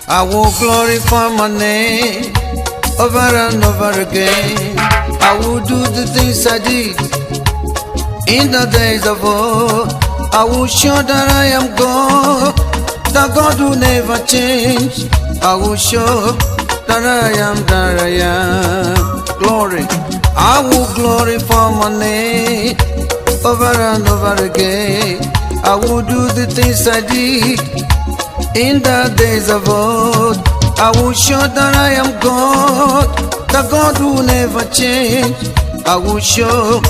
I will glorify my name over and over again. I will do the things I did in the days of old. I will show that I am God, that God will never change. I will show that I am that I am. Glory. I will glorify my name over and over again. I will do the things I did in the days of old. I will show that I am God, that God will never change. I will show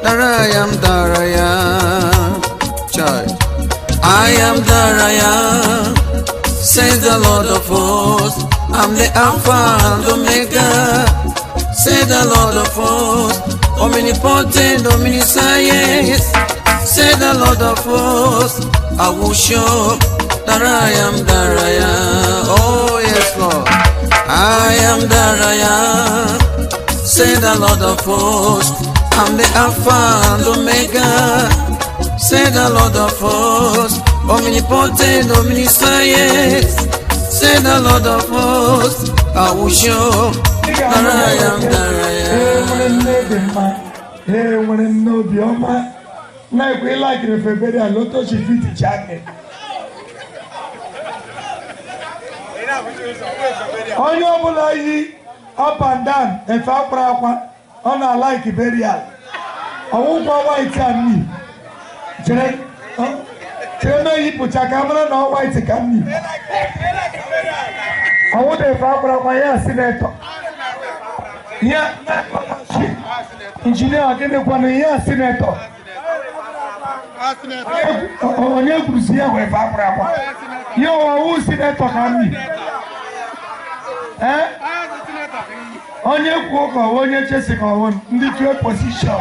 that I am that I am. Child. I am that I am, says the Lord of hosts. I'm the Alpha and Omega, says the Lord of hosts. Omnipotent, omniscient, says the Lord of hosts. I will show that I am that I am. Oh yes, Lord. I am that I am, say the Lord of hosts. I'm the Alpha and Omega, say the Lord of hosts. Omnipotent, omniscient, say the Lord of hosts. I will show that I am that I Ee, am. nwere nne dị mma. Ee, nwere nne obiọma. Na-ekwe ịlakịrị febere a lotochi fiti chake. Onye ọbụla yi up and down efe akwara akwa, ọ na-alike burial. Ọwụkwa white and me. Chere chere na eyipụcha ka a mara na ọ white ka m yi. Ọwụda efe akwara akwa ya senator. Ya injinia gịnịkwanụ ya senator. Onye kwurusi ya wee efe akwara akwa. Ya ọwụ senator ka m yi. Ee? Onye kwuo ka ọwụ onye chesi ka ọwụ ndị two position.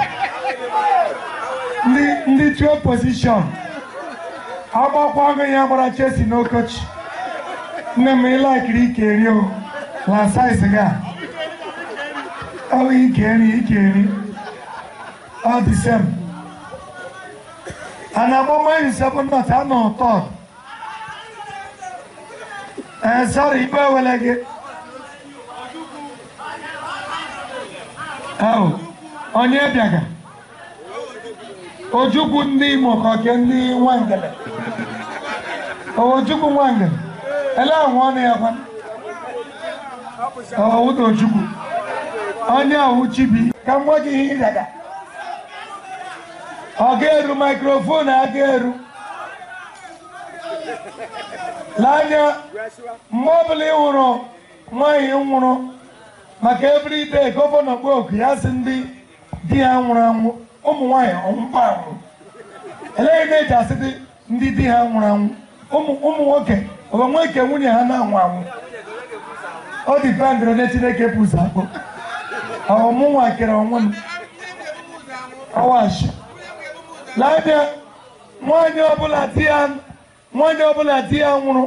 Ndị two position. Agbakwa agụ ya gbara chesi n'okochi. Nne m ịlakiri ike eri o. La size ga. Ọ ike eri ike eri. All the same. And I'm on seven not I'm on third. Sorry, ibe wele gị. Oh, onye bịaga. Ojukwu ndị Imo ka oke ndị Nwangele. Ojukwu Nwangele. Ele ahụ ọnụ ya kwa. Ọwụda Ojukwu. Onye ahụ Chibi. Ka m gwa gị ihe ị bịaga. Ọ ga-eru microphone a ga-eru. N'anya mgbe ọbụla ị hụrụ nwaanyị nwụrụ maka everyday gọvanọ kpọọ oku ya sị ndị di ha nwụrụ anwụ ụmụ nwaanyị ọnwụkwa anwụ. Eleghị na-eji asị ndị di ha nwụrụ anwụ ụmụ nwoke ọ bụ nwoke nwunye ha na-anwụ anwụ. Ọ dịpendịrị onye Chineke pụzụ akpụ. Ọ mụ nwa kere onwe m. Ọwashi. N'anya nwaanyị ọbụla di ya nwaanyị ọbụla di ya nwụrụ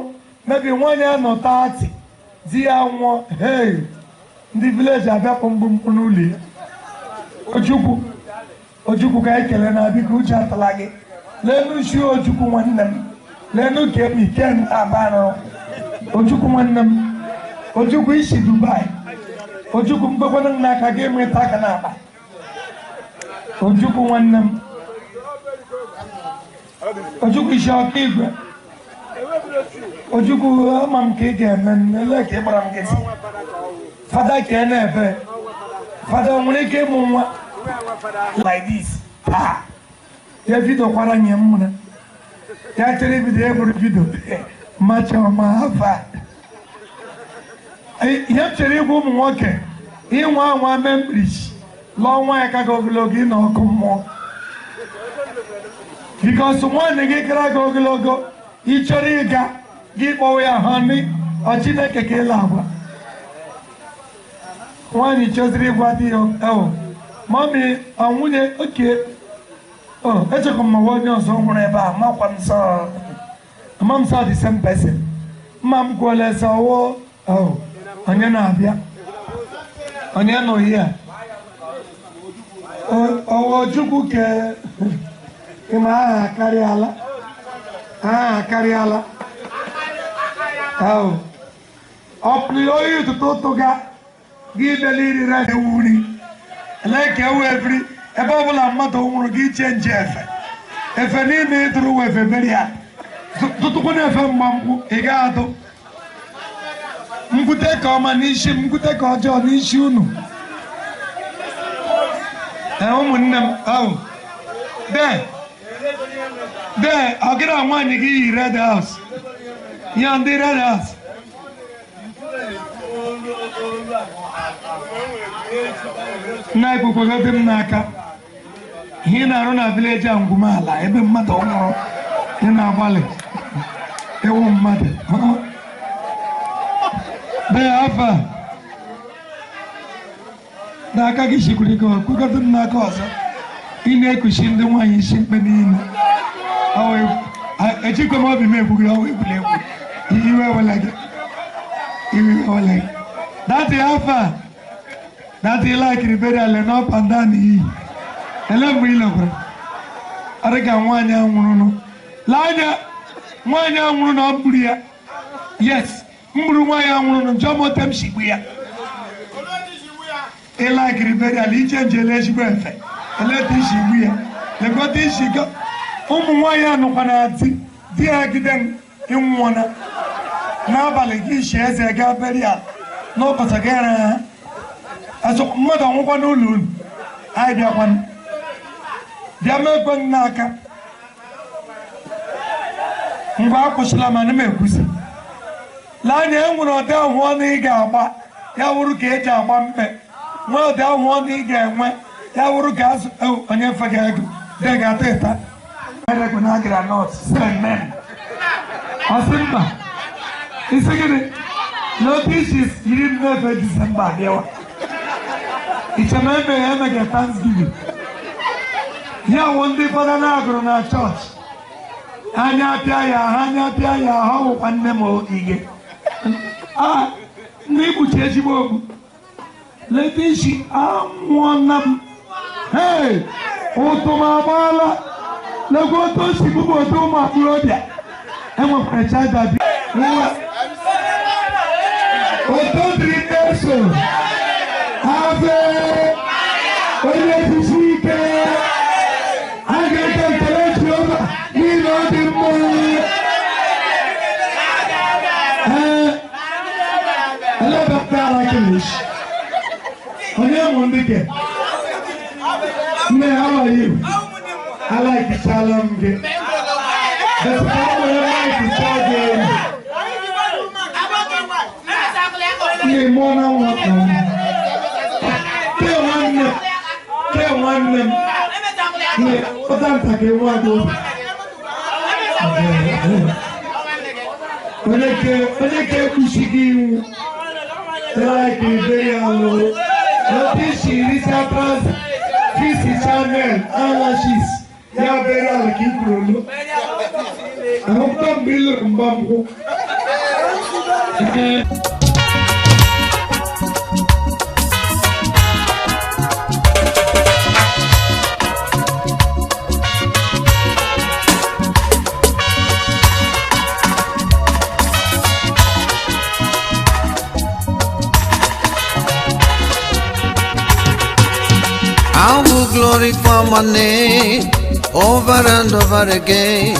mebi nwaanyị anọ 30 di ya nwụọ, hey, ndị village abịakpọ mgbumkpu n'ụlọ ya. Ojukwu Ojukwu ka anyị kele na biko uche atala gị. Lenu shi Ojukwu nwanne m. Lenu ka emi ken abanụ. Ojukwu nwanne m. Ojukwu isi Dubai. Ojukwu mgbekwana m n'aka gị enweta aka n'akpa. Ojukwu nwanne m. Ojukwu isi ọka igwe. Ojukwu ama m ka ị ga-eme m ele ka ị gbara m nkịtị. Fada ka ị na-efe. Fada o nwere ike ịmụ nwa like this. Taa. Ya vidio kwara nye m mụna. Ya chere vidio ya bụrụ vidio. Macha ọma afa. Ihe m chere ịgwa ụmụ nwoke ịnwa anwa mee mkpirisi lụọ nwaanyị ka gị ogologo ị na ọkụ mmụọ. Because nwaanyị gị kara gị ogologo ị chọrọ ịga gị kpọwa ya honey ọ Chineke ka ịla agwa. Nwaanyị chọziri ịgwa di ya oh mummy ọ nwunye oke oh echekwa m ma onye ọzọ nwụrụ ebe a makwa m sọ ama m sọ the same person. Mma m kwuola sọ ọwụ oh onye na-abịa onye nọ here. Ọwọ Chukwu ke ịma aha akarịala, aha akarịala. Ahụ ọ pụrụ onye ụtụtụ tụga gị bịala iri rice, ewu nri ele ka ewu ebiri. Ebe ọbụla mmadụ nwụrụ, gị change efe, efe niile ịdụrụ wụ efe burial. Tụtụkwana efe mgbankwụ, ị ga-adụ ngwute ka ọma n'isi m, ngwute ka ọjọọ n'isi unu. Ee, ụmụnne m ahụ, dee dee, ọ gịra nwaanyị gị yi red house ya, ndị red house. Nna ekwekwegote m n'aka ihe ị na-arụ na village a, ngwumala ebe mmadụ nwụrụ, ị na-agbalị ịwụ mmadụ bee afọ a n'aka gị sikwuru ike. Kwekọta m n'aka ọzọ, ị na-ekuchi ndị nwaanyị isi mkpe niile. Ejikwa m obi m egwu gị ọnwa egwuregwu. Iwe wele gị, iwe wele gị. Daddy, afọ a, daddy, laikiri burial na up and down iyi ele mgbe ị lekwara ọ dị ka nwaanyị a nwụrụnụ. Lee anya, nwaanyị a nwụrụ na ọ gburu ya. Yes, m gburu nwaanyị a nwụrụnụ. Jụọ m ote m si gbu ya. Ị laikiri burial, iche njele ezigbo efe eleta isi gbu ya. Lekọta isi gị. Ụmụ nwaanyị a nọkwa na di di ya gide m ịnwụọna n'abalị, gị si eze gaa burial n'ụbọchị gị ra ha azụ mmadụ ọnwụkwa n'ụlọ unu. Anyị bịakwanụ bịa mekwe m n'aka. Ngwa, akwụsịla m, ana m ekwusi. Lee anya, e nwere ụdị ahụ ọnụ ị ga-agba, ya wụrụ ka eji agba mkpe. Nwee ụdị ahụ ọnụ ị ga-enwe, ya wụrụ ka azụ onye fega ego de ga-ata ịta na groundnut. Amen. Ọsị mba, isi gịnị na otu isi yiri mmefe Disemba abịawa ichema emeghe emege Thanksgiving ya wụ ndị fada na-agụrụ na chọọchị. Anya apịa ya ha, anya apịa ya ha. Wụkwa nne m ogige a ndị ikpuchi ezigbo okpu. Leta isi anwụọna m. Hei, ụtụ m agbaala. Lekwa otu o si bụbụ otu ụmụ agbọghọbịa enwekwara chaja bi nwa otu dịrị na-eso ave onye jisi ike. A ga-eke ekele Jehova n'ihi na ọ dị mma. Ee, elebata ala kelechi onye mụ ndị ke nne. How are you? I like chala m gị. But ka m were like chaa gị elu. Nne mụọ na nwa ka m. Ke nwanne m, ke nwanne m. Nne, pụta ntakịrị nwa gị obi. Onye ke ekpuchi gị iwu. Like burial o. Otu isi richa trouser, fix Chanel, eyelashes, ya burial ka i kwuru olu. Ahụkwa mgbe ị lụrụ mgbankwụ. Ee. I will glorify my name over and over again.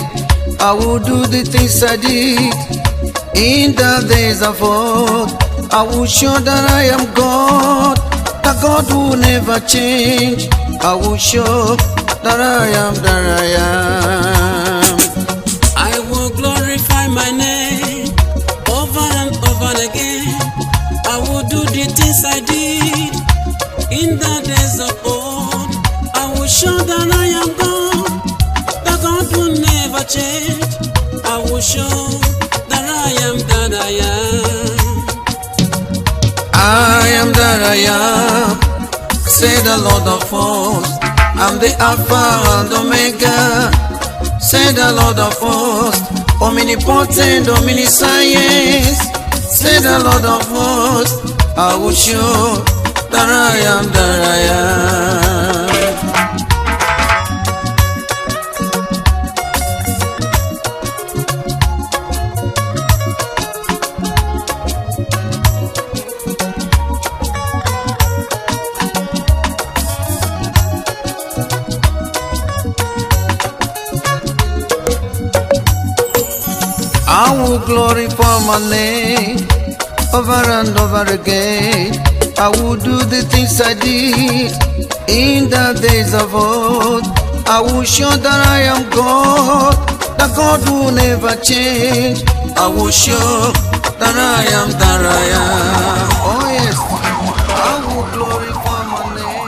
I will do the things I did in the days of old. I will show that I am God, that God will never change. I will show that I am that I am. I will glorify my name over and over again. I will do the things I did in the days of old. I will show that I am God, that God will never change. I will show that I am that I am. I am that I am, say the Lord of hosts. I'm the Alpha and Omega, say the Lord of hosts. Omnipotent, omniscience, say the Lord of hosts. I will show that I am that I am. Glorify my name over and over again. I will do the things I did in the days of old. I will show that I am God, that God will never change. I will show that I am that I am. Oh yes, I will glorify my name.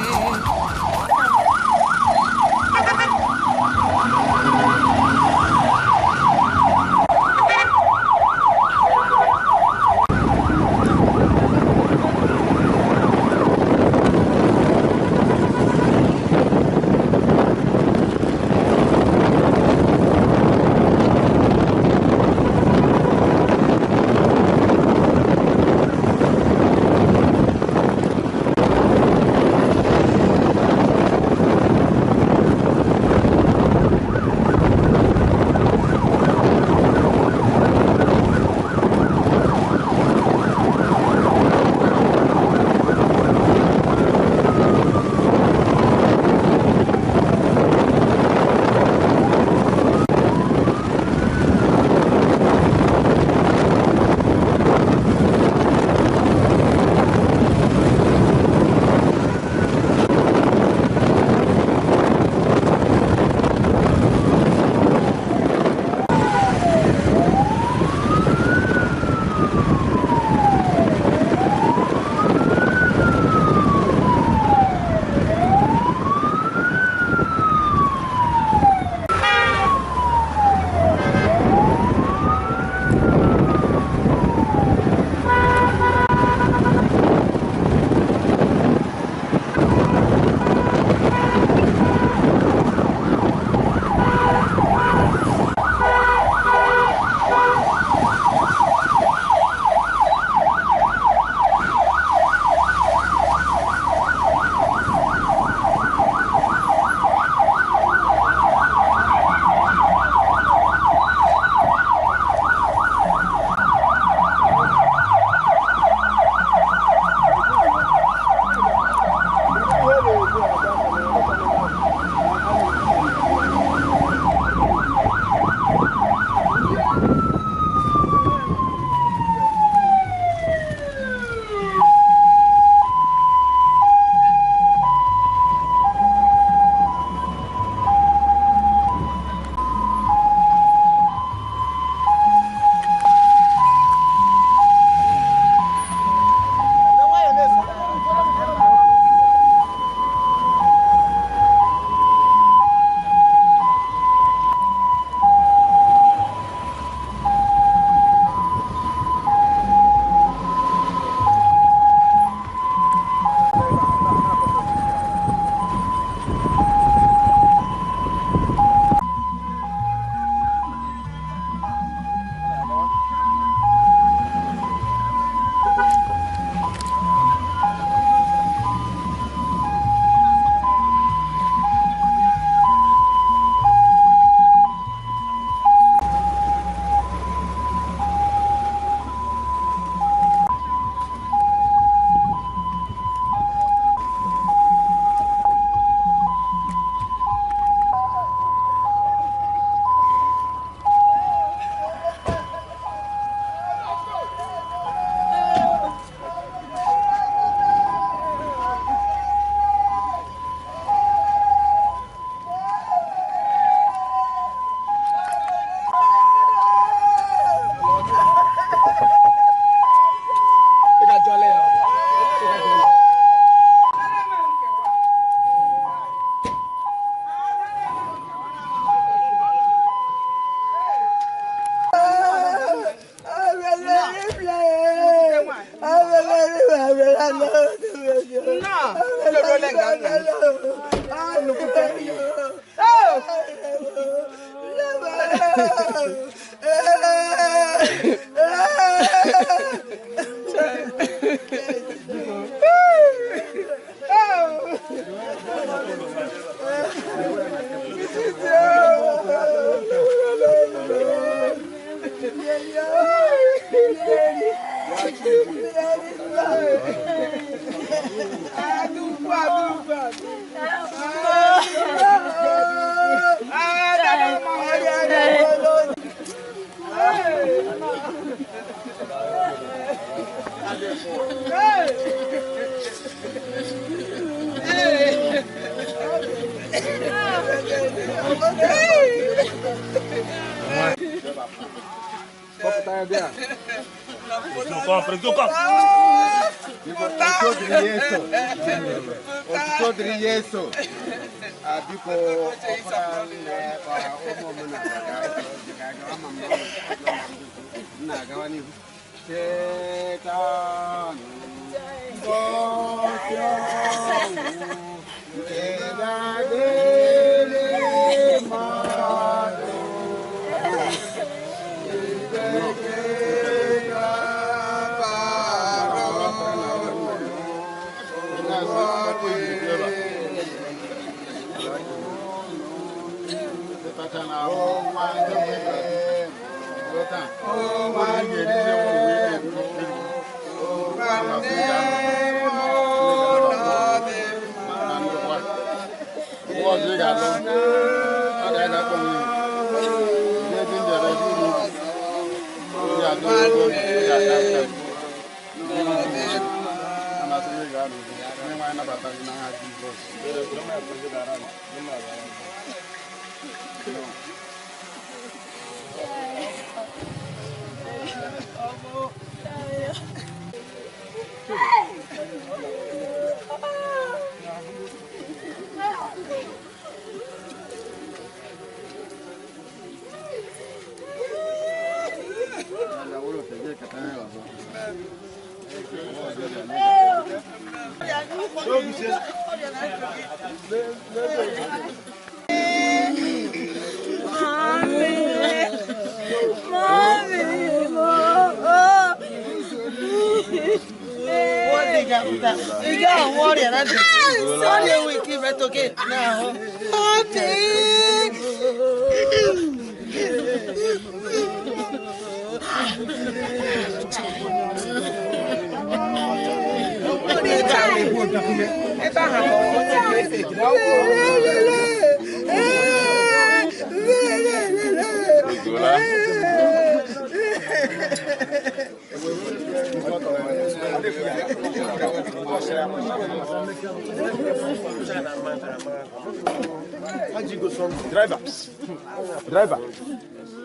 Driver.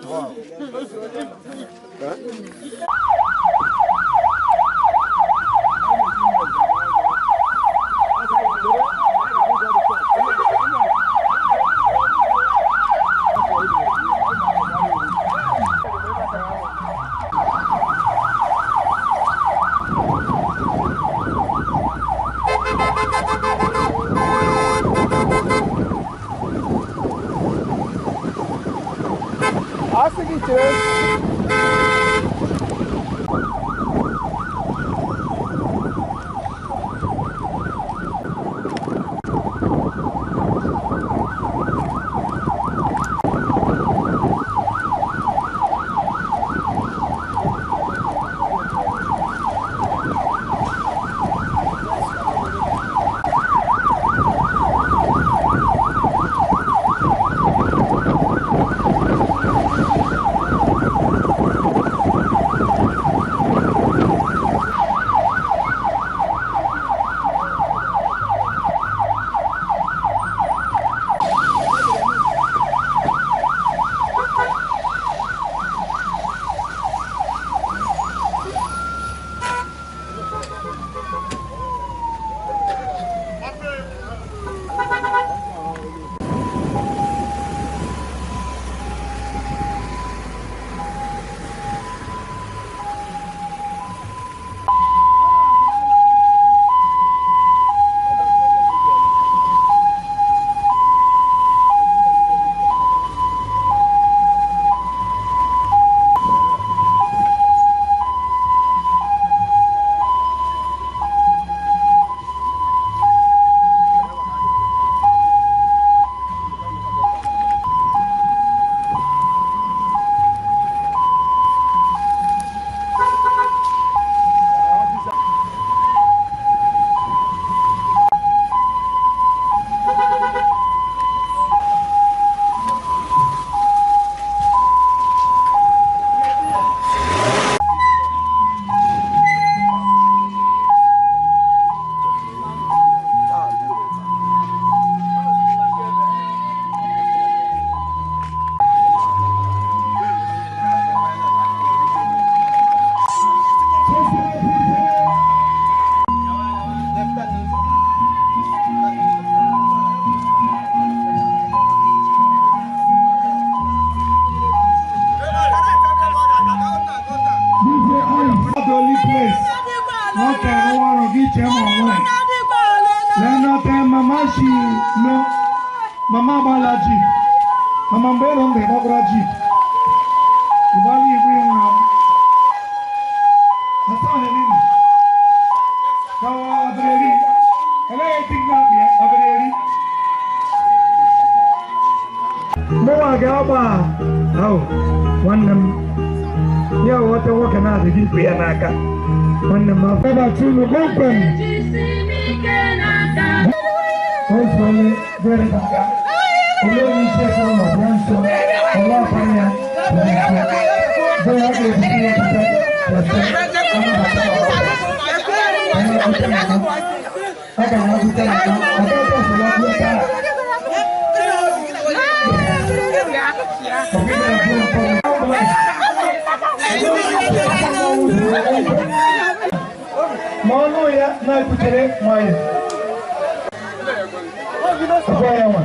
Wow. Huh? Mama shi lo, mama agbala jeep. Mama mgbe ịrụ ndụ ịgbakwara jeep. Ịgbala igwe nwụrụ anwụ. Asa ọ na-eri nri. Ka ọ dịrị eri. Elee eti nna akpị ya, ọ dịrị eri. Mụnwa ga-agba ahụ nwanne m. Ya ghọta nwoke na-adịghị ikpe ya n'aka. Nwanne m afọ ebe atụ unu kpọmkwem. Otu onye dịrị n'aka. Olee onye isi ezinụlọ bịa nso, ọlụ ọkwa ya bịa nso. Bịa ya ga-ebute ya ebute, weta, anabata ọrụ. Anyị ebute mama. Aga m ebute mama. Ọ gaghị ọsọ ya bịa taa. Ọ gaghị abụ mkpọrọ. Ma ọnụ ya na-ekwuchere nwayọ. Ọgwa ya nwa.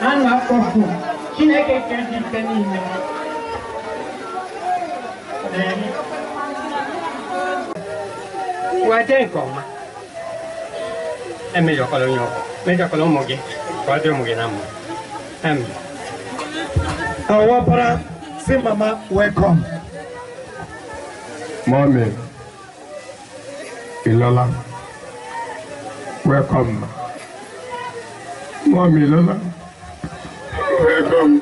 A na-akpọku Chineke kere ike niile. Wete nke ọma. Emejọkwala onye ọkụ, mejọkwala ụmụ gị ka ọ dịrị ụmụ gị na mma. Amen. Awapara si mama welcome. Mommy, Ilola, welcome. Mommy, Ilola, welcome.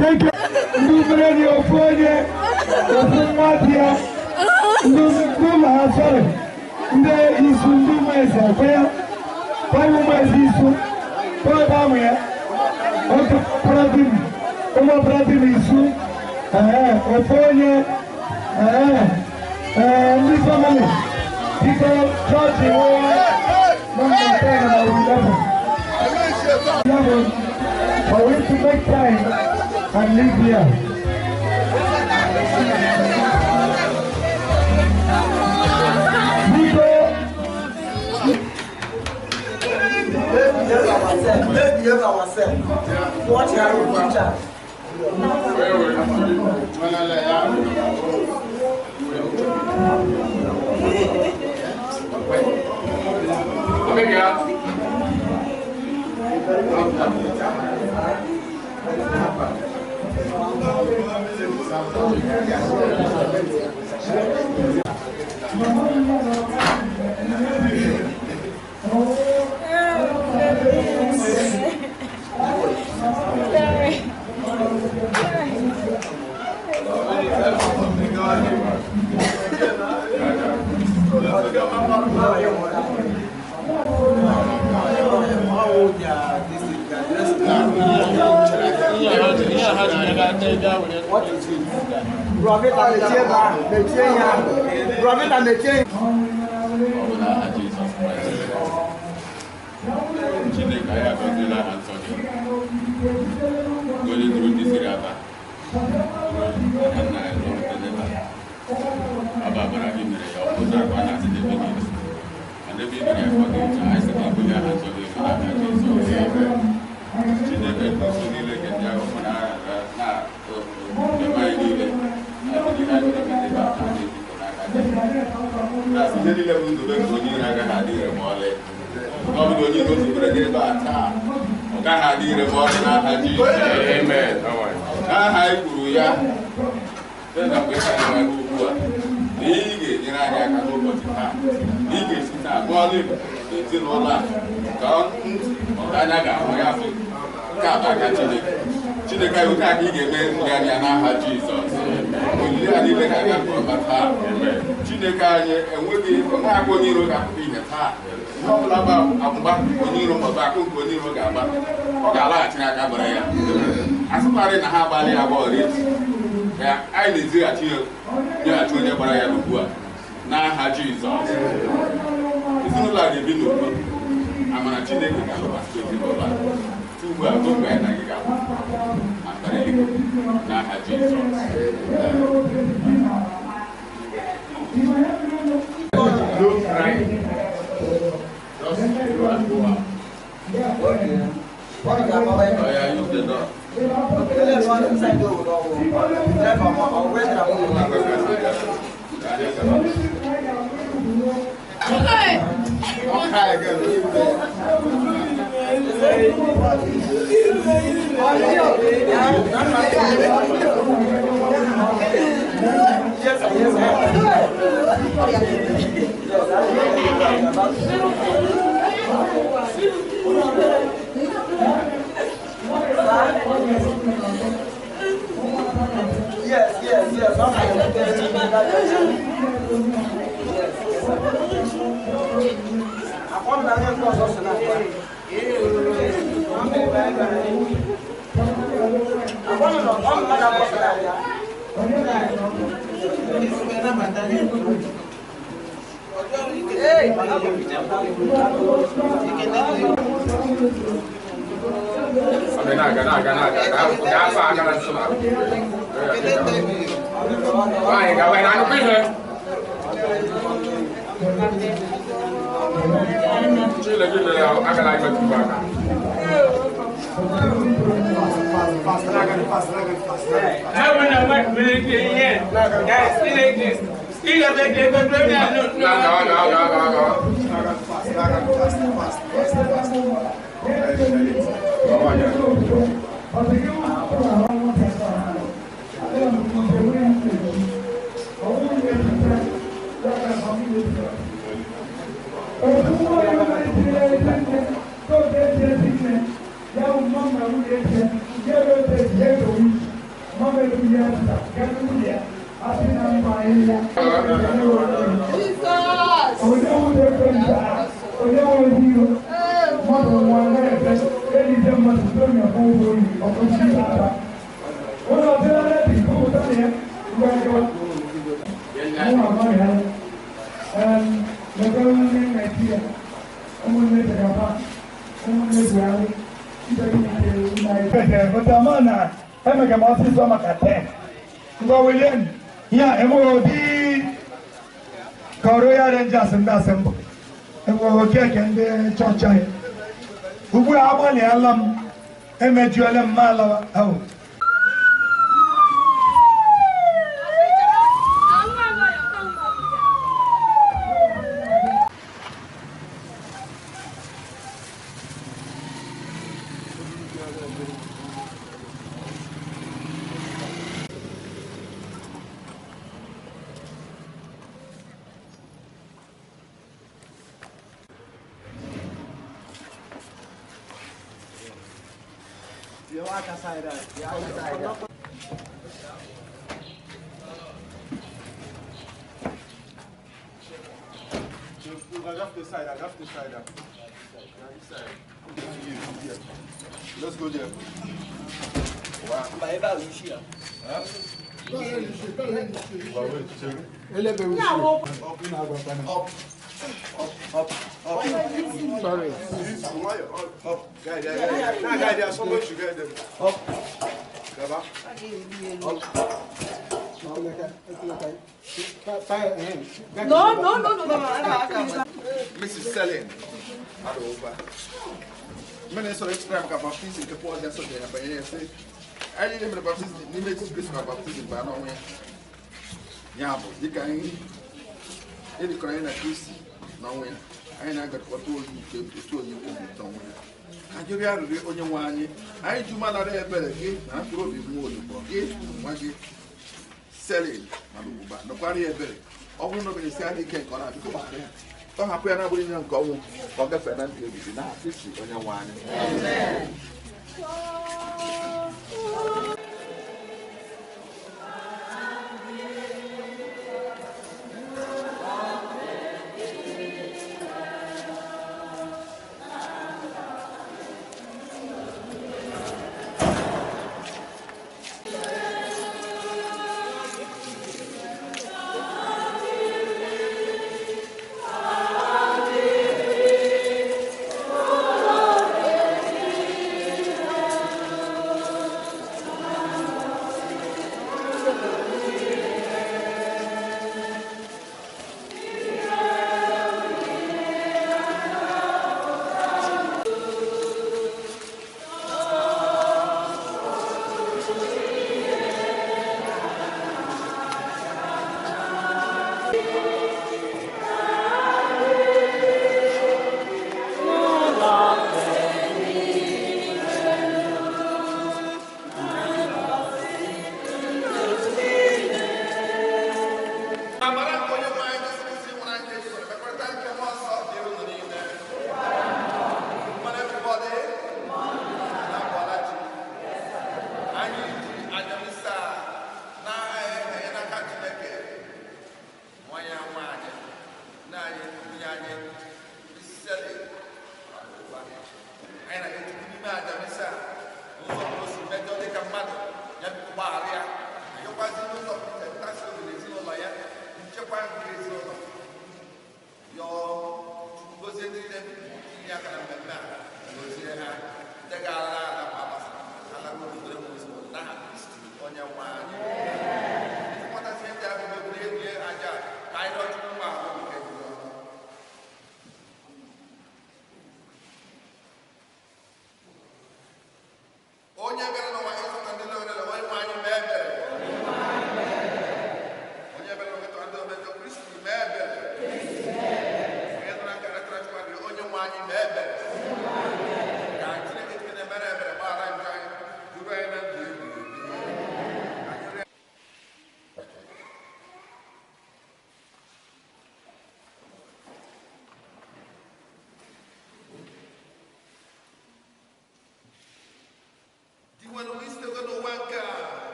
Thank you. Ndị obere dị ofu onye, ofu nwa dị ya, ndị ụlọ ha sorry, ndị isu ndị ụmụ eze ekwe ya, kwa ụmụ eze isu, kwa ebe ahụ ya, otu pradim, ụmụ pradim isu, ee, ofu onye, ee, ee, ndị family, biko chọọchị nwee nọmba 10 na 11. 11, for we to make time and live here. Biko, Let's behave ourselves. Watch our future. Jizọs Kraịst. Chineke anyị agọziela aha nsọ gị. Onye duru ndị siri aba ruo aka nna anyị rụọ rute n'ebe a. Ọ bụ amara gị mere ya, ọ bụ ụzọ akwa na-asị n'ebe niile. Ma n'ebe ị mere ya ka ọ dị iche, anyị sị ka i bulie aha nsọ gị elu n'aha Jizọs. Chineke nke usuu niile nke ndị agha ụmụ na-eme anyị niile na-adị ihe anyị na-eme n'ebe a ka anyị ezipụ n'aka gị. Na-asị ihe niile bụ nzube nke onye iro agaghị adị ire ma ọlị. Ọ bụrụ onye iro zubere gị ebe a taa, ọ gaghị adị ire ma ọlị n'aha Jizọs. N'aha anyị kwuru ya, site na mgbe ka anyị na-aga ugbu a, na ị ga-enyere anyị aka n'ụbọchị taa, na ị ga-esi taa gụọ ọlụ ezinụlọ a ka ntị anya ga-ahụ ya sị, nke a bụ aka Chineke. Chineke anyị oke aka ị ga-eme ndị anya n'aha Jizọs. Onyinye a niile ga-aga nke ọma taa. Chineke anyị enweghị onwe aka onye iro ga-apụta ihe taa. Ihe ọ bụla bụ agbụgba onye iro maọbụ akụ nke onye iro ga-agba, ọ ga-alaghachi n'aka gbara ya. Asịkwarị na ha agbalị ya agba ọrịa ya, anyị na-ezighachi ya nyeghachi onye gbara ya ugbu a n'aha Jizọs. Ezinụlọ a ga-ebi n'udo. Amara Chineke ga-alụkwasị ezinụlọ a. Ugbu a ruo mgbe anyị na gị ga-abụ na mbara eluigwe n'aha Jizọs. No crying. Just go and go out. Oh, yeah, use the door. Emejuola m alawa ahụ. Let's go there. Wow. Up, up, up. Sorry. Up. Guide, guide, guide. Somebody should guide them. Up. Up. No, no, no, no, no. Mrs. Selling. Many so extra baptism ke po dia so dia ba ye say anyị na mere baptism n'ime Jesu Kristo na baptism ba na onwe ya bụ dịka anyị edikọrọ anyị na Kristi na onwe ya anyị na-agakọta oyi nke otu onye obi onwe ya ka anyị rịọ arịrịọ onye nwe anyị anyị ji umeala ebere gị na mkpụrụ obi nwa olugbo gị nwa gị Selling na Lugbuba nọkwara ya ebere ọ bụrụ na obere si adị ike nke ọ na-abịa gbaghara ya tọhapụ ya na-abụrụ ihe nke ọnwụ ka ọ gafee na ndụ ebibi na Kristi onye nwe anyị.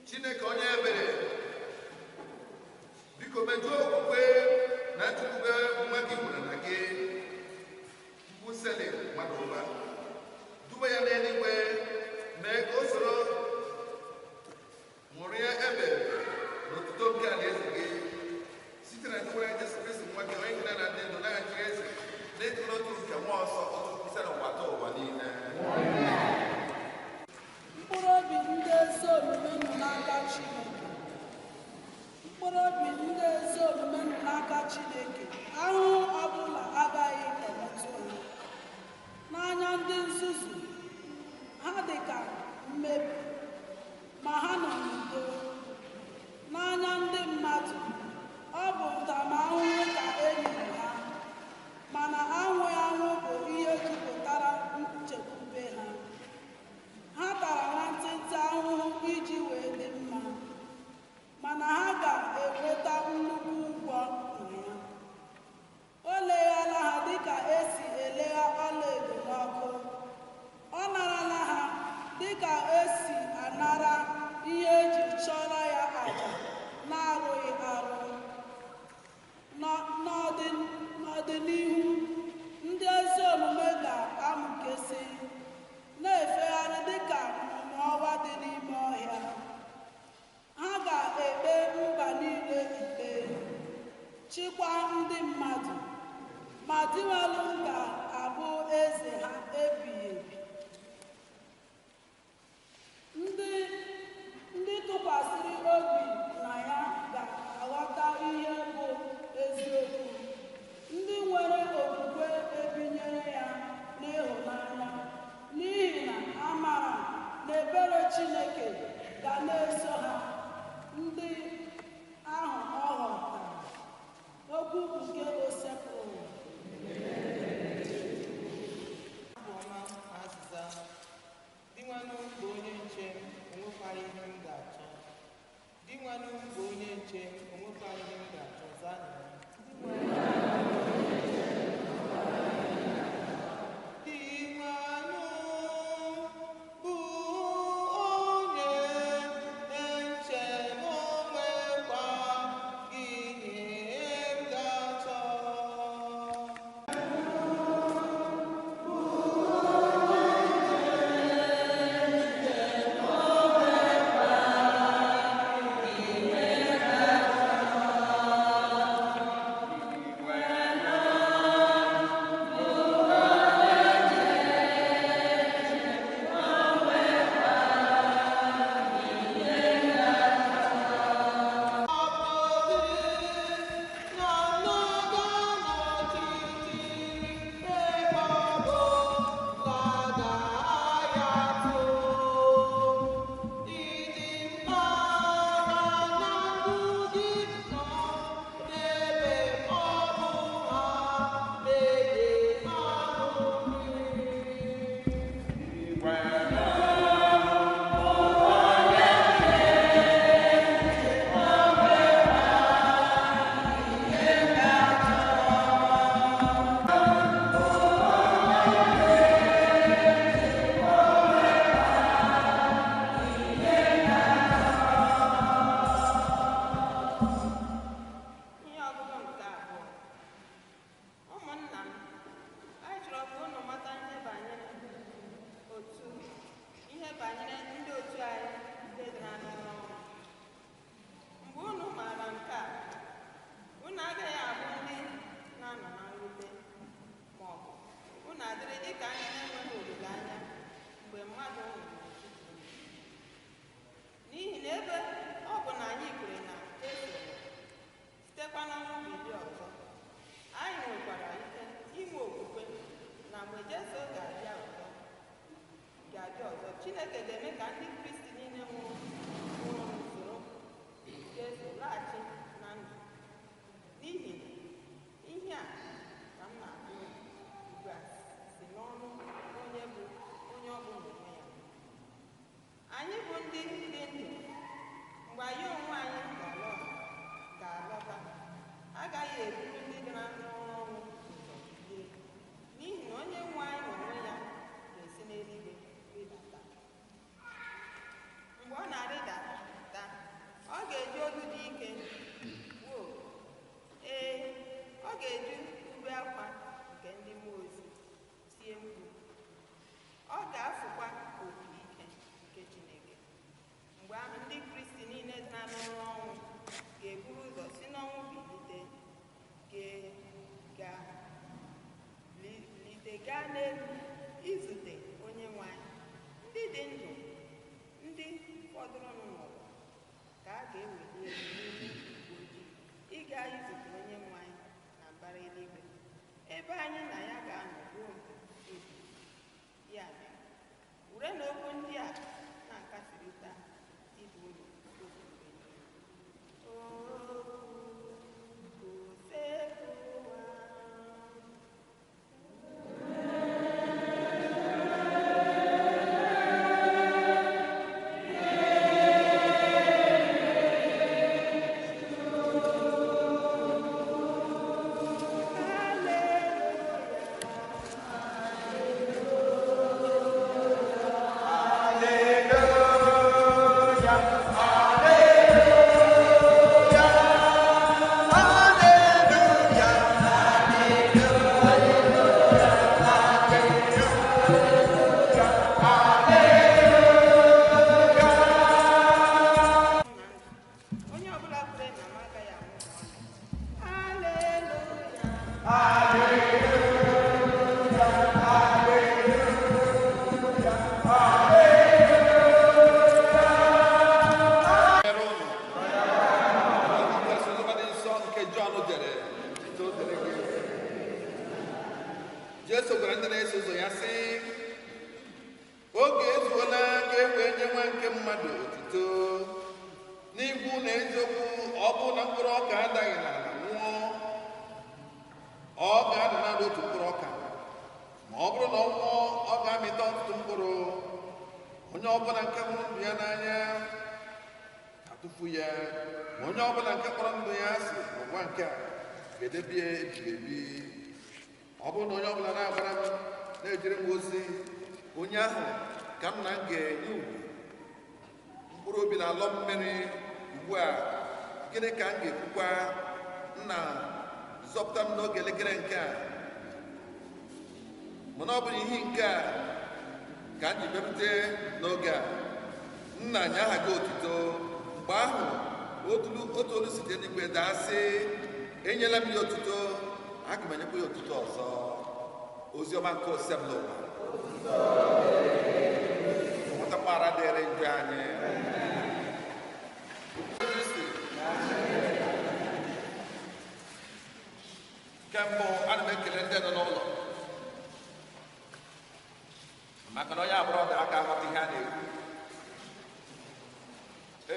Chineke onye ebere, biko mejuo okwukwe na nchekwube nwa gị nwere na gị bụ Selin Madụba, duba ya n'eluigwe, mee ka o soro ṅụrịa ebe n'otuto nke alaeze gị site na Dinwenụ Jesu Kristi nwa gị, onye gị na ndị ndụ na-achị eze n'ịdị n'otu nke mmụọ nsọ, otu ise na ụwa atọ ụwa niile. Mkpụrụ obi ndị ezi omume nọ n'aka Chineke. Mkpụrụ obi ndị ezi omume nọ n'aka Chineke. Ahụhụ ọbụla agaghị emetụ ha. N'anya ndị nzuzu, ha dị ka mmebi, ma ha nọ n'udo. N'anya ndị mmadụ, ọ bụ ntaramahụhụ ka e nyere ha, mana anwụghị anwụ bụ ihe jupụtara nchekwube ha. Ha tara nwantịntị ahụhụ iji wee dị mma, mana ha ga-enweta nnukwu ụgwọ na ya. O leghala ha dịka esi elegha ọlaedo n'ọkụ. Ọ narala ha dịka esi anara ihe eji chọrọ ya àjà na-arụghị arụ. N'ọdịnihu, ndị ezi omume ga-amụkesị, na-efegharị dịka nnụnụ ọwa dị n'ime ọhịa. Ha ga-ekpe mba niile ikpe, chịkwaa ndị mmadụ, ma Dinwenụ ga-abụ eze ha ebighị ebi. Ndị tụkwasịrị obi na ya ga-aghọta ihe bụ eziokwu. Ndị nwere okwukwe ebinyere ya n'ịhụnanya, n'ihi na amara na ebere Chineke ga na-eso ha ndị ahụ ọ họpụtara. Okwu nke Osebụrụwa. Abụ ọma azịza. Dinwenụ bụ onye nche m, onwekwaghị ihe m ga-achọ. Dinwenụ bụ onye nche m, onwekwaghị ihe m ga-achọ. Zanụ ya. Dinwenụ bụ onye nche m, onwekwaghị ihe m ga-achọ. Ihe ọgụgụ nke abụọ. Ụmụnna m, anyị chọrọ ka unu mata ihe banyere otu ihe banyere ndị otu anyị ndị dara n'ụra ọnwụ. Mgbe unu maara nke a, unu agaghị abụ ndị na-anọ na mwute, ma ọ bụ unu adịrị dịka ndị na-enweghị olileanya mgbe mmadụ nwụrụ n'etiti unu. N'ihi na ebe ọ bụ na anyị kwere na Jesu nwụrụ, sitekwa n'ọnwụ bilie ọzọ, anyị nwekwara ike inwe okwukwe na mgbe Jesu ga-abịa ọzọ, Chineke ga-eme ka ndị Kristi niile nwụrụ n'usoro Jesu laghachi na ndụ. N'ihi na ihe a ka m na-agwa unu ugbu a si n'ọnụ onye bụ onye ọ bụ n'onwe ya. Anyị bụ ndị dị ndụ mgbe anyị onwe anyị ga-alọta, agaghị eburu ndị dara n'ụra ọnwụ ụzọ bilie, n'ihi na onye nwe anyị n'onwe ya ga-esi n'eluigwe rịdata. otuto. N'ikwu na eziokwu, ọ bụ na mkpụrụ ọka adaghị n'ala nwụọ, ọ ga-ada naanị otu mkpụrụ ọka. Ma ọ bụrụ na ọ nwụọ, ọ ga-amịta ọtụtụ mkpụrụ. Onye ọbụla nke hụrụ ndụ ya n'anya atụfu ya, ma onye ọbụla nke kpọrọ ndụ ya asị n'ụwa nke a ga-edebe ya ebighị ebi. Ọ bụrụ na onye ọbụla na-agbara m na-ejere m ozi, onye ahụ ka m na m ga-enye ugwu. Mkpụrụ obi na-alọ mmiri ugbu a, gịnị ka m ga-ekwukwa? Nna, zọpụta m n'oge elekere nke a. Mana ọ bụrụ ihe nke a ka m ji bịarute n'oge a. Nna, nye aha gị otuto. Mgbe ahụ otu olu site n'igwe daa sị, enyela m ya otuto, aga m enyekwa ya otuto ọzọ. Ozi ọma nke osem n'ụwa. Nwata mgbara dịrị njọ anyị. Nke mbụ, ana m ekele ndị nọ n'ụlọ maka na onye agbụrụ dị aka aghọta ihe a na-ekwu.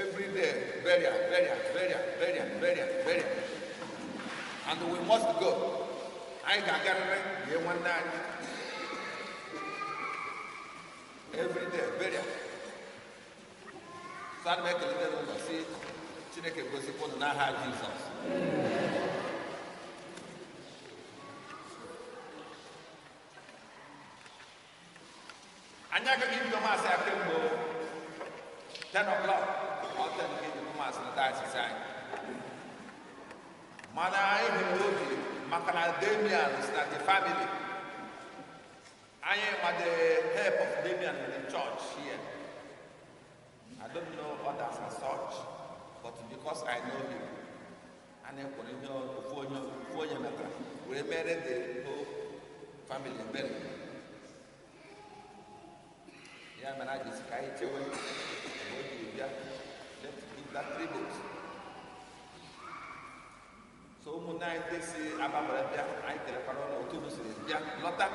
Every day, burial, burial, burial, burial, burial, burial. And we must go. Anyị ga-agarịrị lie nwanne anyị. Every day, burial. So ana m ekele ndị n'ụlọ si Chineke gosikwa unu n'aha Jizọs. Anyị agaghị ibido maasị a kemgbe 10 o'clock ọ 10 ka ebido maasị na diocese anyị. Mana anyị hụrụ obi maka na Damian is na the family. Anyị ma the help of Damian in the church here. I don't know others as such, but because I know him, anyị kwere ihe ofu onye metara were mere the whole family ebere. Ya mere a ji si ka anyị chewe mgbe o jiri bịa, let's give that tribute. So ụmụnne anyị ndị si Ababara bịa, anyị kelekwara ụlọ otu unu siri bịa lọta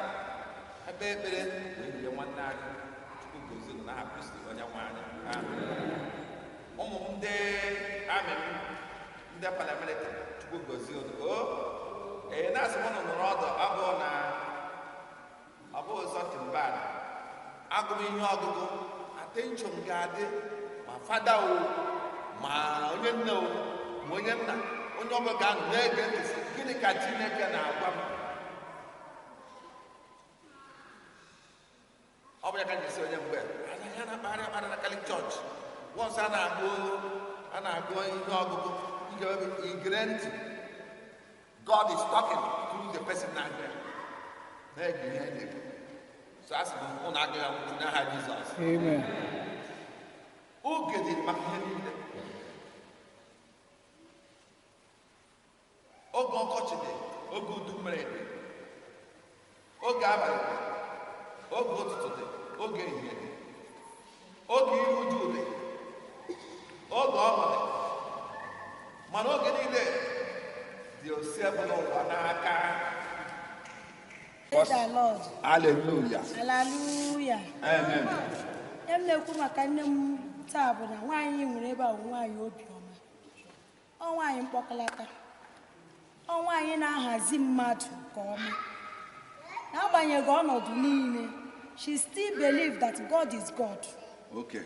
ebe ekpere wee lie nwanne anyị. Chukwu gozie unu n'aha Kristi onye nwe anyị. Amen. Ụmụ m ndị amị m ndị paramilitary, Chukwu gozie unu. O ee, na-asị m unu nọrọ ọdụ, abụọ na ọ bụghị something bad. Agụm ihe ọgụgụ, attention ga-adị ma fada o, ma onye nne o, ma onye nna, onye ọbụla ga-anọ na-ege ntị sị, gịnị ka Chineke na-agwa m? Ọ bụ ya ka m ji sị onye mgbe anya na-akpagharị akpagharị na Catholic Church. Once a na-agụ ihe ọgụgụ, igere ntị. God is talking through the person na-agụ ya. Na-ege ihe na-ekwu. So asị m ụnụ agaghị anwụchu n'aha Jizọs. Amen. Oge dị maka ihe niile. Oge ọkọchị dị, oge udu mmiri dị, oge abalị dị, oge ụtụtụ dị, oge ehihie dị, oge iru uju dị, oge ọṅụ dị. Mana oge niile dị osiebụla ụwa n'aka. Praise the Lord. Hallelujah. Hallelujah. Amen. Em na-ekwu maka nne m taa bụ na nwaanyị nwere ebe a bụ nwaanyị obiọma. Ọ nwaanyị mkpọkọlata. Ọ nwaanyị na-ahazi mmadụ nke ọma. N'agbanyeghị ọnọdụ niile, she still believed that God is God. Okay.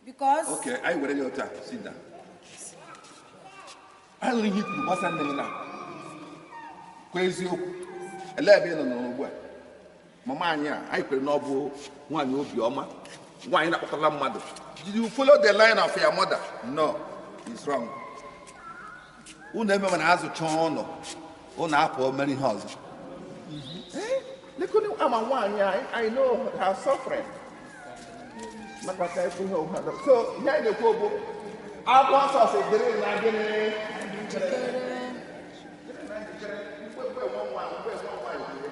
Because Okay, anyị were ya otu a, sit down. Anyị nụrụ ihe i kwuru gbasara nne gị na kwa eziokwu. Elee ebe ị nọ n'ugbu a? Mama anyị a, anyị kwere na ọ bụ nwaanyị obiọma, nwaanyị na-akpọkọta mmadụ. Did you follow the line of your mother? No, it's wrong. Unu eme mana azụcha ụnụ, unu apụọ mere ihe ọzọ. Lekọta ama nwaanyị a, I know her suffering. Maka ka ekwu ihe ọbụla. So, ihe anyị na-ekwu bụ akwụkwọ nsọ sị dịrị na gịnị? Dịrị na njikere. Mgbe nwa nwaanyị, mgbe nwa nwaanyị dịrị,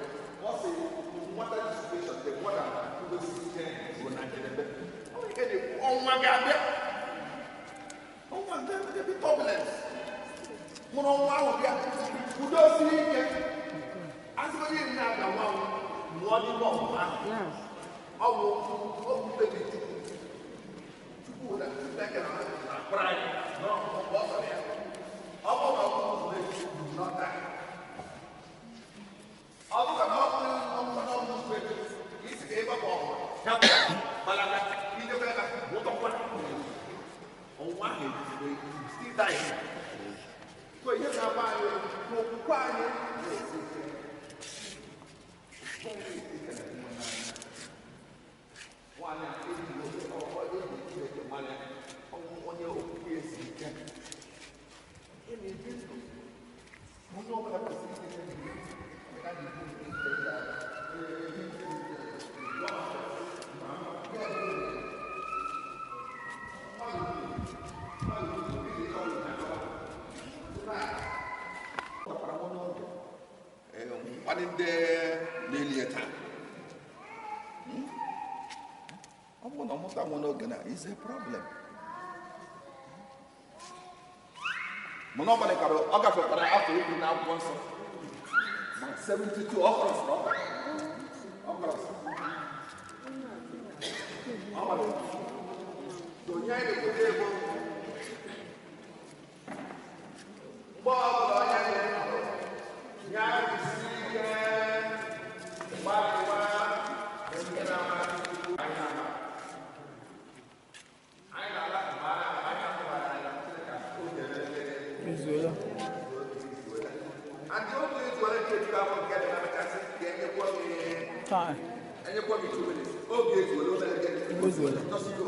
ọ sị nwata situation dị mmadụ kwudosi ike ruo na njedebe. Ọ ihe na-ekwu, ọnwa ga-abịa. Ọnwa ga-abịa bụ turbulence. Mụrụ ọnwa ahụ bịa, kwudosie ike. Asị onye na-aga nwa mụọ n'ime ọnwụnwa ahụ. Ọ bụ okpukpe gị Chukwu. Chukwu bụ na Chineke na-akpara anyị n'ọsọ ya. Ọ bụrụ na ọ bụrụ na ọ bụrụ na ọ bụrụ na ọ bụrụ isi ka ebe ọ gbalaga idebe ebe wụtọkwa ọnwụnwa ahụ still dying. So ihe na-agba anyị n'okwukwe anyị na-esi ike. Nwaanyị a eji Chineke mara onye okwukwe esi ike. Ị na-ebi ndụ onye ọbụla kwesịrị ike. Ndị na-elie taa ọ bụrụ na ọmụta nwa n'oge na is a problem. Mana ọ gbalịkara ọ gafekwara afọ iri na akwụkwọ nsọ ma 72 ọ kọrọsịrị ọ kọrọsịrị ọ gbalịrị. So onye anyị na-ekwute ego mgbe ọbụla onye anyị ya isi ike gbalịwa nke na-amasị anyị na-ala anyị atụbara anya Chineke Ezuola. And oge ezuola nke juru afọ nke dị na-amachasị ka enyekwa gị Time. enyekwa gị 2 minutes. Oge ezuola o mere gị. Ezuola. Just go.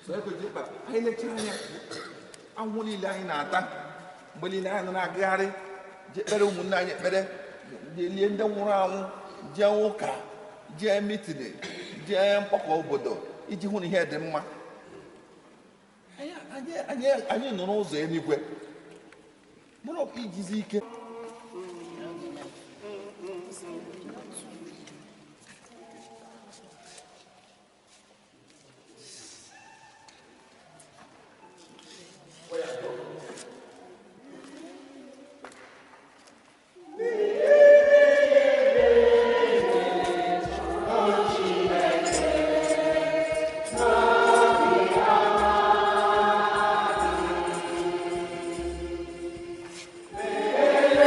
So ekweji mkpa anyị lechaa anya ahụhụ niile anyị na-ata mgbe niile anyị nọ na-agagharị jee kpere ụmụnne anyị ekpere, jee lie ndị nwụrụ anwụ, jee ụka, jee meeting, jee mkpọkọ obodo iji hụ na ihe dị mma. Anyị nọ n'ụzọ eluigwe bụrụ ijizi ike. Amen.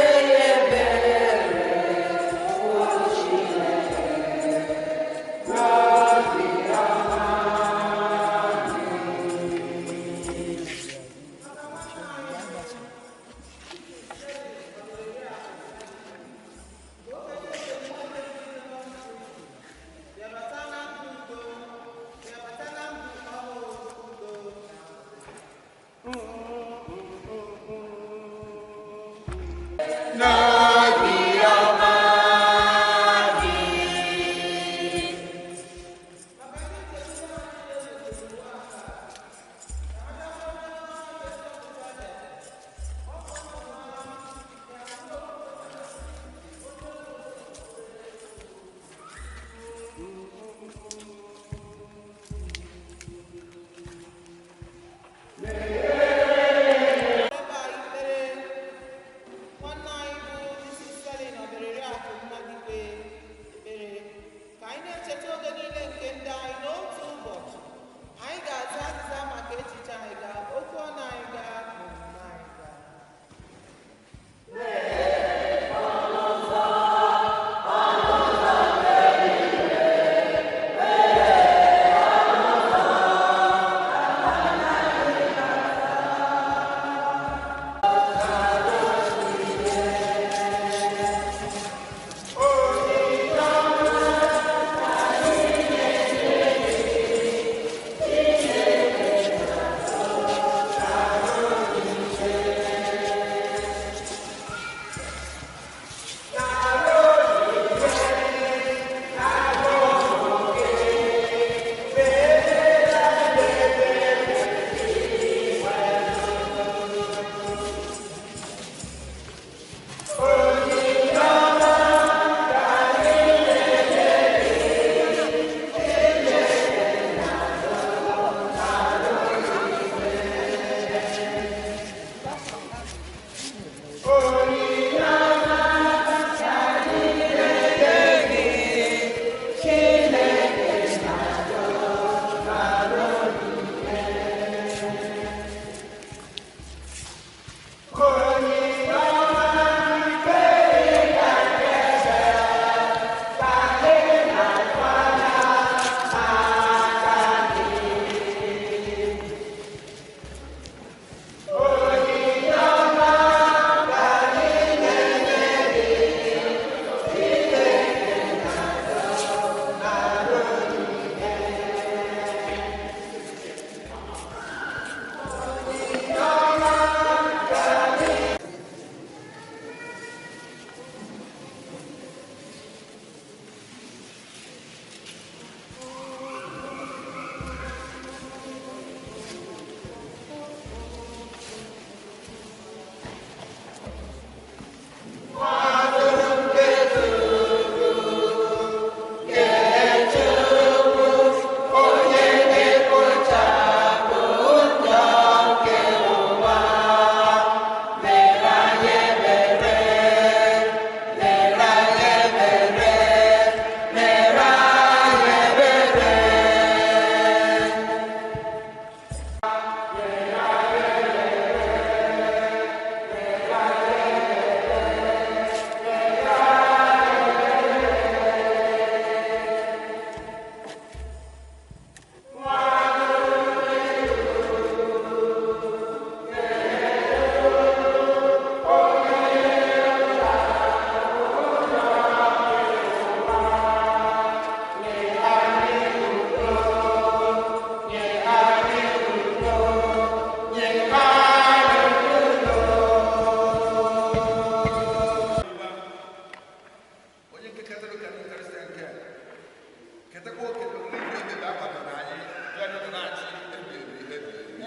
Ketakwa oke n'oriri nke ebebe a kwadoro anyị ya na na-achị ebi ebi ebi ebi.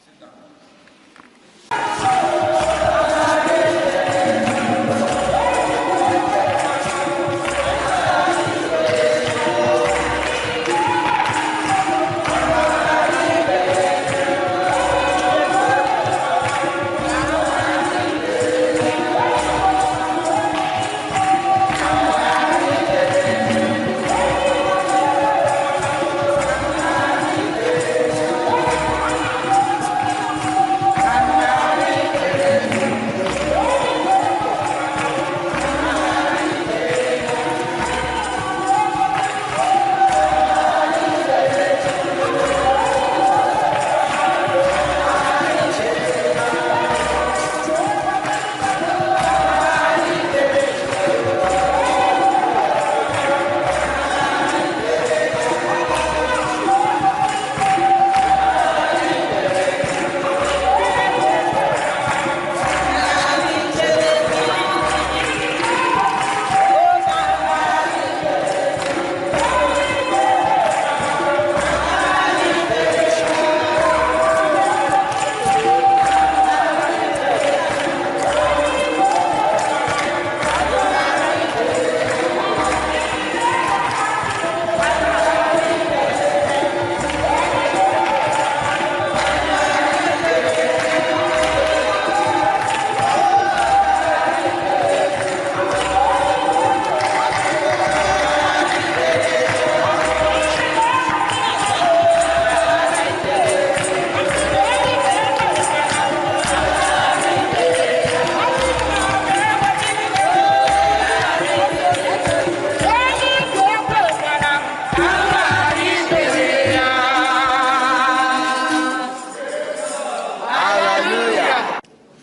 Sit down.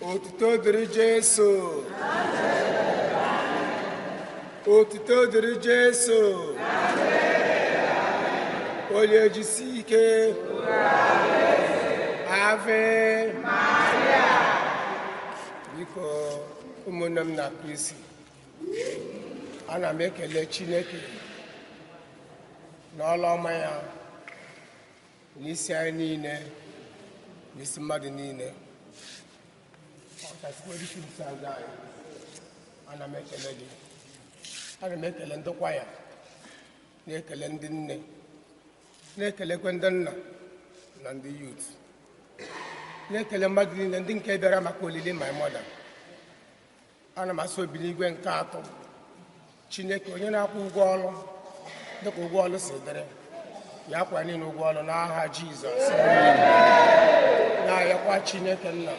Otuto dịrị Jesu. Otuto dịrị Jesu. Onye jisi ike. Ave Maria. Biko ụmụnne m na Kristi, ana m ekele Chineke n'ọlụ ọma ya n'isi anyị niile, n'isi mmadụ niile. Ana m ekele gị, ana m ekele ndị kwaya, na-ekele ndị nne, na-ekelekwe ndị nna na ndị yut, na-ekele mmadụ niile ndị nke bịara maka olili my mother. Ana m asị obi n'igwe nke atọ Chineke onye na-akwụ ụgwọ ọrụ dịka ụgwọ ọrụ si dịrị ya akwa niile ụgwọ ọrụ n'aha Jizọs. Na-ayọkwa Chineke nna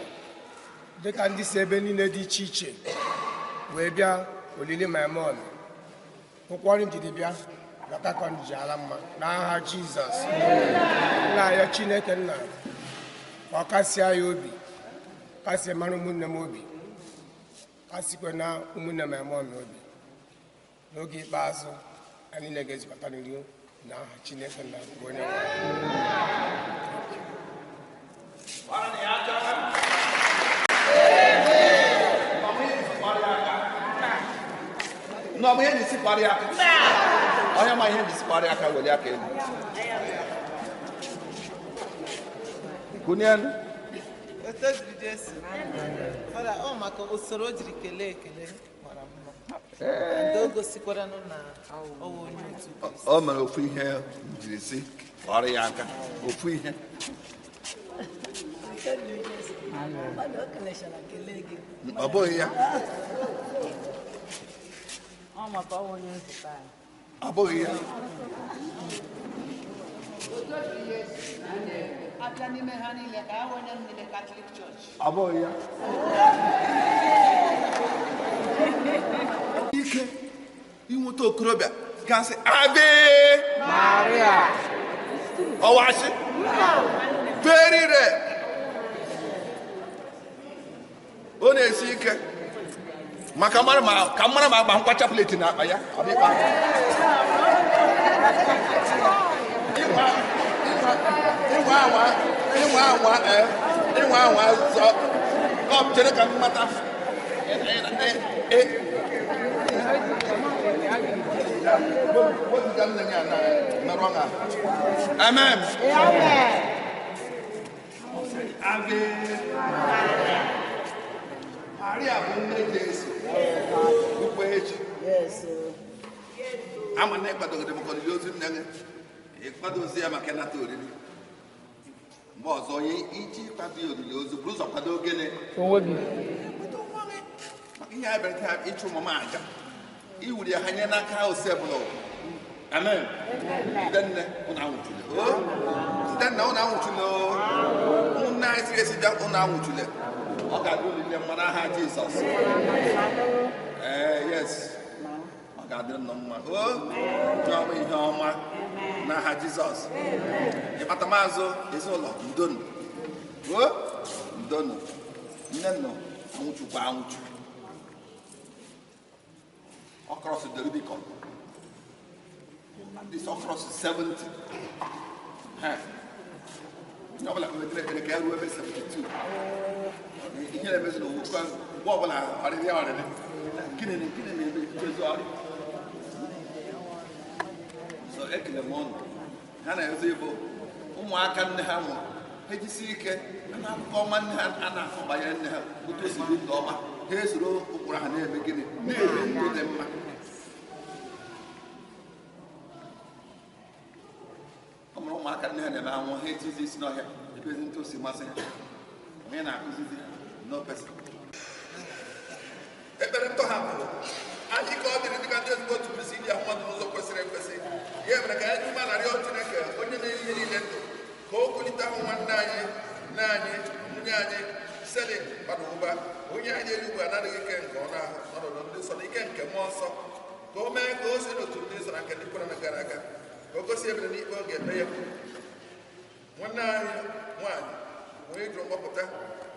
dịka ndị si ebe niile dị iche iche wee bịa olili my mom, ụkwụ ọrụ jiri bịa lọtakọ ji ala mma n'aha Jizọs. Na-ayọ Chineke nna ka ọ kasịa ya obi, kasịa mara ụmụnne m obi, kasịkwa na ụmụnne my mom obi. N'oge ikpeazụ anyị niile ga-ezukọta n'iru n'aha Chineke nna bụ onye nwe anyị. N'ọbụ ihe njisi kparị aka. Onye ma ihe njisi kparị aka weli aka elu. Kunienu. Otu jiri Jesu. Fada, ọ maka usoro o jiri kelee ekele mara mma. Ndị o gosikwara nụ na ọ wụ onye otu Kristi. O mere ofu ihe jiri si kparị ya aka. Ofu ihe. Ọ bụghị ya. Ọ bụghị ya. Ọ bụghị ya. Ike inweta okorobịa gasị Ave Maria. Ọwashi. Very rare. Ọ na-esi ike. Maka mara ma ka mara ma agba nkwa chaplet na akpa ya. Ọ bụ ịkpa. Ịnwa anwa zọ. Ọ chere ka m mata. Wezuga nne gị ana merụọ gị ahụ. Amen. Ave Maria bụ nne Jesu. Ukwe echi. Ama na ịkwadogide maka olili ozu nne gị. Ịkwadozi ya maka ịnata oriri. Mgbe ọzọ onye iji kwado ya olili ozu buru ụzọ kwado gịnị? Onwe gị. Maka ihe a bịara taa ịchụ mama aja. Iwuri ya ha nye n'aka ose bụla. Amen. Ndị nne ụnụ anwụchule. Ndị nna ụnụ anwụchule. Ụmụnne anyị siri esi bịa ụnụ anwụchule. Ọ ga-adị unu niile mma n'aha Jizọs. Ee, yes. Ọ ga-adịrị nnọọ mma. O, ihe ọma ihe ọma n'aha Jizọs. Ịkpata maazụ ezinụlọ ndonu. O, ndonu. Nne nnọ anwụchukwa anwụchu. Ọ cross the Rubicon. At least ọ cross 70. Onye ọbụla kpere ekpere ka ya ruo ebe 72. Ihe na-emezi na owukwa mgbe ọbụla ọrịrị ya ọrịrị. Gịnị na gịnị na-eme ezi ọrịa? So ekele m ụnụ. Ha na-ezi bụ ụmụaka nne ha nwụrụ. Ha ejisi ike ha na akụkọ ọma nne ha a na-akọ banyere nne ha otu o si bi ndụ ọma. Ha esoro ụkpụrụ ha na-eme gịnị na-eme ndụ dị mma. Ọ mụrụ ụmụaka nne ha na-eme anwụ ha etizi isi n'ọhịa ebezi ntụ si masị ha. Onye na-akụzizi ha no person. Ekpere ntọhapụ anyị ka ọ dịrị dịka ndị ezigbo otu kwesịrị ịdị ahụ mmadụ n'ụzọ kwesịrị ekwesị. Ya mere ka anyị dị umeala rịọ Chineke onye na-enye ihe niile ndụ ka o kulite ahụ nwanne anyị nne anyị nwunye anyị Selin bara ụba onye anyị elu ugbu a na-adịghị ike nke ọnụ ahụ ọnọdụ ndị nsọ na ike nke mmụọ nsọ ka o mee ka o si n'otu ndị nsọ na nke ndị kwere na gara aga ka o gosi ebere n'ikpe ọ ga-eme ya. Nwanne anyị nwaanyị onye jụrụ mgbapụta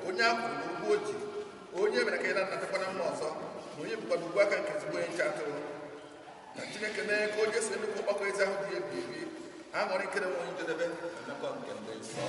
onye a kwuru n'ugwu ojii onye mere ka ya na-anatakwa na mma ọzọ na onye bụkwa n'ugwu aka nke ezigbo onye nche atụrụ na Chineke mee ka onye si nnukwu ọgbakọ ezi ahụ dị ebi ebi aṅụrị nkere nwe onye njedebe mmekọ nke ndị nsọ.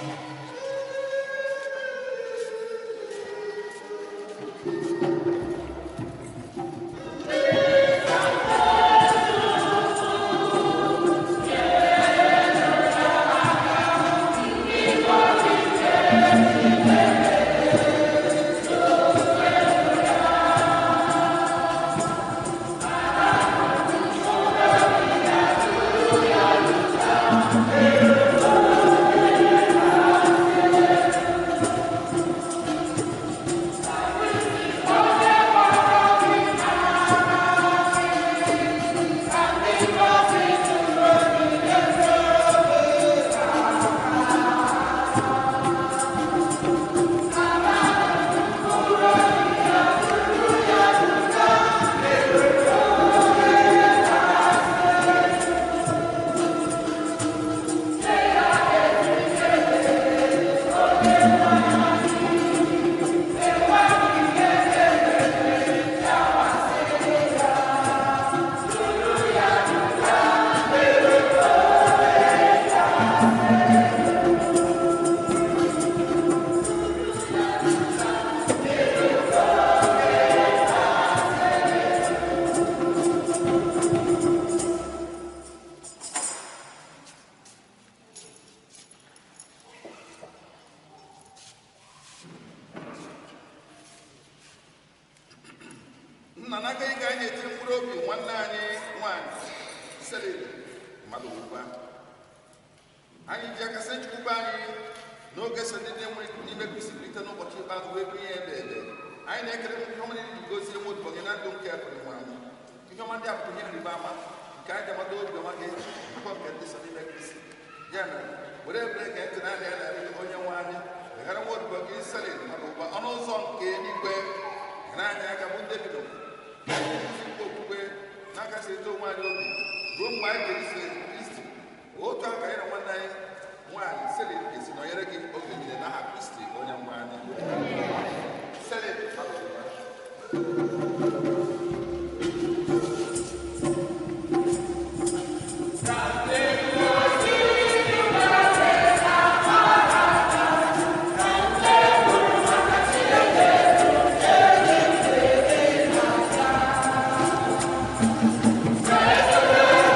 Nna n'aka ike anyị na-etiri mkpụrụ obi nwanne anyị nwaanyị Selin mmadụ ugbu anyị ji aka sị nchekwube anyị n'oge so ndị na-enwe n'ime Kristi bilite n'ụbọchị ikpeazụ wee binye ebe ebe anyị na-ekele ihe ọma niile ji gozie nwa odibo gị na ndụ nke pụrụ nwe anyị. Ihe ọma ndị a pụtara ihe ịrịba ama nke anyị ji amata obi ọma gị akwa nke ndị so n'ime Kristi. Ya mere were ebere ka ntị naanị ya na-arịọ onye nwe anyị weghara nwa odibo gị Selin mmadụ ugbu ọnụ ụzọ nke eluigwe nyere anyị aka bụ ndị bido okwukwe na-akasịrịta onwe anyị obi ruo mgbe anyị ga-esi Kristi otu aka anyị na nwanne anyị nwaanyị Selin ga-esi nọnyere gị oge niile n'aha Kristi onye nwe anyị. Selin Thank you.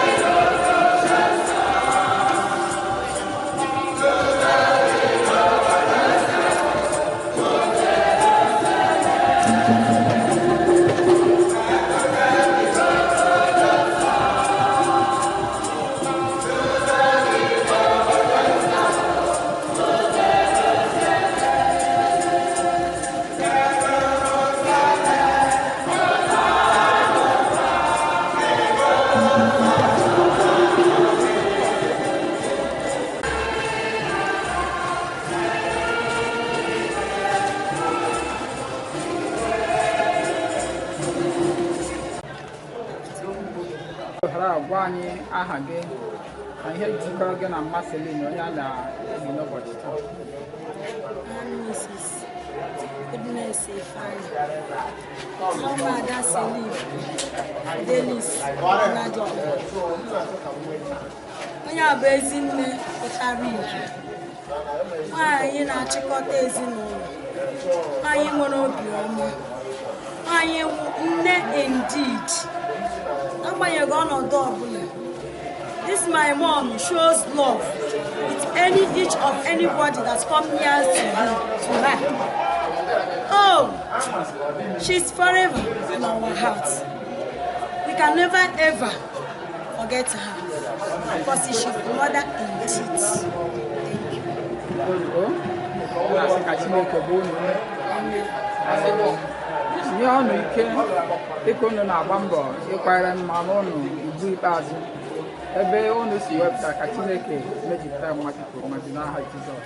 Ohere a gwa anyị aha gị na ihe jikọrọ gị na Marceline onye a na-eli n'ụbọchị taa. I'm Mrs. Goodness Ifeanyi. Ụmụada Celine Fidelis Nnadiọkpa. Onye a bụ ezinne pụtara ìhè. Nwaanyị na-achịkọta ezinụlọ. Nwaanyị nwere obiọma. Nwaanyị nne indeed. Agbanyeghị ọnọdụ ọbụla. This my mom shows love with any each of anybody that come near to her. To her. Oh, she's forever in our hearts. We can never ever forget her because she's the mother indeed. Na-asị ka Chineke bụ unu ume. Nye ọnụ ike dịka unu na-agba mbọ ịkwanyere mma n'ụnụ ugbu ikpeazụ ebe unu si wepụta ka Chineke mejupụta mmadụ kwuru mmadụ n'aha Jizọs.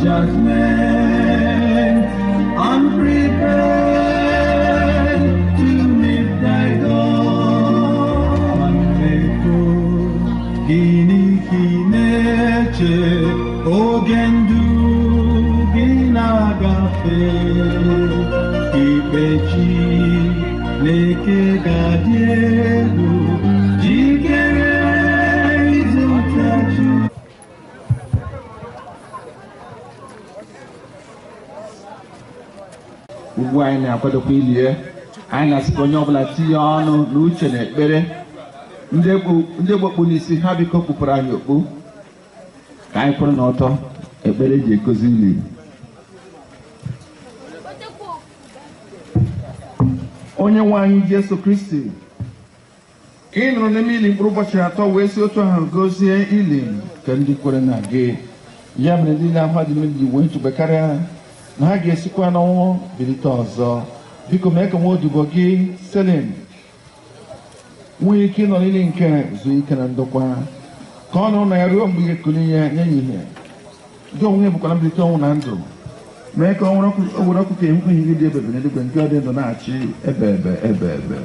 Judgment, unprepared to meet thy God. Gịnị ka ị na-eche oge ndụ gị na-agafe? Ikpe Chineke ga-adị egwu, jikere ịzụta Chukwu. Ugbu anyị na-akwadokwa ilie anyị na-asịkwa onye ọbụla tinye ọnụ n'uche na ekpere. Ndị gbokpu n'isi ha biko kpụpụrụ anyị okpu ka anyị kwụrụ n'ọtọ ekpere eji ekozi ili. Onye nwe anyị Jesu Kristi, ị nụrụ n'ime ili mkpụrụ ụbọchị 3 wee si otu ahụ gozie ili nke ndị kwere na gị. Ya mere ndị na-ahụ adị mmiri wee nchegbe karịa na ha ga-esikwa n'ọnwụ bilite ọzọ. Biko mee ka nwa odibo gị Selim nwee ike ịnọ n'ili nke zuo ike na ndokwa, ka ọ nọrọ na ya ruo mgbe ị ga-ekuli ya nye ya ihe. Gị onwe bụkwara mbilite ọnwụ na ndụ. Mee ka o were ọkụ ka ihu gị dị ebebe n'eluigwe nke ọ dị ndụ na-achị ebe ebe ebe ebe.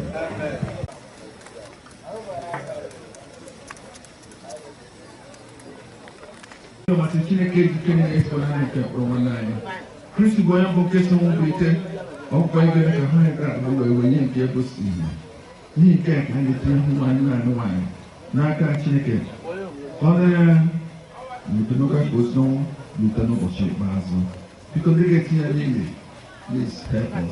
Chineke ejike na-eso nke mkpụrụ nwanne anyị Kristi bụ onye mbụ nke so nwụ bilite, ọ bụkwa ihe ka ha gara wee wee nye nke ebo si ihe. N'ihi nke a ka anyị ga-etinye ihu anyị na-anụ nwaanyị n'aka Chineke ka ọ dịrị ya n'udo n'oge ka o si n'ọnwụ n'ute n'ụbọchị ikpeazụ. Biko ndị ga-etinye ya n'ili, please help us.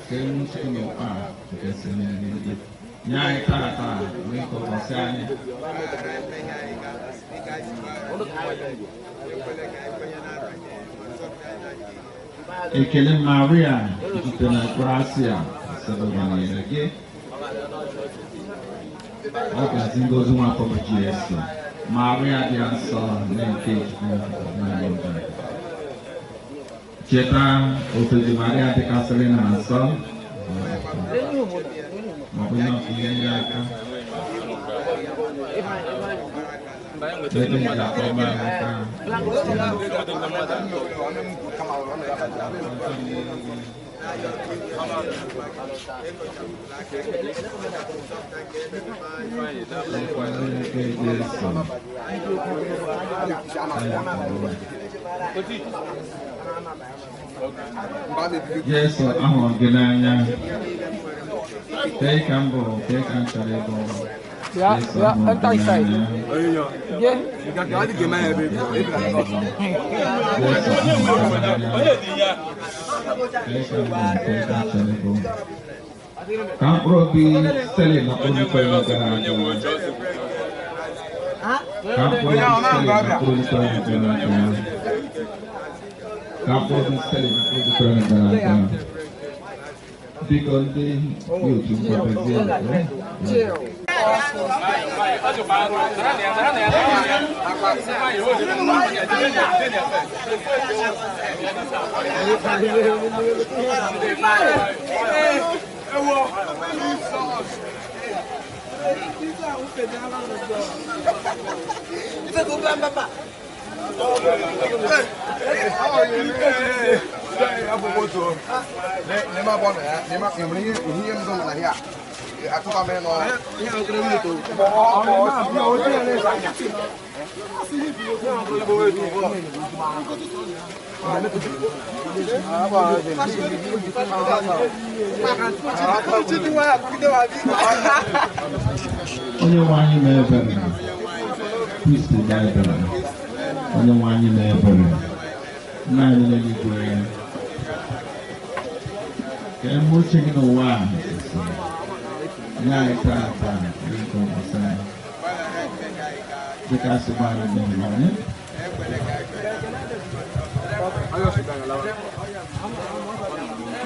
Ka e nwee uche n'ụwa a nke si n'eluigwe. Nye anyị tata wee ka ụbọchị anyị. Ekele Maria jupụtara na grasia sebụbanyere gị. Ọ ga-azị ngọzi nwa afọ bụ Jesu. Maria dị nsọ nne nke Chukwu na njọ. Cheta otu di Maria dịkasịrị na nsọ ma ọ bụ ihe ndị aka. Ebe ndị akpọ aka. Jesu ahụrụ gị n'anya. Kee ka m bụ, kee ka m chọrọ ịbụ. Yeah, enter inside. Yeah. Ka mkpụrụ obi sele na mkpụrụ obi kwere gara aga. Ka mkpụrụ obi sele na mkpụrụ obi kwere gara aga. Ka mkpụrụ obi sele na mkpụrụ obi kwere gara aga. Biko ndị otu nkwadozie. Onye nwe anyị na-ebere, Kristi na-ebere, onye nwe anyị na-ebere, nna anyị n'eluigwe, ka eme uche gị n'ụwa a nye anyị tata nke ụbọchị anyị dịka asị gbara mmehie anyị.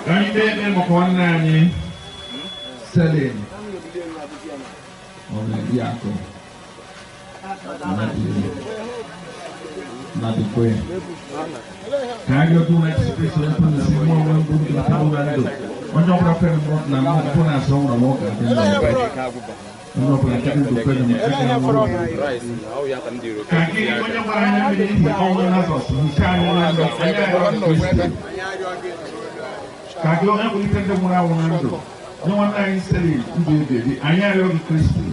Ka anyị kpee ekpere maka nwanne anyị Selin Ọnọdịakụ Nnadikwe. Ka anyị rịọ na Jesu Kristi onye pụrụ isi mụọ onwe mbụ ndụ nke mụ na ndụ. Onye ọbụla kwere na mụ mpụ na-asọ nwụrụ ma ọ ga-adị ndụ. Onye ọbụla nke ndụ kwere m agaghị anwụ. Ka gị onye gbara anya mmiri n'ihi ọnwụ Lazarọs hichaa anyị na ndụ anyị arịọ Kristi. Ka gị onye kwulite ndị nwụrụ anwụ na ndụ nye nwanne anyị Selin ndụ ebi ebi anyị arịọ gị Kristi.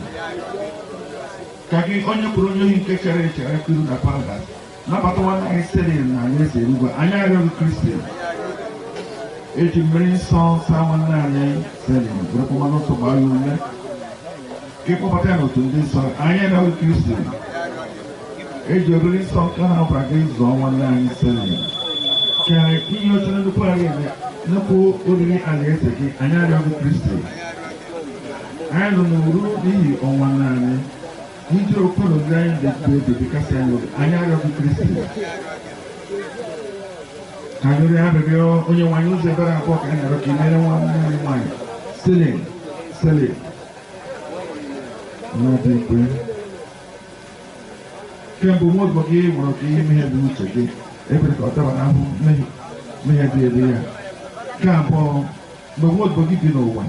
Ka gị onye kwuru onye ohi nke chere echere iru na paradaịs nabata nwanne anyị Selin na alaeze eluigwe anyị arịọ gị Kristi. Eji mmiri nsọ saa nwanne anyị Selin werekwa mmanụ nsọ gbaa ya ume ka ịkpọbata ya n'otu ndị nsọ anyị arịọ gị Kristi. Eji oriri nsọ nke na-abara gị zụọ nwanne anyị Selin ka inye oche na nnukwu nnukwu oriri alaeze gị anyị arịọ gị Kristi. Anyị nọ n'uru n'ihi ọnwa nna anyị ijiri okpuru ndị anyị na-ekwu ebi kasị anyị obi anyị arịọ gị Kristi. Ka anyị rịọ arịrịọ onye nwaanyị ụzọ ebere abụọ ka anyị na-arịọ ka ị mere nwanne anyị nwaanyị Selin Selin Nnadikwe. Kemgbe nwa odibo gị nwụrụ ka ihe mmehie dị n'uche gị ekwere ka ọ daba n'ahụ mmehie dị elu ya. Nke abụọ, mgbe nwa odibo gị bi n'ụwa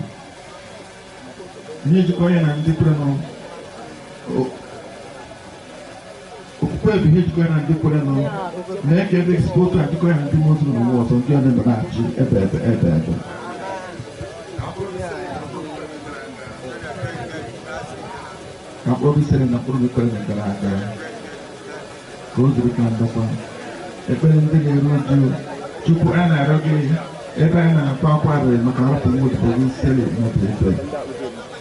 ihe jikọ ya na ndị kwerenụ okwukwe bụ ihe jikọ ya na ndị kwerenụ mee ka ebe ezigbo otu a jikọ ya na ndị mmụọ ozi n'ụwa ọzọ ndị ọdị ndụ na-achị ebe ebe ebe ebe. Ka mkpụrụ obi sere na mkpụrụ obi kwere na gara aga ka o zuru ka ndokwa. Ekpere ndị na-eru uju tupu a na-arịọ gị Ebe anyị na-akwa akwa arịrị maka arapụ nwa odibo gị Sele n'obi.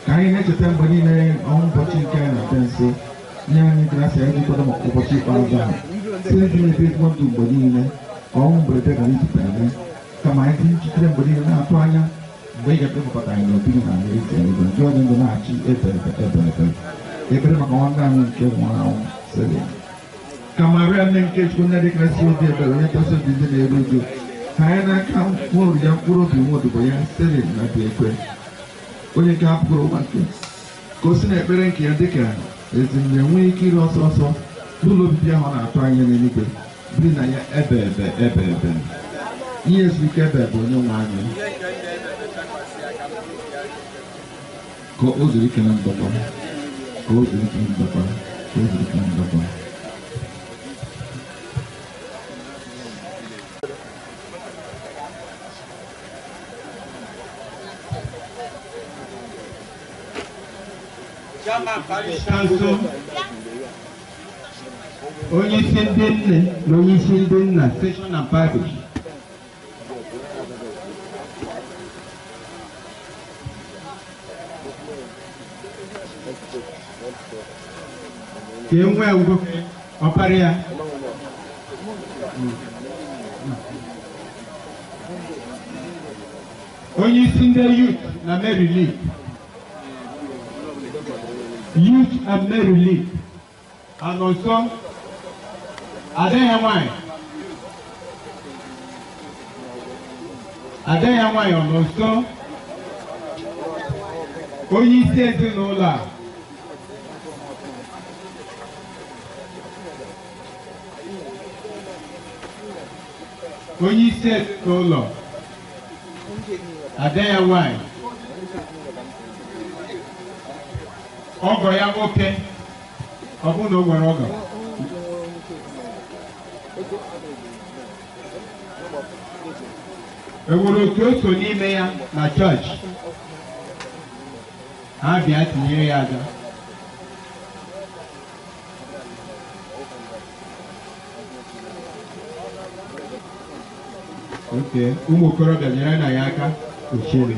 Ka anyị na-echeta mgbe niile ọnwụ ụbọchị nke anyị na-abịa nso, nye anyị grasịa iji kwado maka ụbọchị ikpeazụ ahụ. Site n'ịdị na-ebi ezigbo ndụ mgbe niile, ka ọnwụ mberede ghara izute anyị, kama anyị dị njikere mgbe niile na-atụ anya mgbe ị ga-ekpekọta anyị n'obi gị na alaeze eluigwe. Nke onye ndụ na-achị ebe ebe ebe ebe. Ekpere maka nwanne anyị nke nwụrụ anwụ Sele. Ka Maria nne nke Chukwu, nne dịkarịsị obi ebere, onye kasị obi ndị na-eru uju, ka anyị n'aka nwụrụ ya mkpụrụ obi nwa odibo ya Sele na Biekwe, onye nke hapụrụ ụwa nke ka o si n'ekpere nke ya dịka ezi nne nwee ike iri ọsọ ọsọ n'ụlọ obibi ahụ ọ na-atụ anya n'eluigwe, biri na ya ebe ebe ebe ebe. Ihe ezu ike ebe bụ onye nwe anyị. Ka o zuru ike na ndokwa, ka o zuru ike na ndokwa, ka o zuru ike na ndokwa. Council, onye isi ndị nne na onye isi ndị nna session and parish. Ka e nwee nwoke ọkpara ya. Onye isi ndị youth na Mary League. Youth and Mary League. And also, Adeya nwanyị. Adeya nwanyị ọ nọ nso? Onye isi ezinụlọ a. Onye isi ezinụlọ. Adeya nwanyị. Ọgọ ya nwoke, ọ bụrụ na o nwere ọgọ. E nwere otu o so n'ime ya na chọọchị, ha bịa tinyere ya aka. Oke, ụmụ okorobịa nyere na ya aka ochiere.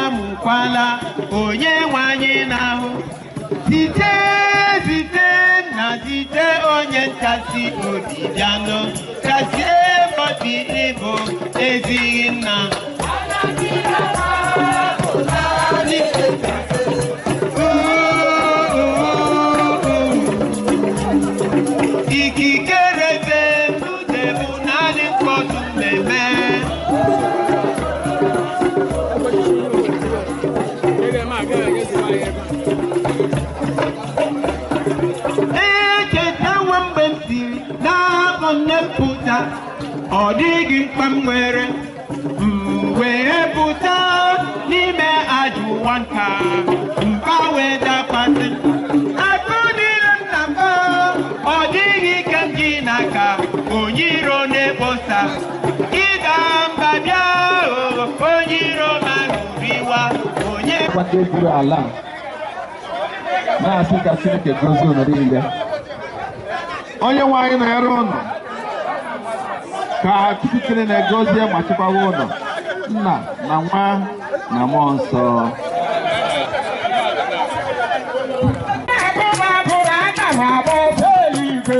atamukwala onye nwe anyị n'ahụ. Zite zite na zite onye nkasi obi bịanụ, kasie obi ịbụ ezighi nna. Ikikere eze ude bụ naanị mkpọtụ mmemme. Echetawo mgbe m siri n'afọ nne m pụta, ọ dịghị mkpa m nwere. M wee pụta n'ime ajọ ụwa nka, mba wee dakwasị. Akụ niile m na mba, ọ dịghị ike m ji n'aka, onye iro na-ekposa. Ịda mba bịa, onye iro ma ṅụrịwa, onye Kwado buru ala na-asị ka Chineke gozie unu niile. Onye nwe anyị nọnyere unu, ka Chukwu kere na-egozie ma chekwawa unu, nna na nwa na mmụọ nsọ. Aga m agba eluigwe.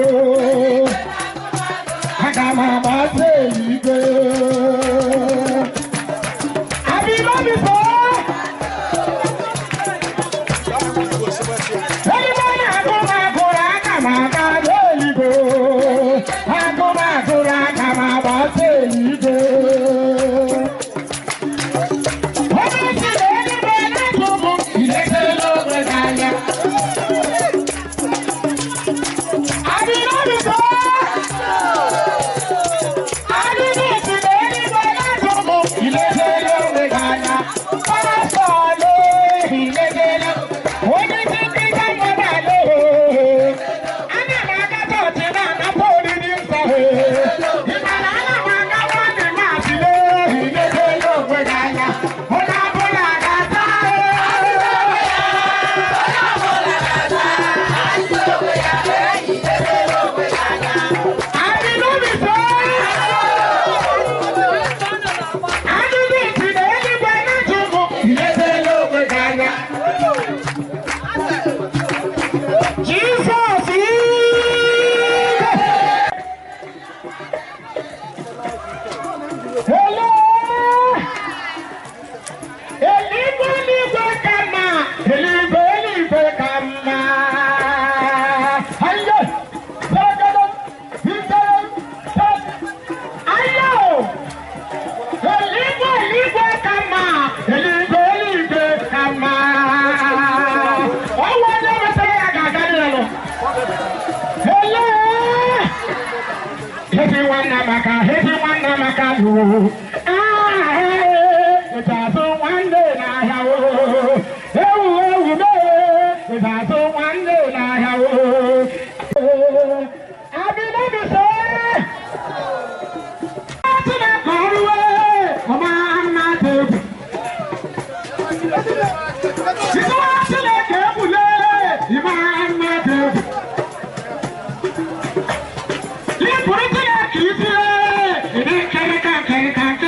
Chineke.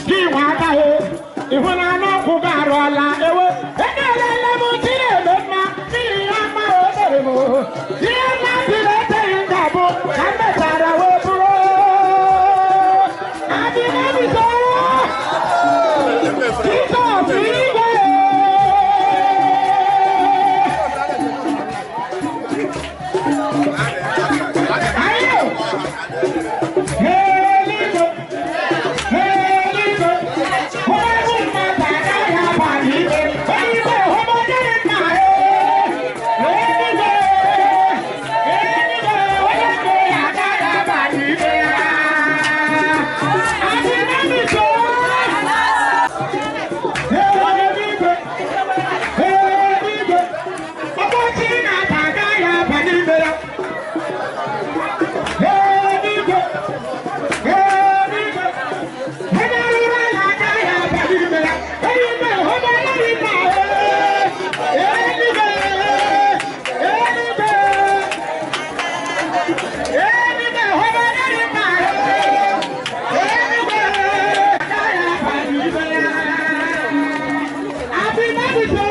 Gị nwa aka he, ịhụnanya ọkwụ gị arụọla ewe. Ekelele m Chineke mma n'ihi ya mma o mere m. Ihe nna si na-echeghị m ga-abụ ka m mechara wee bụrụ. Adị m ebiso. Jizọs igwe. Ayo! Eluigwe! Eluigwe! Ụmụ mmadụ agaghị aba n'ime. Eluigwe, ụmụ dịrị nna ya. Eluigwe! Eluigwe, onye nwe ya agaghị aba n'ime ya. Adị m ebiso. Eluigwe! Eluigwe! Ọkpọchi na-ata agaghị aba n'ime ya. Eluigwe! Eluigwe! Onye rụrụ ala agaghị aba n'ime ya. Eluigwe, onye rụrụ nna ya. Eluigwe! Eluigwe! Eluigwe, onye rụrụ nna ya. Eluigwe, agaghị aba n'ime ya. Adị m ebiso.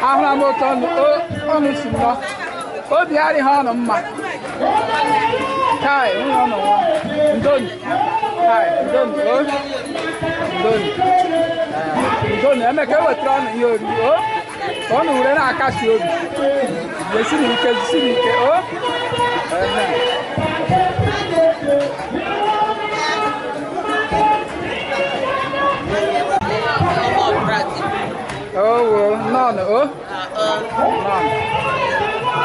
Ahụla m otu ọnụ si nọ obi adịghị ọnụ mma kai nwunye ọnụ nwa ndonu kai ndonu o ndonu ndonu Emeka ewetara ọnụ ihe oriri o. Ka ọ na were na-akasi obi. Jesiri ike, jisiri ike, o. Oh, none, oh. None.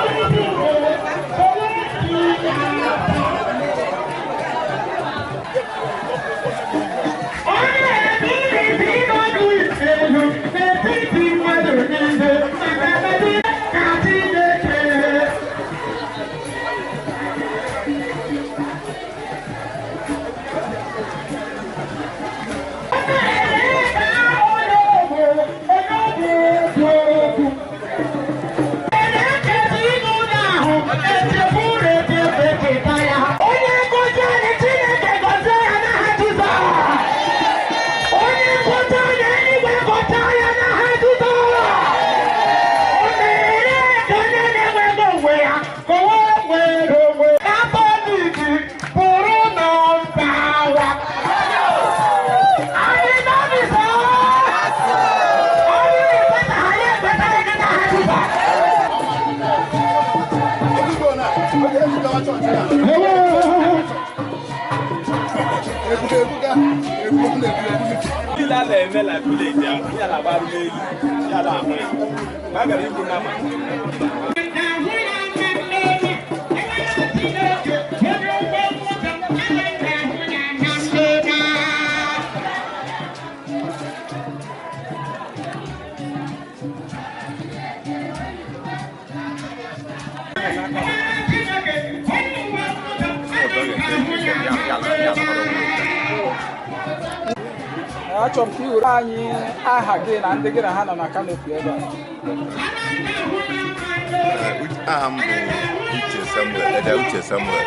Achọrọ m ka ị were anyị aha gị na ndị gị na ha nọ na kanopi ebe a. Aha m bụ Uche Samuel, Eda Uche Samuel.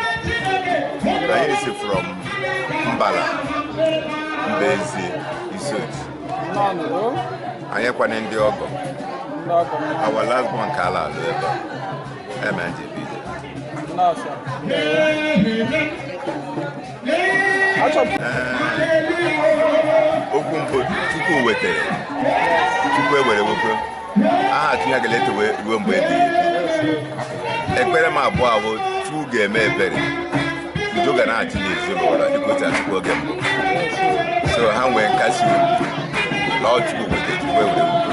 Anyị si from Mbala, Mbezi, Isochi. Anyị kwane ndị ọgọ. Our last one ka ala alụ ebe a. Eme nje bido. Okwu mbụ Chukwu wetere, Chukwu ewere wekwe. Aha Chineke ga-etowe ruo mgbe ebighị ebi. Ekpere m abụọ abụ Chukwu ga-eme ebere. Udo ga na-achị n'ezinụlọ dịka otu Chukwu oge mbụ. So ha nwee nkasi obi na ọ Chukwu wetere, Chukwu ewere wekwe.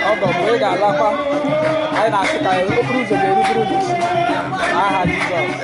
Ọgọ mgbe ị ga-alakwa, anyị na-asị ka okporo ụzọ ga-erubere unu isi n'aha Jizọs.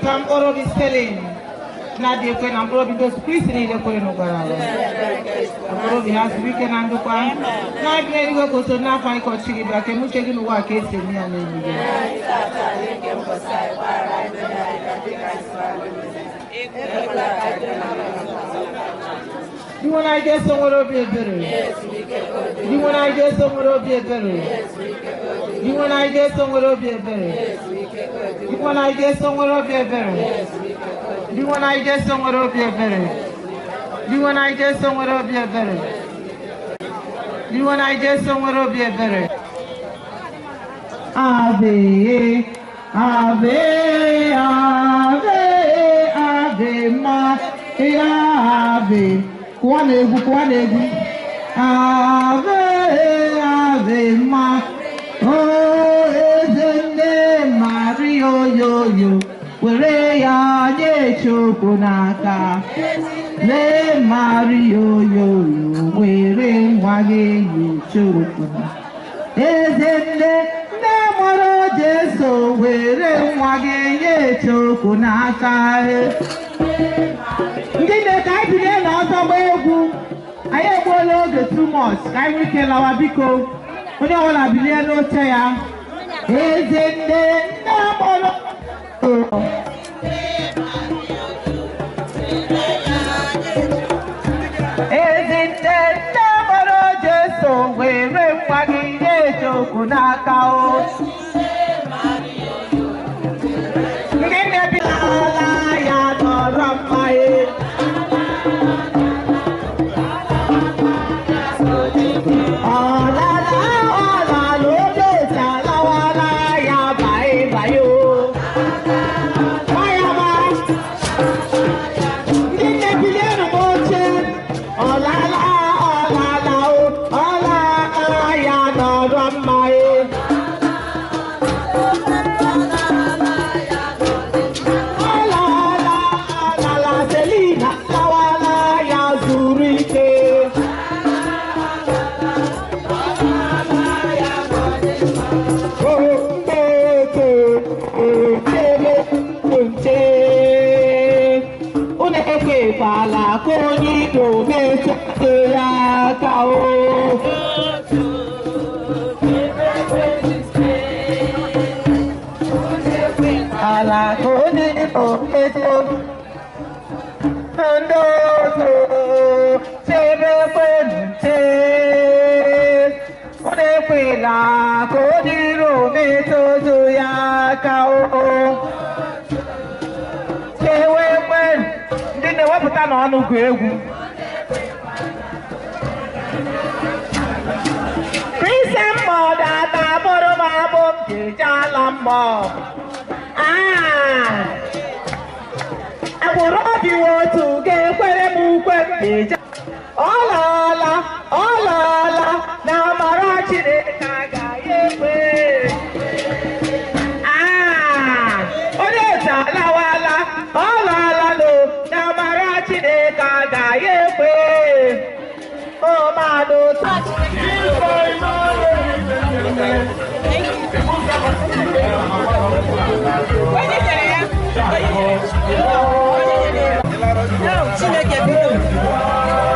Zọpụta mkpụrụ obi Selin na-adị ekwe na mkpụrụ obi ndị Kristi niile kwere n'ụgbara ala. Mkpụrụ obi ha zuru ike na ndokwa. Na-abịa eluigwe ka oso n'afọ anyị kọchị gị bịa ka emuche gị n'ụwa ka esi eme ya n'eluigwe. Di nwere anyị ga-eso nwere obi ebere. Di nwere anyị ga-eso nwere obi ebere. Di nwere anyị ga-eso nwere obi ebere. Di nwere anyị ga-eso nwere obi ebere. Di nwere anyị ga-eso nwere obi ebere. Di nwere anyị ga-eso nwere obi ebere. Di nwere anyị ga-eso nwere obi ebere. Ave, ave, ave, ave Maria, ave. Kụwa na-egwu, kụwa na-egwu. Ave, ave ma, o eze nne Maria oyoyo, were ya nye Chukwu n'aka. Lee Maria oyoyo, were nwa gị nye Chukwu n'aka. Eze nne, nne mụrụ Jesu, were nwa gị nye Chukwu n'aka. Ndị nne ka anyị bilie n'ọsọ gbaa egwu. Anyị egbuola oge too much ka anyị nwee ike lawa biko. Onye ọbụla bilie n'oche ya. Eze nne nne mụrụ. Eze nne nne mụrụ Jesu, were nwa gị nye Chukwu n'aka o. Ndị nne bi n'ala ya nọrọ mma e. Ọlala ọlala oge alawala ya baị baị o. Bayaba. Ndị nne bilienụ m oche. Ọlala ọlala o ọlala ya nọrọ mma e. Ọlala ọlala Selina lawala ya zuru ike. Unu ekwekwala ka onye ikpe metụ ya aka o. Ala ka onye ikpe metụ ndị otu chebe kwenu nche. Unu ekwela ka onye iro metụ ya aka o. Chewe kwenu ndị na-ewepụta n'ọnụ gụ egwu. Christian mother na-abụrụ m abụ m ji ala mmụọ. Agbụrụ obi otu ga-ekwere m ukwe m ji ọlaala ọlaala na amara Chineke agaghị ekwe. Onye otu alawala ọlaala no na amara Chineke agaghị ekwe. Ọmanụ Chineke biko.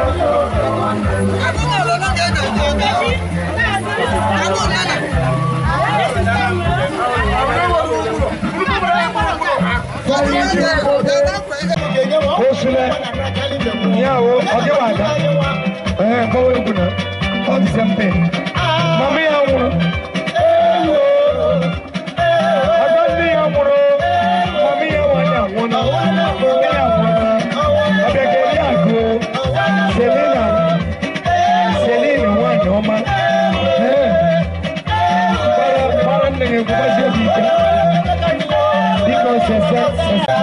Osule, ìyàwó ọjọ́ wàdà, ẹ̀ kọ́wé egwu na all the same thing. Mama ya nwụrụ, ọjọ́ ndị ya nwụrụ, mama ya nwanyị anwụna, nne ya nwụna, ọbịageli agụ, Selina, Selina nwanyị ọma, ee, gbara nne gị gbazie obi ike, biko sese sese.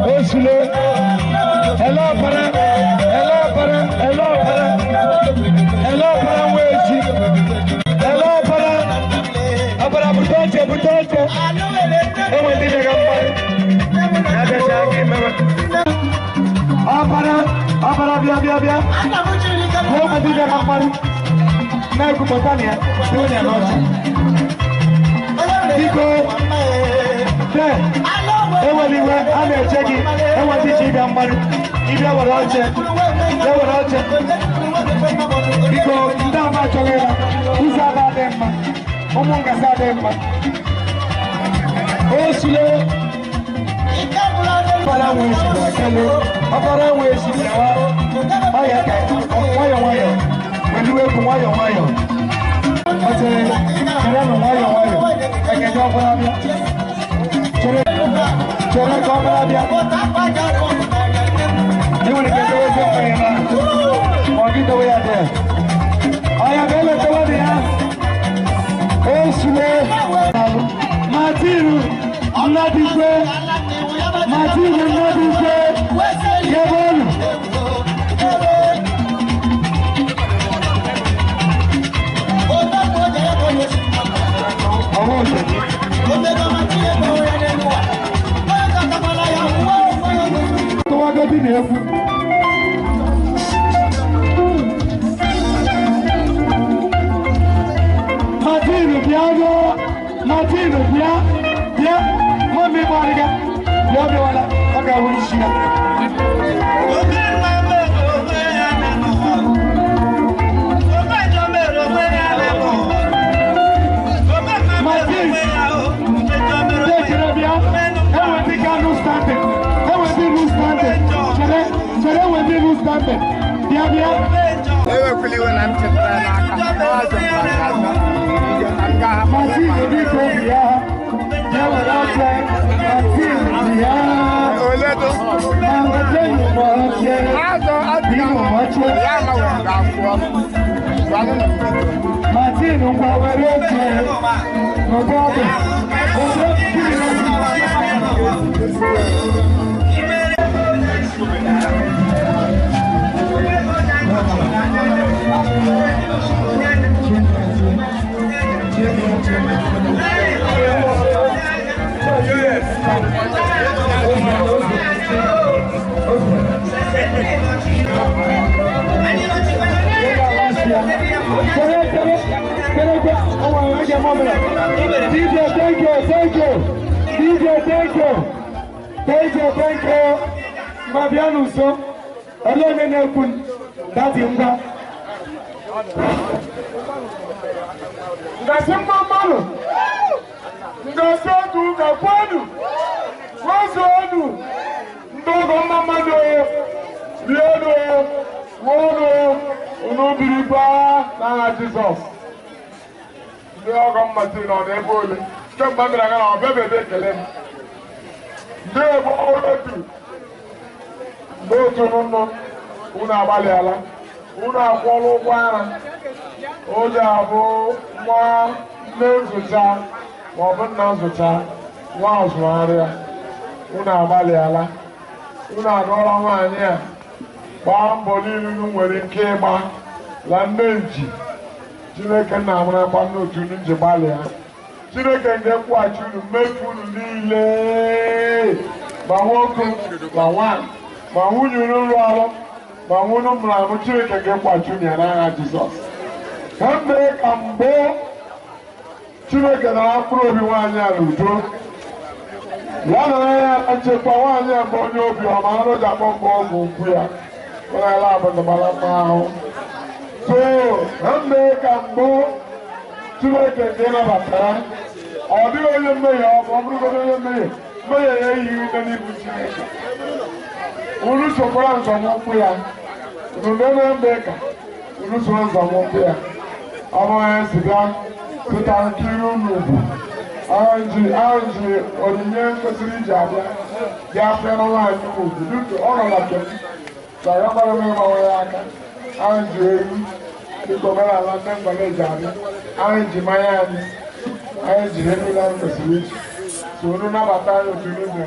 Osule, elọpara, elọpara, elọpara, elọpara nweji, elọpara, ọbara bute oche, bute oche, enwe ndị na-aga mmadụ. Ọpara, ọpara bịa bịa bịa. Gụọ ndị bịara mkparị. Na-ekwupụta na ya, dịwe na ya n'ọchị. Biko, dee, ewela iwe, a na-eche gị, enweta iche ịbịa mgbaru. Ịbịa were oche, bịa were oche. Biko, ndị ama achọghị ịla, ụzọ aba adịghị mma, ụmụ nkasi adịghị mma. O sule, ọkpara nwe esi bịa kele, ọkpara nwe esi bịawa, ọya ka nwayọ nwayọ, weliwe egwu nwayọ nwayọ. Ọ sịrị, cherenụ nwayọ nwayọ, ekele ọkpara bịa. Chere, chere ka ọkpara bịa. Ị nwere ike dowe eze mmanya ebe ahụ, ma ọ gị dowe ya there. Ọya bịa letawa dị ya. Esule, Matiru, Nnadikwe, Matiru Nnadikwe, Yebonu. Ọwọ́ òṣèlú. Tọwagodi na-ekwu. Martinu bịa go, Martinu bịa, bịa, mọmi gbarịga, bịa bịawala, ọ ga-awụ isi ya. Martin, bịa chere bịa, enwe ndị ka nụ standing, enwe ndị nụ standing, chere, chere enwe ndị nụ standing, bịa bịa. Ewekwala iwe na m chetara n'aka, ọ zọpụtara azọ. Martin biko bịa, bịa were oche, Martin bịa. Oledo. Martin bụ oche, biko oche. Ya amaghị ọ ga-akwụ ọnụ. Gwanụ m biko. Martin ngwa were oche, n'ọdụ ọdụ. Oche DJ, thank you, thank you. DJ, thank you. Thank you, thank you. Ma bịa n'uso, ele onye na-ekwu dati ngwa. Ngasị mma mmanụ, ngasị otu ụka kwenu, kwezuonu, ndị ọgọ mma mmadụ rienu, ṅụọnụ, unu birikwa n'aha Jizọs. Ndị ọgọ mmasị nọ n'ebe ole kemgbe m bịara na ọ bịa ebe ekele m. Ndị ebe otu ndị otu nụnụ unu agbalịala, unu akwụọla ụgwọ ara o ji abụ nwa nne nzụcha ma ọ bụ nna nzụcha nwa ọzụgharịa. Unu agbalịala, unu agụọla nwaanyị a, gbaa mbọ niile unu nwere ike ịgba la nne nji. Chineke nna amarakwa n'otu unu ji gbalịa. Chineke nke kwụghachi unu mmefu unu niile, ma nwoke ma nwaanyị ma nwunye unu rụrụ ọrụ ma nwunye mụrụ amụ. Chineke nke kwụghachi unu ya n'aha Jizọs. Ka mgbe ka mbụ Chineke nara mkpụrụ obi nwaanyị a n'udo, ya nara ya nchekwa. Nwaanyị a bụ onye obi ọma, arụ ji akpọ mbọ ọgwụ nkwụ ya nwere abụ ndụmara mma ahụ. So na mgbe ka mbụ Chineke nke nabatara, ọ dịghị onye mmehie ọ bụ ọ bụrụgodị onye mmehie, mmehie ya eyighị nne n'ibu Chineke. Unu sokwara nzọmụkwụ ya, unu na-eme mgbe ka unu soro nzọmụkwụ ya. Ọ bụ onye si bịa sịta nkiri unu ugwu ahụ ji onyinye kwesịrị iji abịa bịa fere nwaanyị ugwu dịka ọ nọ na nke m ka ya gbara m ịgbanwe ya aka. Anyị ji ewu dịka omenala ndị mgbale ji abịa, anyị ji mmanya anyị, anyị ji ihe niile anyị kwesịrị iji. So unu nabata anyị otu unu dị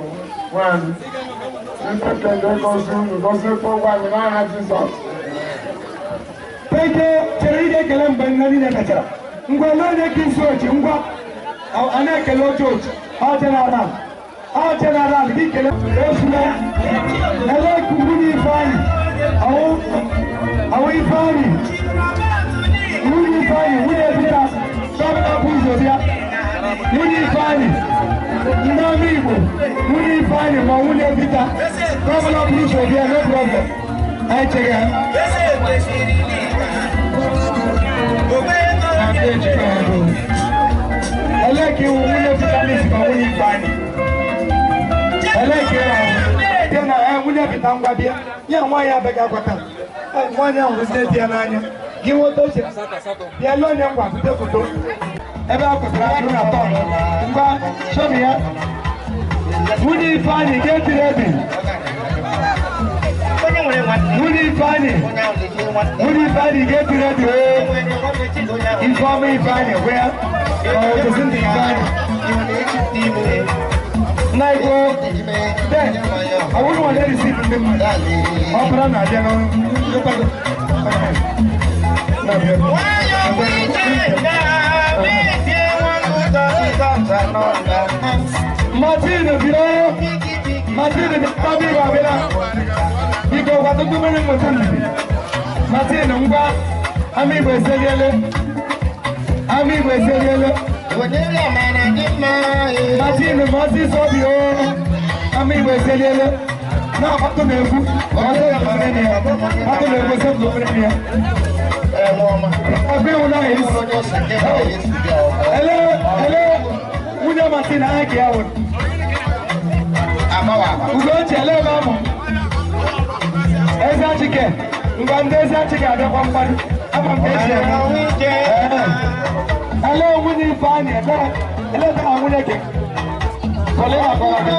nwaanyị. Chineke ga-egọzi unu, gọziekwa ụgwọ anyị n'aha Jizọs. Thank you. Chere ị ga-ekele mgbe nne niile mechara. Ngwa ole onye ka isi ochi ngwa a na-ekele oche ochi ọ general Ọ general gị kele osule. Ele nwunye Ifeanyị. Ọwụ Ifeanyị. Nwunye Ifeanyị, nwunye Peter, gọvanọ bụ ụzọ bịa. Nwunye Ifeanyị, ndị ọma Igbo, nwunye Ifeanyị ma nwunye Peter, gọvanọ bụ ụzọ bịa, no problem. Anyị chere ha. Eleke nwunye Peter ma nwunye Ifeanyị. Eleke bịa na nwunye Peter ngwa bịa. Ya nwaanyị abịaghị agwata. Nwaanyị ahụ rụzie di ya n'anya. Gị nweta oche. Bịa lee onye ngwa bute foto. Ebe a kwụsịrị atụrụ na tọn. Ngwa shomi ya. Nwunye Ifeanyị ga-etiri ebi. Nwunye Ifeanyị. Nwunye Ifeanyị ga-etiri ebi. Ifeọma Ifeanyị gwa ya. Ọ gosi ndị Ifeanyị. Na Igbo, then, I wouldn't want to receive ndị mmadụ. Ọ bụrụ na abịa n'ọrụ. Martin biro, Martin tabi babila. Biko watutu mene mwetuni. Martin ngwa, ami bweseliele. Ami bweseliele. Martin masi sobio. Ami bweseliele. Na watu nefu, watu nefu, watu nefu sefu mene. Hello, hello. Nwunye Martin aka ya wụ. Ugochi ele ebe amụ. Eze Achike, ngwa ndị Eze Achike abịakwa mkparị. Ama m ka esi eme. Ele nwunye Ifeanyị ebe ele ebe na nwunye gị. Kọle na kọla gị.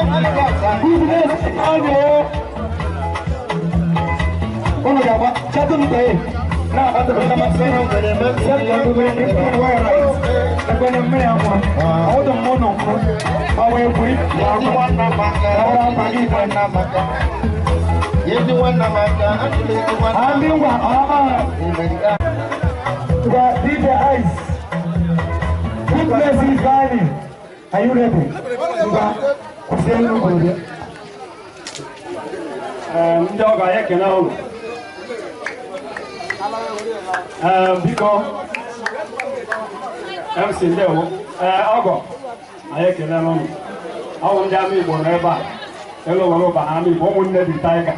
Goodness Ifeanyị o. Unu ga-agba chatụ m tee. Na abata bụ kama sị. Are you ready? Ndị ọgọ anyị ekene ụlọ. Biko MC ndewo ọgọ anyị ekelela ụnụ. Ọ bụ ndị ama Igbo nọ ebe a. Elu nwere ụba na ama Igbo ụmụnne dị Tiger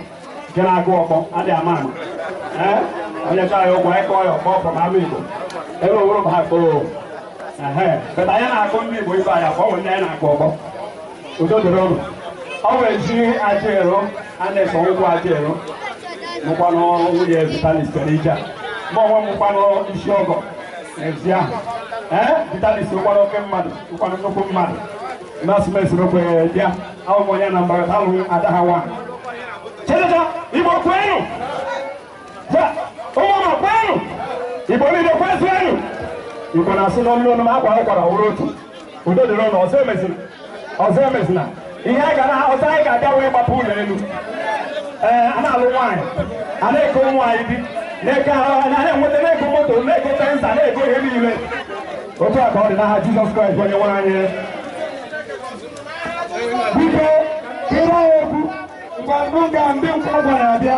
nke na-agụ ọkpọ adịghị ama ama. Onye chọọ ya ụgwọ ịkọ ya ọkpọ ọkpọ na ama Igbo. Elu nwere ụba akpọrọ. Beta anyị na-akụ ndị Igbo ibe anyị akpọ, ọ bụ ndị anyị na-akụ ọkpọ. Udo dịrị ụnụ. Ọ bụ ezi Ajaero a na-eso ụgwọ Ajaero mụkwanụ nwunye Vitalis kere ije a. Mụ onwe m mụkwanụ isi ọgọ n'ezi ahụ. Vitalis ụkwanụ oke mmadụ, ụkwanụ nnukwu mmadụ. Nọọsụ mesịrị okwe bịa, ahụ m onye na mgbagata alụ ada ha nwaanyị. Chechecha, Igbo kwenu! Ụmụ kwenu! Igbo niile kwezuenu! Igbo na-asụ n'ọnụ ọnụ m akwa ụkwara wụrụ otu. Udo dịrị ụnụ, ọzọ emezina. Ọzọ emezina. Ihe a ga na ọzọ anyị ga-abịa wee gbapụ ụlọ elu. A na-alụ nwaanyị, a na-eko nwaanyị di, na-eko ahụ, na-enweta na-eko moto, na-eko tensa, na-eko ihe niile. Otu a ka ọ dị n'aha Jizọs Kraịst onye nwe anyị. Biko, kere anyị okwu, ngwa mbụ ga ndị nkwagwa na-abịa.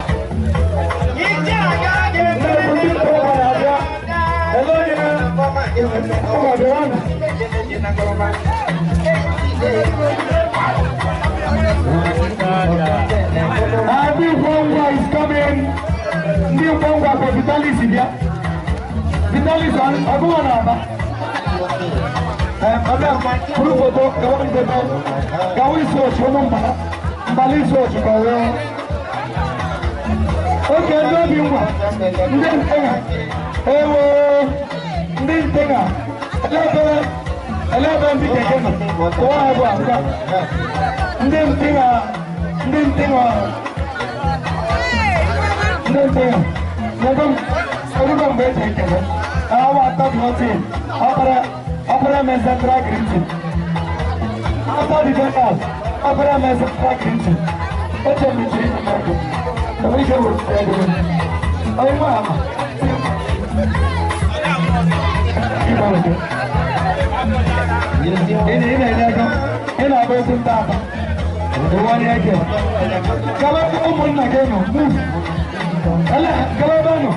Ndị nkwagwa na-abịa. Ele onye ngwa bịara nụ. Ndị nkwagwa is coming. Ndị nkwagwa for Vitalis bịa. Vitalis ọgụwa na-aba. Madam, kuru foto, gawa foto, gawa isi ochi ụmụ mbala, mbala isi ochi ka ọ wee. Oke ndị obi ngwa, ndị ntenga, ewo, ndị ntenga, elebe ndị keke nọ, kụwa ha bụ akwa. Ndị ntenga, ndị ntenga, ndị ntenga, ego m mgbe eji ekele, awa atọ protein, ọkpara. Opera men central greeting. After the vendors, Opera men central greeting. Oche mechiri mmadụ. Enwere ike were ego. Onye nwe ama. Ị na-enye ego. Ị na-agba egwu nta aba. Ụwa na-eke. Gaba ebe ụmụnna gị nọ, move. Ele, gaba ebe nọ.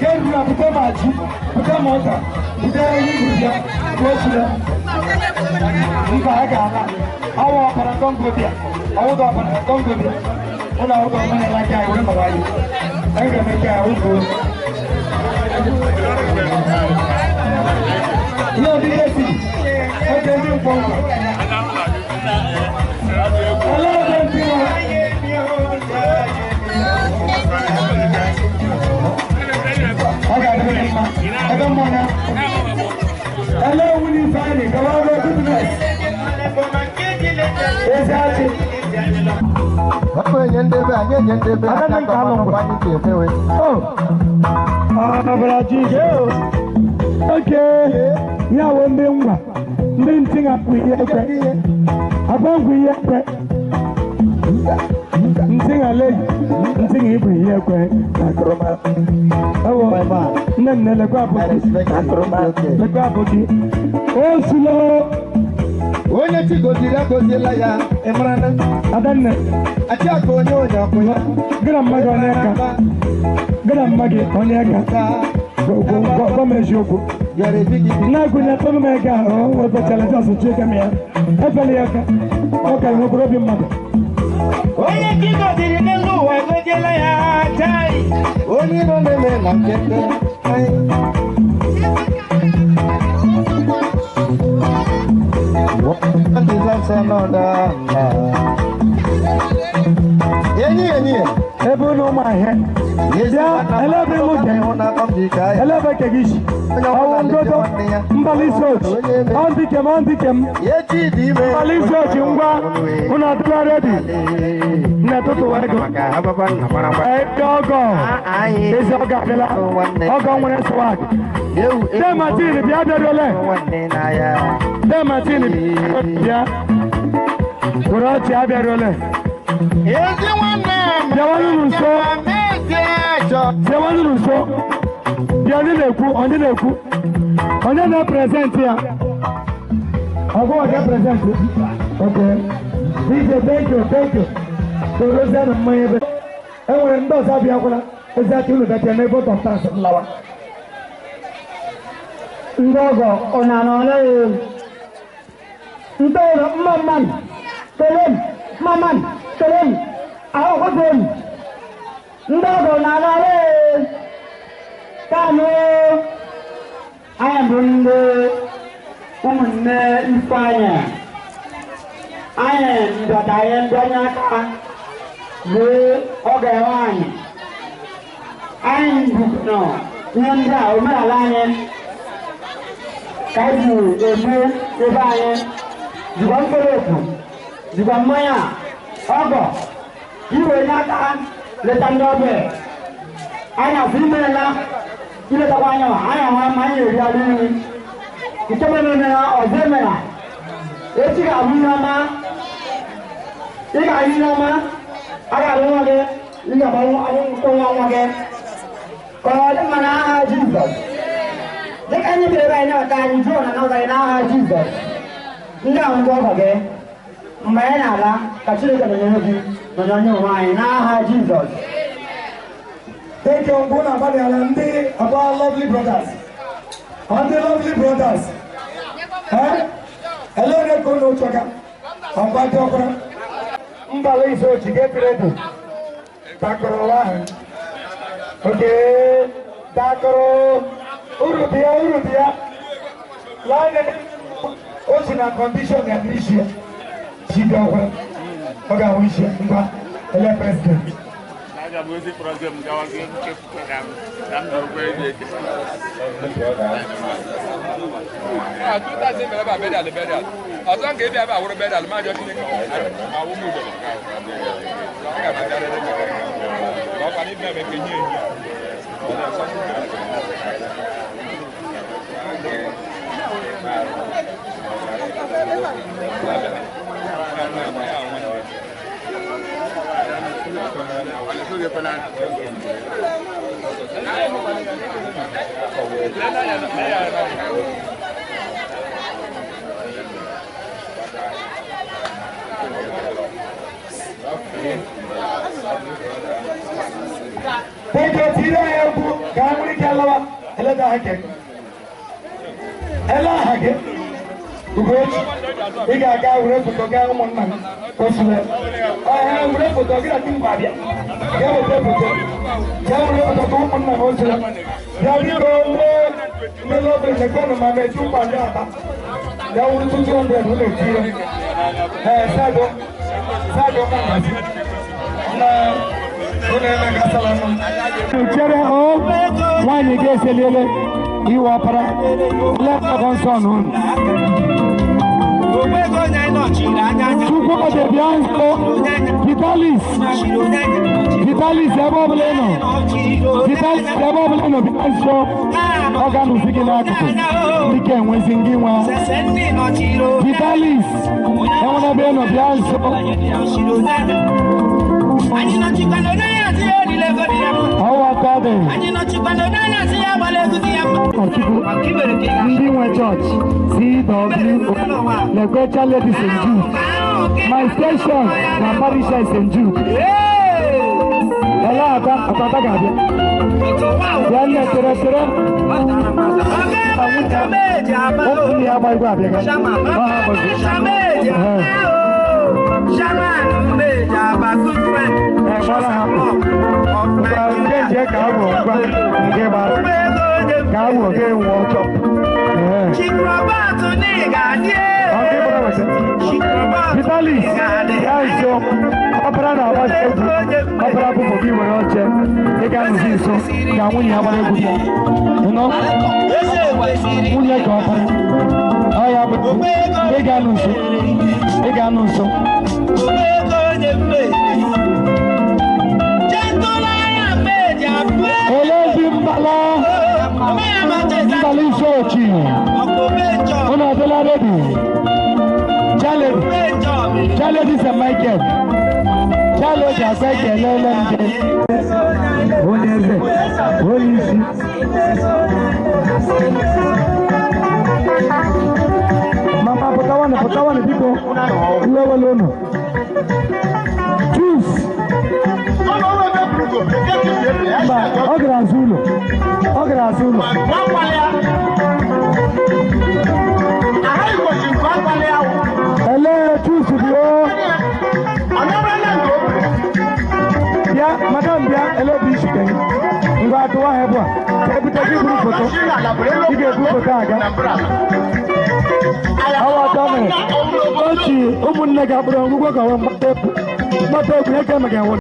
Ka eru na bute ma ji, bute ma ọka, bute ihe igwu bịa, ka o siri. Mba, a ga-ala. Awa ọbara Kongo bịa. Ọwụda ọbara Kongo bịa. Ụlọ akwụkwọ omenala nke anyị were mara anyị. Anyị ga-eme ka anyị kwuo. Ihe ọdịdị esi, oge ndị mkpọmkpọ. Olee ebe ndị nọ? Ọ ga-adịrị gị mma. Ebe mmụọ na. Ele nwunye Ifeanyị, gawa ebe goodness. Ezi achị. Enye ndebe anyị enye ndebe Agaghị nke alụ ngwa. anyị ga-emewe. Oh, ọbara Jizọs. Oke, ya wụ ndị ngwa, ndị ntị ga-apụ ihe ekwe. Agba ngwa ihe ekwe. Ntị ga-ale, ntị ga-ebu ihe ekwe na akụrụma. Ewo, nne m na-elekwa abụghị. Lekwa abụghị. O sulo. Onye chi goziri agoziela ya, ị mara na Adanne. Achị aka onye onye ọkụ ya. Gị na mma gị onye ka? Gị na mma gị onye ka? Gwa m eziokwu. Na-agụnye tụrụ m ego ahụ, wepụtara Jọs chi eke m ya. Efela ya aka. Ọ ka nwekwara obi mmadụ. Onye chi goziri n'elu ụwa egoziela ya chai. Onye iro na-eme na nkete. Enyi enyi. Ebe unu ụmụ ahịa. Bịa, ele ebe mụ jere. Ele ebe ke gị si. Ọwụ ngodo. Mbali isi ochi. Ọ ndị kem, ọ ndị kem. Mbali isi ochi ngwa. Unu adịla redi. Nne tụtụwa ego. Ebe ọgọ. Ezi ọgọ abịala. Ọgọ nwere swag. Dee Martin bịa bịaruole. Dee Martin bịa. Were ọchị abịaruole. Ezi nwanne m. Bịawanụ nso. Bịawanụ nso. Bịa onye na-ekwu, onye na-ekwu. Onye na-eprezentị ya. Ọgwụ ọga prezentị. Okay. DJ, thank you, thank you. Torozie na mmanya ebe. E nwere ndị ọzọ abịakwala. Ezi aka unu bịa n'ebe ọtọ ntaasị m lawa. Ndị ọgọ ọ na-anọ n'elu. Ndị ọgọ mma mmanụ, kele m, mma mmanụ, kele m, ahụhụ m. Ndị ọgọ na-anọ n'elu. Kanụ, anyị bụ ndị ụmụnne Ifeanyị. Anyị ndọta anyị ndị onye aka wee oge nwaanyị. Anyị nọ ihe ndị a omenala anyị ka anyị ji eme ebe anyị jikwa mkpụrụ jikwa mmanya ọgọ iwe nye aka leta ndị ọbịa. Anyị afọ imeela iletakwa anya anyị ahụra ma anyị eri alụ nri nke mere emela ọzọ emela echi ga-abụ ihe ọma ị ga-ahụ ihe ọma a ga-alụ nwa gị ị ga-agbanwe nwa nwa gị ka ọ dị mma n'aha Jizọs. Dịka anyị bịara ebe anyị na-ata anyị jụọ na anabata gị n'aha Jizọs. Ndị ahụ ndị ọgọ gị mgbe anyị na-ala ka Chineke nọnyere gị nọnyere onwe anyị n'aha Jizọs. Thank you, Ngwuna Abadiala, ndị abụọ Lovely Brothers. Ndị Lovely Brothers. Eh? Ele onye ka unu chọga? Ọgba dị ọkwara. Mbala ise ochi get ready. Takụrụ ahụ. Okay. Takụrụ. Uru bịa, uru bịa. Line o si na condition ya n'isi ya. Chi dị ọkwara. Ọ ga-ahụ isi ya. Ngwa, ele president. Aga m ozi program gawazie nchepụta ka m ka m nọrọkwa ebe eke. Ah, 2000 mere ebe a burial burial. Ọzọ nke ịbịa ebe a wụrụ burial ma ajọ Chineke ma awụ m ugboro. Aga m abịarịrị maka ka ọ kwana ịbịa ebe ka enyi enyi. Ọ na-asọ Tiri anyị egwu ka anyị nwere ike lawa eleda ha gị. Ele aha gị. Ugochi, ị ga-aga were foto gaa ụmụnna m osule. Ọhịa were foto gị na di m abịa. Gaa weta foto. Gaa were foto ka ụmụnna m osule. Bịa biko ndị lọbịa lekwanụ ma mechi ụkwa ndị aba. Bịa wuru 200 ụlọ etinye. Ee, sago. Sago ma nhazi. Na ụlọ emekasala m. Chere o, nwaanyị ga-eseliele iwe ọpara. Lefọdụ nsọ n'ụlọ. Chukwu bịa nso Vitalis Vitalis ebe ọbụla ị nọ Vitalis ebe ọbụla ị nọ bịa nso ọ ga-anọzi gị n'akụkụ dịka enwezi gị nwa Vitalis enwere ebe ị nọ bịa nso ọwa tọdị Ọchukwu ndị nwe chọọchị CWO Lekwecha Lady St. Jude. My station na parish St. Jude. Ele ata atata ga-abịa. Bịa nne tere tere. Ụmụ ya agba igwe abịa ga. Ọ ha gbazi. Gbara ha. Nke nje ka agwọ ngwa nke gbara. Ka agwọ ga enwe ọchọ. Vitalis, ya nso, ọpara na-agbasi egwu, ọpara bụbụ gị were oche, ị ga-anọzi nso ka nwunye ya gbara egwu ya. Nọ? Nwunye ka ọpara. Ọ ya bụ, ị ga-anọ nso, ị ga-anọ nso. Elezi mbala, mbala isi ochi. Unu adịla ready? Charlie St. Michael. Charlie agba ekelele m gị. Onye eze, onye isi. Mama pụtawanụ pụtawanụ biko. Iwe wele unu. Choose. Mba, ọ gara azụ ụlọ. Ọ gara azụ ụlọ. Ele choose bi o. Bịa, madam bịa, ele bụ isi gị. Ngwa atụwa ha ebe a. Ka ebute gị buru foto. Ị ga-ebu foto aga. Awa atọ mere. Ochi, ụmụnne ga-akpụrụ ọgwụgwọ ka ọ mgbata egwu. Mgbata egwu eke mega enwe.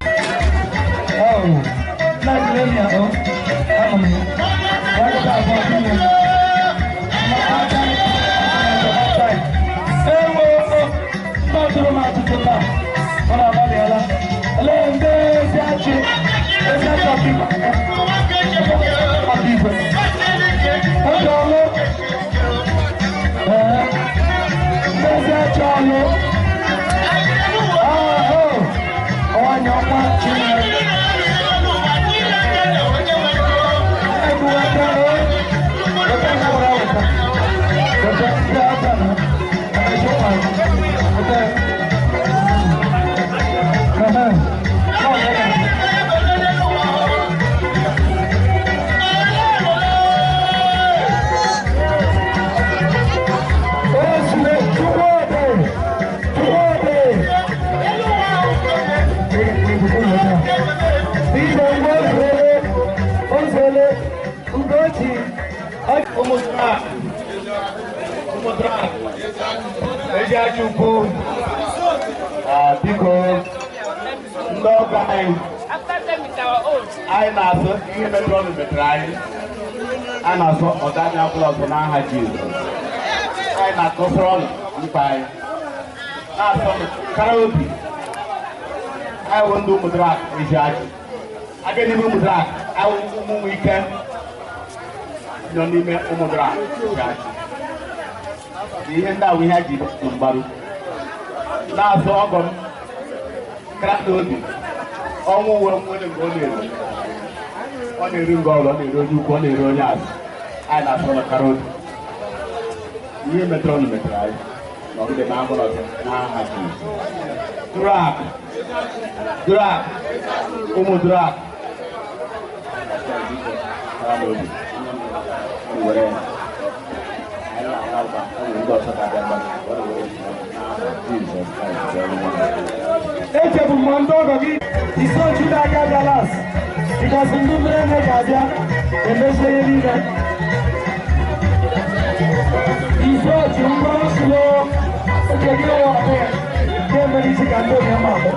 Biko ndị ọgọ anyị anyị na-asụ ihe metụrụ ọnụ metụrụ anyị a na-asụ ọdanya ọbụla ọzọ n'aha Jizọs. Anyị na-akọsịrị ọnụ mkpa anyị na-asọ kara obi anyị wụ ndị ụmụdrak ezi ajụ abịa n'ime ụmụdrak anyị wụ ụmụ ike nọ n'ime ụmụdrak ezi ajụ. Ihe ndị ahụ ihe a ji mgbaru na-azụ ọgọ m kara n'obi ọnwụ nwere nwere mgbe ọ na-eru ọ na-eru nga ọrụ ọ na-eru onye ukwu ọ na-eru onye azụ anyị na-asụ ọnụ kara obi ihe metụrụ ọnụ metụrụ anyị nọgide na amụrụ ọzọ n'aha Jizọs. Durak durak ụmụ durak n'obi were ya. Anyị na-ala ụba, ọ nwere ndị ọzọ ga-abịa gbanye, were were Jizọs Kraịst bụ onye nwe anyị. Echebu m ndị ọgọ gị isi ochi na-aga Dallas because ndị mmiri eme ga-abịa emechie ihe niile. Isi ochi mkpụrụ slo oge gị nwa ọbụla ga-emere isi ka ndị onye ma abụ.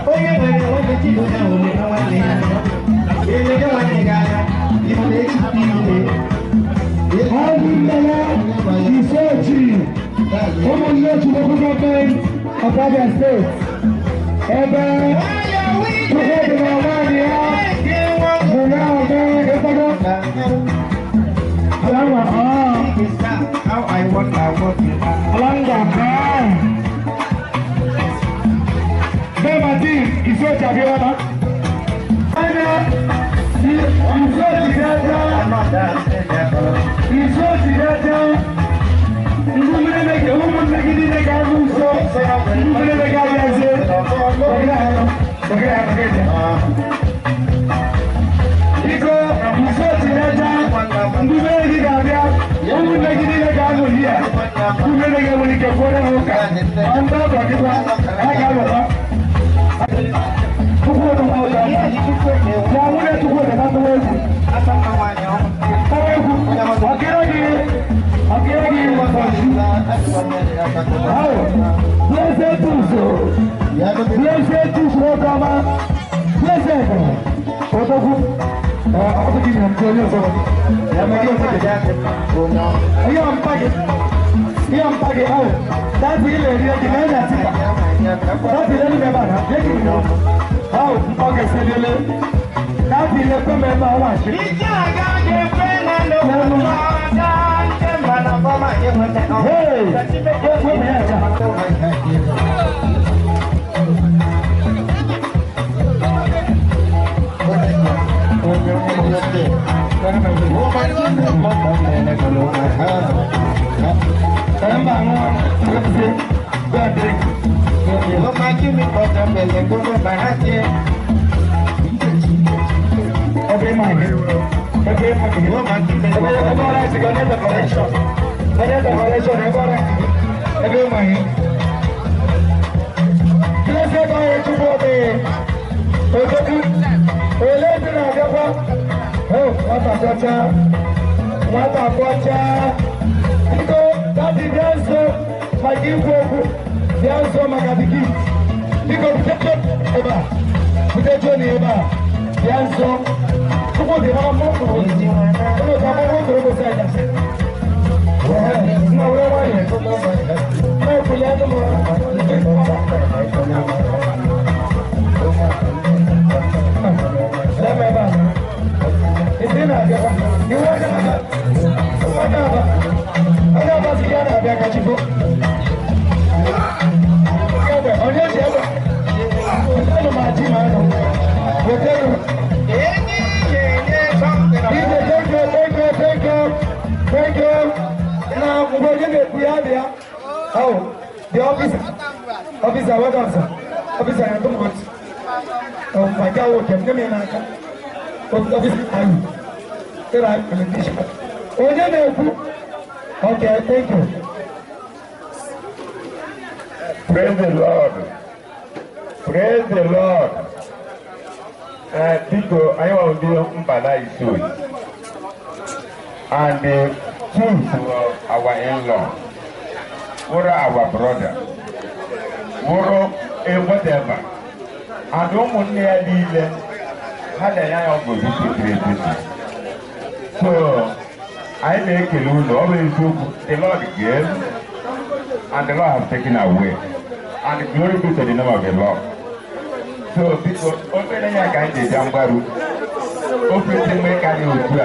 Onye nwere nwanne Chibu na nwere nwanne ya. Elele nwanne gị anya, ịhụ na echi dị ime. Isochi, ụmụnne Chukwu gọọmenti of Abia State, ebe Chukwu dị na nwaanyị ya bụ na ọga ịkpọrọ. Alangwa, Alangwa, Bẹ́ẹ̀ni, Isochi Abiola. Isochi dáadáa. Isochi dáadáa. Biko, Isochi dáadáa. Ndị mere gị ga-abịa, ụmụnne gị niile ga-anọ hia. Ụmụnne gị enwere ike kwere ha ụka. Ndị ọgọ gị kwa, ha ga-alụkwa. Okay, thank you. Praise the Lord. Praise the Lord. Biko, I want to do Mbala Isui. And the two to our in-law, or our brother, or whatever. And don't want to So, I make a always the Lord gave, and the Lord has taken away. And glory be to the name of the Lord. So biko obere ya ka anyị ji bịa mgbaru ofe ndị mgbe karịa otu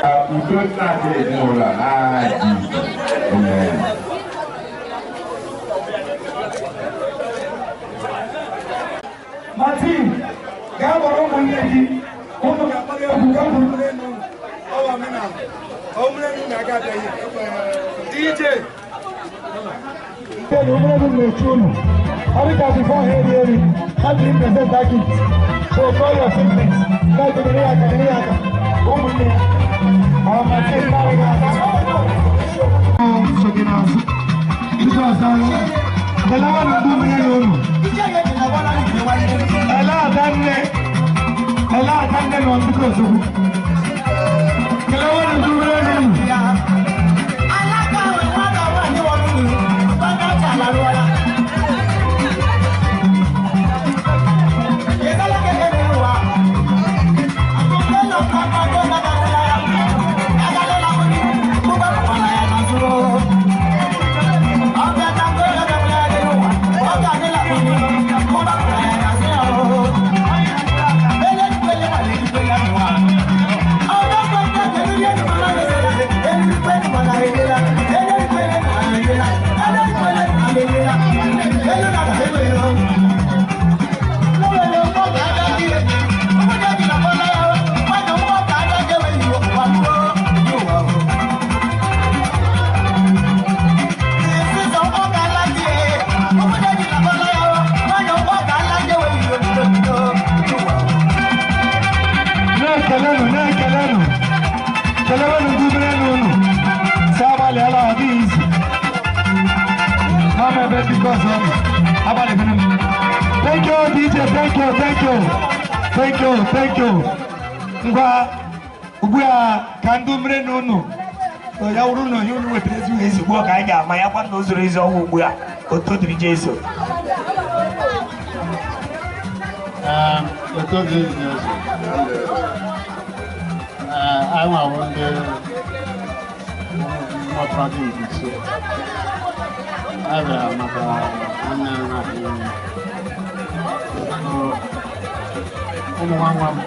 a udo na-adị ezinụlọ a n'aha Jizọs. Amen. Martin, gaa gbara ụmụnne gị ụnụ ga-akpara egwu gaa gburu n'elu ọwa omenala ọmụnelu na-aga abịaghị DJ Tell ụmụnne m na-echu unu ọ dị ka before ha eri eri ha jiri present that gift so call your siblings na-edebere ya aka debere ya aka ụmụnne ya ọ Martin karị gị aka so gị n'azụ Jizọs ahụ delawa na ndị ụmụnne unu. Ela adanne, ela adanne na ọtụtụ ozugbo. Kelewa na ndị ụmụnne unu. Thank you, DJ. Thank you, thank you, thank you, thank you. Ngwa ugbu a ka ndị mere n'ụnụ ya wụrụ na onye unu wetara ezigbo ezigbo ka anyị ga-ama ya kwa na o zuru ezi ọnwụ ugbu a otu dịrị Jesu. Otu dịrị Jesu. Anyị nwawo ndị mụtara dị Mbaise. A bịara maka nwanne m nwaanyị. Ụmụ nwa nwa m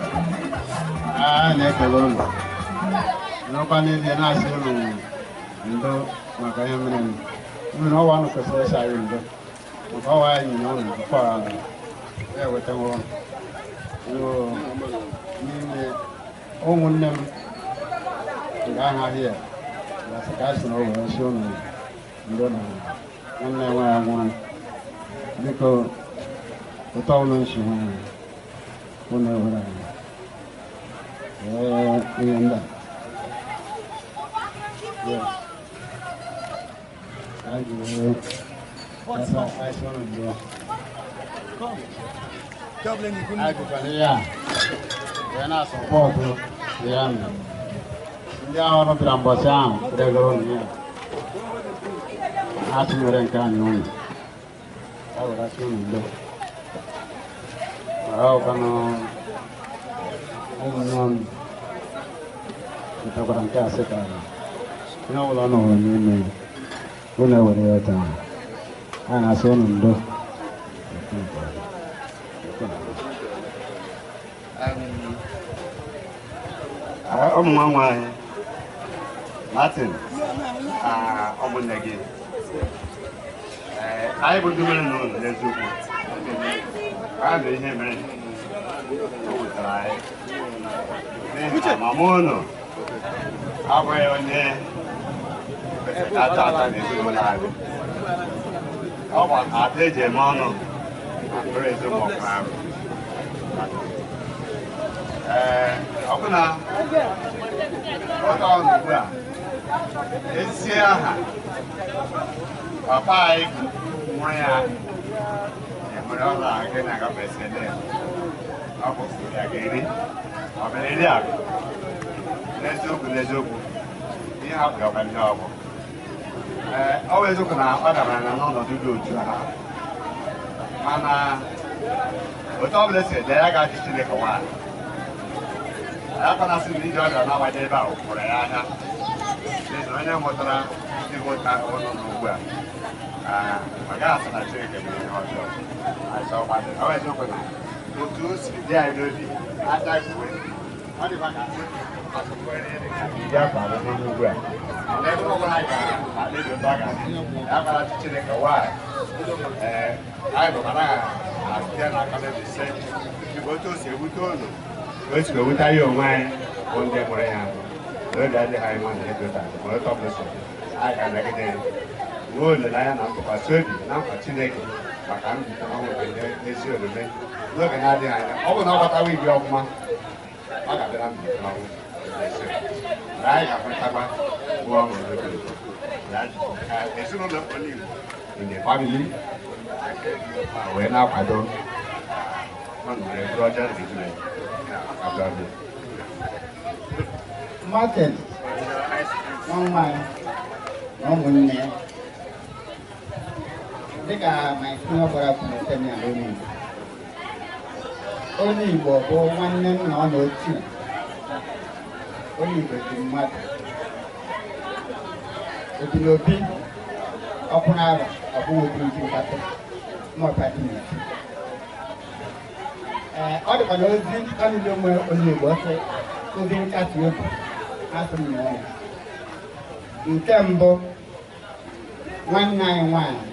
a na-ekele ụlọ n'ọkwa n'ezie na-asị ụlọ ndo maka ihe mere mmiri ọwa nụ kwesịrị ịsa anyị ndo maka ọwa anyị nyere ụlọ tupu ya eweta ụlọ n'ime ụmụnne m nke aha ahịa gasị ka a sị na o were sị ụlọ ndo na nwanne nwa ya nwụrụ biko ụtọ ụlọ nsi nwanyị ụlọ ewere anyị ihe ndị a. Yes. Ndị ahụ ọrụ bịara mbọchị ahụ regoro ya ha tụnyere nke anyị ụlọ a gwara sị ụlọ ndo mara ọkwanụ ụmụnne m ntakwara nke a sị ka ihe ọbụla ọ nọrọ n'ime ụlọ ewere ya taa a na-asị ụnụ ndo. Ụmụ nwa nwaanyị Martin ụmụnne gị anyị bụ ndị mere n'ụlọ n'eziokwu a na ihe mere o wetara anyị n'ihi na mama ụnụ abụghị onye ata ata n'ezinụlọ anyị. Ọ bụ ata eji eme ọnụ bụrụ eziokwu ọkụ ahụ. Ee, ọ bụ na ọta ọnụ ugbu a ezi aha papa anyị nwụrụ ya enwere ọla nke na-agafe sele ọ bụ ya ga-eri ọ bịara eri akụ n'eziokwu n'eziokwu ihe ha bụ ọbara ihe ọ bụ. Ee, ọ bụ eziokwu na ọ dabara na n'ọnọdụ dị otu a mana otu ọ bụla esi ede ya ga-achị Chineke nwaanyị akwanasị na ije ọ bịara na-agbanye ebe a ụfụrụ ya anya n'ihi na onye mụtara ndị mụta ụlọ n'ugbu a ọ gaghị asị na Chineke mere ihe ọjọọ. Ọ bụ eziokwu na Otu o siri dị anyị n'obi adaghị ọ dịkwa ka iri afọ anọ n'ugwu a n'ebe ọ bụla anyị gara na mkpebi otu ọ ga-adị ya gwara Chineke nwaanyị ee anyị bụ mana asite n'aka n'ebe ise dịka otu o si ewute ụlọ ka o si ewute anyị onwe anyị bụ ndị mụrụ ya n'oge adịghị anyị nwa na ego taa ma otu ọbụla so anyị ga-anagide nwee olileanya na ntụkwasị obi na nkwa Chineke maka mbite ọnwụ nke ndị ezi omume n'oge na-adịghị anya ọ bụrụ na ọ gbatawa ibi ọfụma ọ ga-abịara mbite ọnwụ na anyị ga-akpụtakwa bụ ọṅụ n'oge ka ezinụlọ Oligbo in the family wee na-akwado Martin nwa nwanyị na ụmụnne ya dịka my senior brother kwuru sị na onye Igbo onye Igbo bụ nwanne nna ọ na ochie onye Igbo ji mmadụ obi na obi ọkwụrụ ara ọ bụghị obi nji nkatọ mọpa dị n'isi ọ dịkwa na ozi ọnụlụ onwe onye Igbo sị ozi nkasi obi asị m na ya nke mbụ nwanne anyị nwaanyị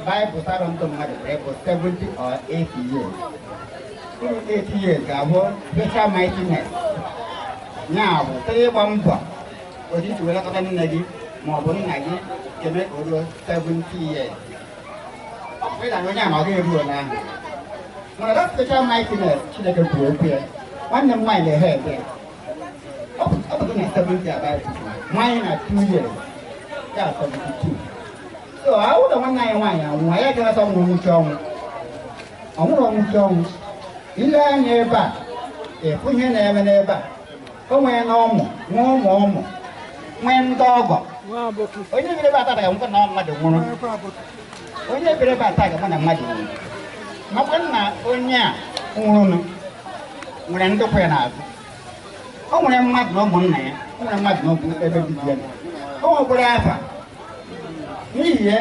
Baịbụl sara ndụ mmadụ bụ 70 or 80 years. Uru 80 years ga-abụ special mightiness. Ya bụ site ịgba mbọ otu isi wee lekọta nne gị ma ọ bụ nna gị ga-eme ka o ruo 70 years. Ọ bụ ịda na onye a na ọ gaghị eru ole ahụ. Mana that special mightiness Chineke kwuru okwu ya nwanne m nwaanyị na-ehe ebe ọ bụ na 70 about nwaanyị na 2 years ya 72. So ahụ na nwanne anyị nwaanyị anwụọ anyị agaghị asọ nwụrụ nwụchi ọnwụ ọ nwụrụ nwụchi ọnwụ ile anya ebe a ịfụ ihe na-eme n'ebe a o nwee na ụmụ nwee ụmụ ụmụ nwee ndị ọgọ onye biri ebe a taa ga-anwụkwa na mmadụ nwụrụ onye biri ebe a taa ga-ama na mmadụ nwụrụ makwa na onye a nwụrụnụ nwere ndụkwa ya n'azụ o nwere mmadụ na ụmụnna ya o nwere mmadụ na ebe bibi ya o nwekwara afa n'ihi ya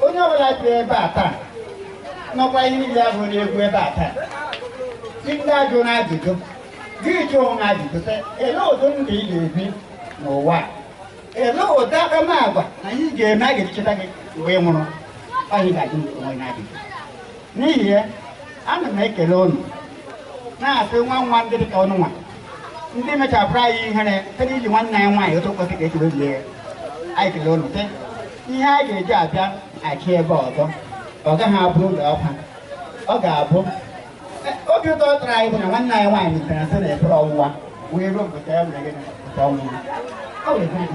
onye ọbụla bi ebe a taa nọkwa ihe niile abụrụ n'egwu ebe a taa ndị ajụ na ajụjụ gị jụọ onwe ajụjụ sị elee ụdị ndụ ị ga-ebi n'ụwa a elee ụdị akparamagwa na ihe ị ga-eme a ga-eji cheta gị mgbe ị nwụrụ ọhị ga-ajụ onwe na ajụjụ n'ihi ya ana m ekele ụnụ na-asị nwa nwa ndị dị ka ọnụ nwa ndị mechapụrụ anyị ihere site iji nwanne anyị nwaanyị otu kwesị ka esi wee lie ya anyị kelee ụnụ sị ihe a ga-eji abịa achị ebe ọzọ ọ gaghị abụ ụlọ ọkwa ọ ga-abụ obi ụtọ tara anyị bụ na nwanne anyị nwaanyị mechara sị na efere ọwụwa wee ruo mpụta ya mere gịnị pụta ọnwụ ọ wee bụrụ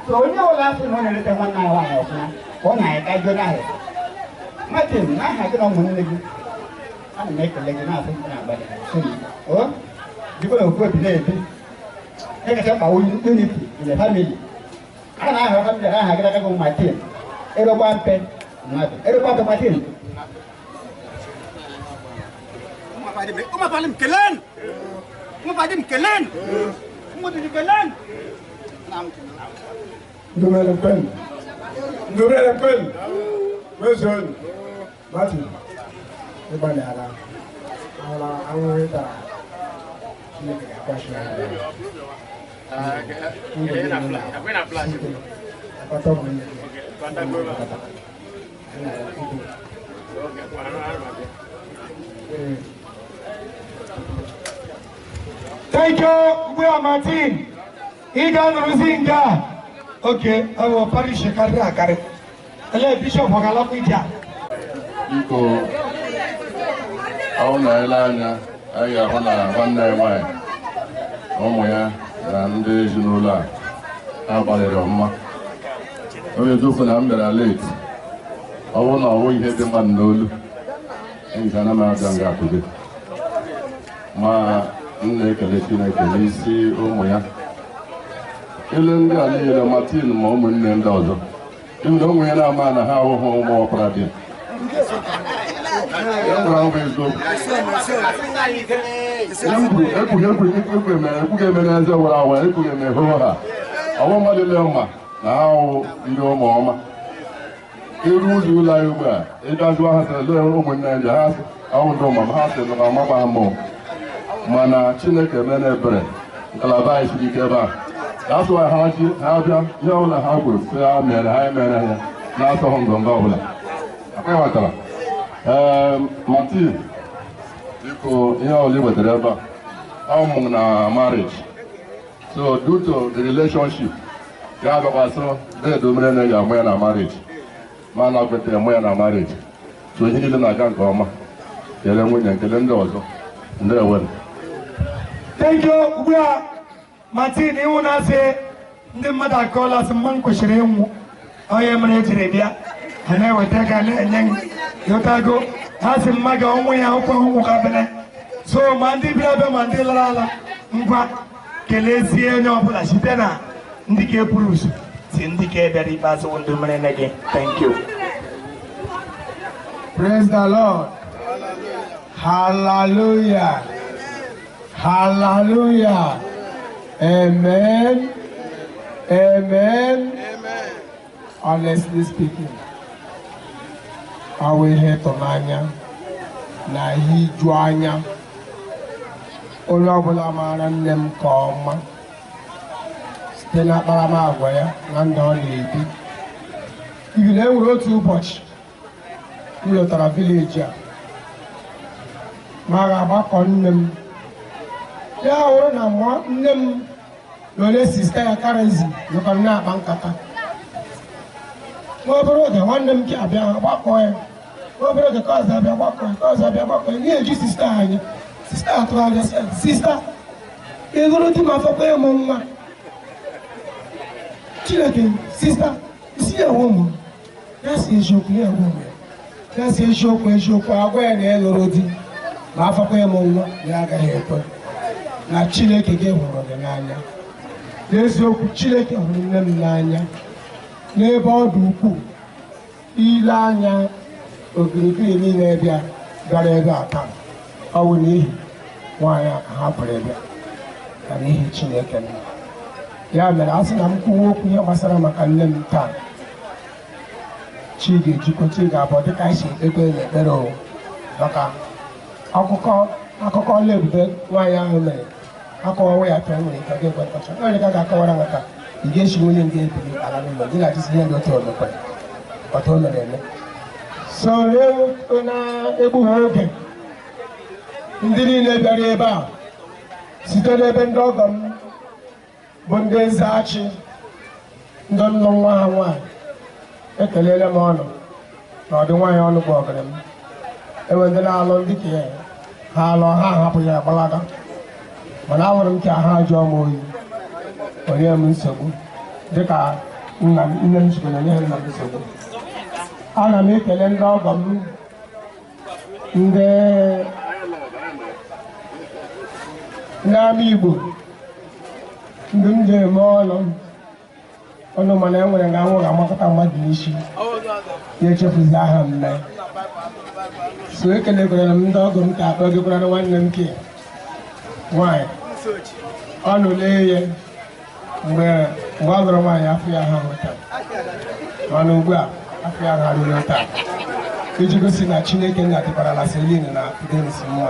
so onye ọbụla asị na ọ na-eleta nwanne anyị nwaanyị ọfụma ka ọ na-anyị ka jụọ n'ahịa Martin n'aha gị na ụmụnne gị ana m ekele gị na-asị gị na-agbalị o jikwa na ofu obi na-ebi na-ekacha mkpa unity in the family a na-aha family na aha gị n'aka gị Martin erokwa mpe mmadụ erokwa mpe Martin Uma kelan Uma kelan Uma kelan Ndumele kwenu. Ndumele kwenu. Wezo Martin. Ịgbalị ala ala ahụhụ ị tara Chineke ga-akwachi anyị. Akpata ụmụnne gị. Thank you, Mbuya Martin. Ị ga-anụrụzi nga a. Okay, ọ bụ parish karịrị akarị. Ele bishọp ọ ga-alakwa ije a? Biko, ọ na-ele anya anyị ga-ahụ na nwanne ya nwaanyị ụmụ ya na ndị ezinụlọ a ha gbalịrị ọmụma. Onye eziokwu na m bịara late, ọ bụrụ na ọ bụghị ihe dị mmadụ n'olu enyi ana m abịa nga akụzi ma m na-ekele Chineke n'isi ụmụ ya ele ndị a niile Martin ma ụmụnne ndị ọzọ ịhụrụ ụmụ ya na-ama na ha ahụhụ ụmụ ọkpara dị ekwughị eme n'eze were awa ekwughị eme hụrụ ha ọwụ mmadụ ile mma na ha ahụ ndị ụmụ ọma Iru ụzọ ụlọ anyị ugbu a, ịbịa jụọ ha sị lee ụmụnne ndị ha sị ọnwụ ndị ụmụ ha sị na ọmakwa ha mmụọ. Mana Chineke mere ebere, ngalaba anyị siri ike ebe a. That's why ha ji ha bịa ihe ọbụla ha kwuru sị ha mere ha emere ha na-asọghị ngọngọ ọbụla. Akwa ghọtara. Ee, Martin, biko ihe ọbụla ị wetara ebe a, ọ mụ na marriage. So due to the relationship, ya abịakwasị deedo mere na ga-amụ ya na marriage. Ma na kwetara mụ ya na marriage. So ihe niile na-aga nke ọma. Kelee nwunye, kelee ndị ọzọ. Ndewo. Thank you. Ugbu a, Martin, ịnwụ na-asị ndị mmadụ akọọla sị mma m kwesịrị ịnwụ. Onye mere ejiri bịa, ha na-eweta ga na-enye m ịghọtago. Ha sị mma gị ọnwụ ya ụkwa ọnwụ ka bele. So ma ndị bịara abịa ma ndị lara ala, ngwa kelezie onye ọbụla site na ndị ka eburu ụzọ si ndị ka bịara ikpeazụ wụ ndị mere nne gị. Thank you. Praise the Lord. Hallelujah. Hallelujah. Amen. Amen. Honestly speaking, ọ bụ ihe ịtụnanya na ihe iju anya. Onye ọbụla maara nne m nke ọma site na akparamagwa ya na ndụ ọ na-ebi. Ibi na enwere otu ụbọchị m lọtara village a, ma ga-agbakọ nne m. Ya hụrụ na nne m na onye sista ya karịzi nọkọrọ na-akpa nkata. Nwa obere oge nwanne m abịa gbakọ ya. Nwa obere oge ka ọzọ abịa gbakọ ya, ka ọzọ abịa gbakọ ya. Na-eju sista anyị. Sista atụgharịa sị, sista, ị gụrụ di m afọkwa ịmụ nwa. Chineke, sista, isi ya ewe ụmụ. Ya si eziokwu, ya ewe ụmụ ya. Ya si eziokwu eziokwu, agwa ya na ya lụrụ di ma afọkwa ịmụ nwa, ya agaghị ekwe. Na Chineke gị hụrụ gị n'anya. N'eziokwu, Chineke hụrụ nne m n'anya. N'ebe ọ dị ukwuu, ile anya okirikiri niile bịara ebe a taa. Ọ bụ n'ihi nwaanyị a ka ha pụrụ ịbịa, na n'ihi Chineke m. Ya mere, a sị na m kwuwe okwu ihe gbasara maka nne m taa. Chi ga-ejikwa chi ga-abụ dịka anyị si ekpekpe n'ekpere o. Maka akụkọ ọla ebube nwaanyị ahụ mere, akọwawa ya ka nwere ike ga-ekwe nkọcha. Nwere ike ga-akọwara maka ị ga-esi nwunye ndị ebili ala n'ụlọ gị na-ajụzi ihe ndị otu omekwere ọtụ o mere eme. So na-egbughị oge, ndị niile bịara ebe a site n'ebe ndị ọgọ m bụ ndị nzachi, ndị nlụ nwa ha nwaanyị, ekelele m ọnụ na ọdị nwaanyị ọnụ bụ ọgịrị m. Enwe ndị na-alụ ndị ka ya ha alụ ha ahapụ ya agbalaga, mana ahụrụ m ka ha jụọ m oyi, onye m nsogbu dịka nne m sikwa na nye nna m nsogbu. Ana m ekele ndị ọgọ m, ndị ama Igbo, ndị m ji eme ọnụ ọnụ, mana e nwere nga anwụ ga-amakọta mmadụ n'isi ya echefuzi aha mme. So ekelekwara m ndị ọgọ m ka akpọgikwara nwanne m ke nwaanyị ọ nụlee ya mgbe ọ lụrụ nwaanyị afọ ya ha hụtara, mana ugbu a afọ ya ha ruru taa, iji gosi na Chineke nna dịkwara na Celine na Fidelis mma.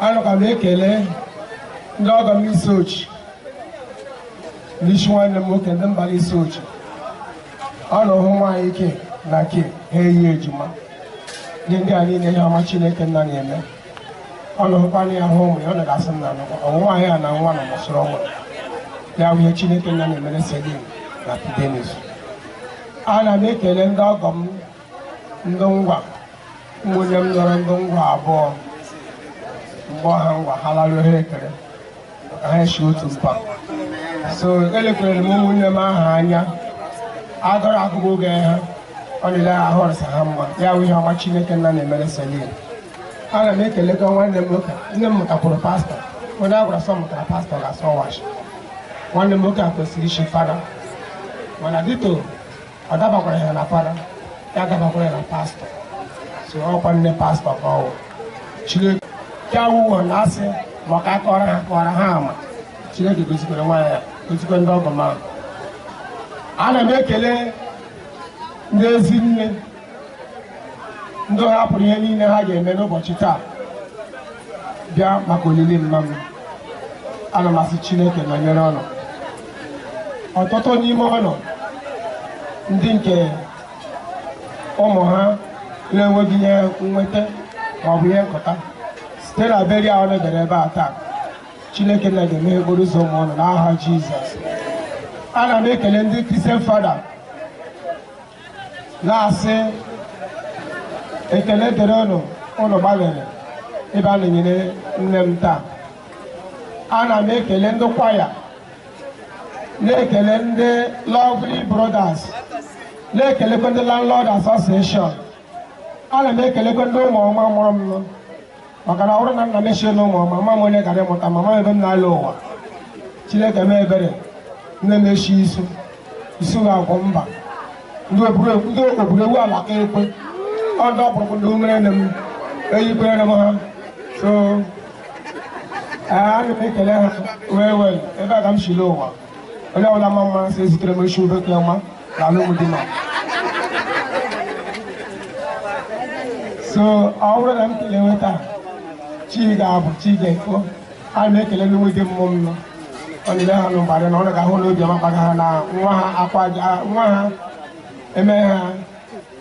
Anụkwa m ekele ndị ọgọ m isi ochi n'isi nwanne m nwoke ndị mbara isi ochi. Ọ na-ahụ nwaanyị ike na ke ha eyi ejima nye ndị a niile ihe ọma Chineke nna na-eme. Ọ na-ahụkwana ya hụ ụmụ ya, ọ na-gasị m na anụkwa ọnwụ nwaanyị a na nwa na mụsịrị ọnwa ya bụ ihe Chineke nna na-emere Celine na Fidelis. Ana m ekele ndị ọgọ m ndị ngwa, ụmụnne m nọrọ ndị ngwa abụọ mgbe ọha ngwa ha lara ohere ekele maka ha esi otu mpa. So elekwere m ụmụnne m ahụ anya, agụrụ agụgụ oge ha ọ na-ele ahụ ọrịsa ha mma, ya bụ ihe ọma Chineke nna na-emere Celine. Ana m ekelekwa nwanne m nwoke, nne m mụtakwuru pastọ, onye a gwara sọ mụtara pastọ ga-asọ washi. Nwanne m nwoke a kwesịrị ishi fada, mana dịto ọ dabakwara ya na fada, ya dabakwara ya na pastọ. So ọkwa nne pastọ ka ọ wụ. Chineke ya wụwo na asị maka akọrọ ha kọrọ ha ama. Chineke gosikwara nwaanyị ya, gosikwa ndị ọgọ m ahụ. Ana m ekele Ndị ezi nne, ndị hapụrụ ihe niile ha ga-eme n'ụbọchị taa bịa maka olili mma m. Ana m asị Chineke nọnyere ọnụ. Ọtụtụ n'ime ọnụ ndị nke ụmụ ha na-enweghị ihe nweta maọbụ ihe nkụta site na beri ahụ dere ebe a taa, Chineke na ga-emeghe okporo ụzọ ụmụ ọnụ n'aha Jizọs. Ana m ekele ndị Christian Fada na-asị ekele dịrị ụnụ, ụnụ gbalịrị ebe a na-enyere nne m taa. Ana m ekele ndị kwaya, na-ekele ndị Lovely Brothers, na-ekelekwa ndị Landlord Association. Ana m ekelekwa ndị ụmụ ọma mụrụ m, maka na ọ bụrụ na nna m echie na ụmụ ọma, mama m onye gara ịmụta mama m ebe m na-alụ ụwa. Chineke mee ebere, nne m echi isu isu ga-agwụ mba ndị obodo ala ka ekwe ọdọ ọkpụrụkpụ ndị umere nne m eyikwere m ha. So ana m ekele ha wee wee ebe a ka m shile ụwa. Onye ọbụla ma mma sị ezitere m echi ube ka ọma na alụmdi ma. So ọ bụrụ na m kelewe taa, chi ga-abụ chi ga-ekpo. Ana m ekele ndị mmụọ m nọ ọnịle ha n'ụbarị na ọ ga-ahụ n'obi ọma kpaga ha na nwa ha akwa nwa ha eme ha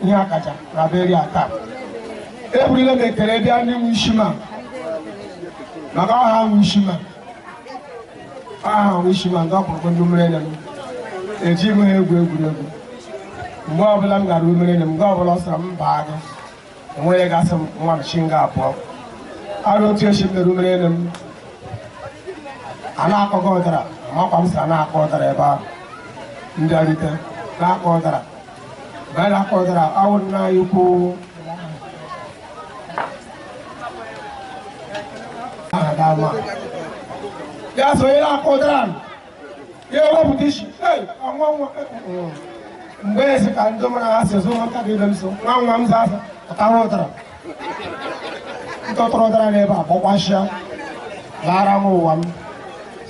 ihe akacha na beri taa. Eburila m ekele bịa ndị nwe isi ma maka ọha nwe isi ma aha nwe isi ma ndị ọkpụrụkpụ ndị umere m ejighị m ha egwu egwuregwu. Mgbe ọbụla m gara umere m, mgbe ọbụla ọ sịra m baa gị, enweghị gasị m nwa m chi nga abụọ arụ otu esi m mere umere m a na-akọghị ụdara, amakwa m si a na-akọ ụdara ebe ahụ mbịarute na-akọ ụdara. Mgbe anyị na-akọ ụdara, awụ nna anyị ukwu aha dama ya so onye na-akọ ụdara ya ewepụta isi mgbe esi ka ndị mara ha si ezo ụmụntakịrị ibe m so nwa nwa m za asa ọtara ụdara ntọtọrọ ụdara n'ebe a gbakwashịa lara m ụwa m.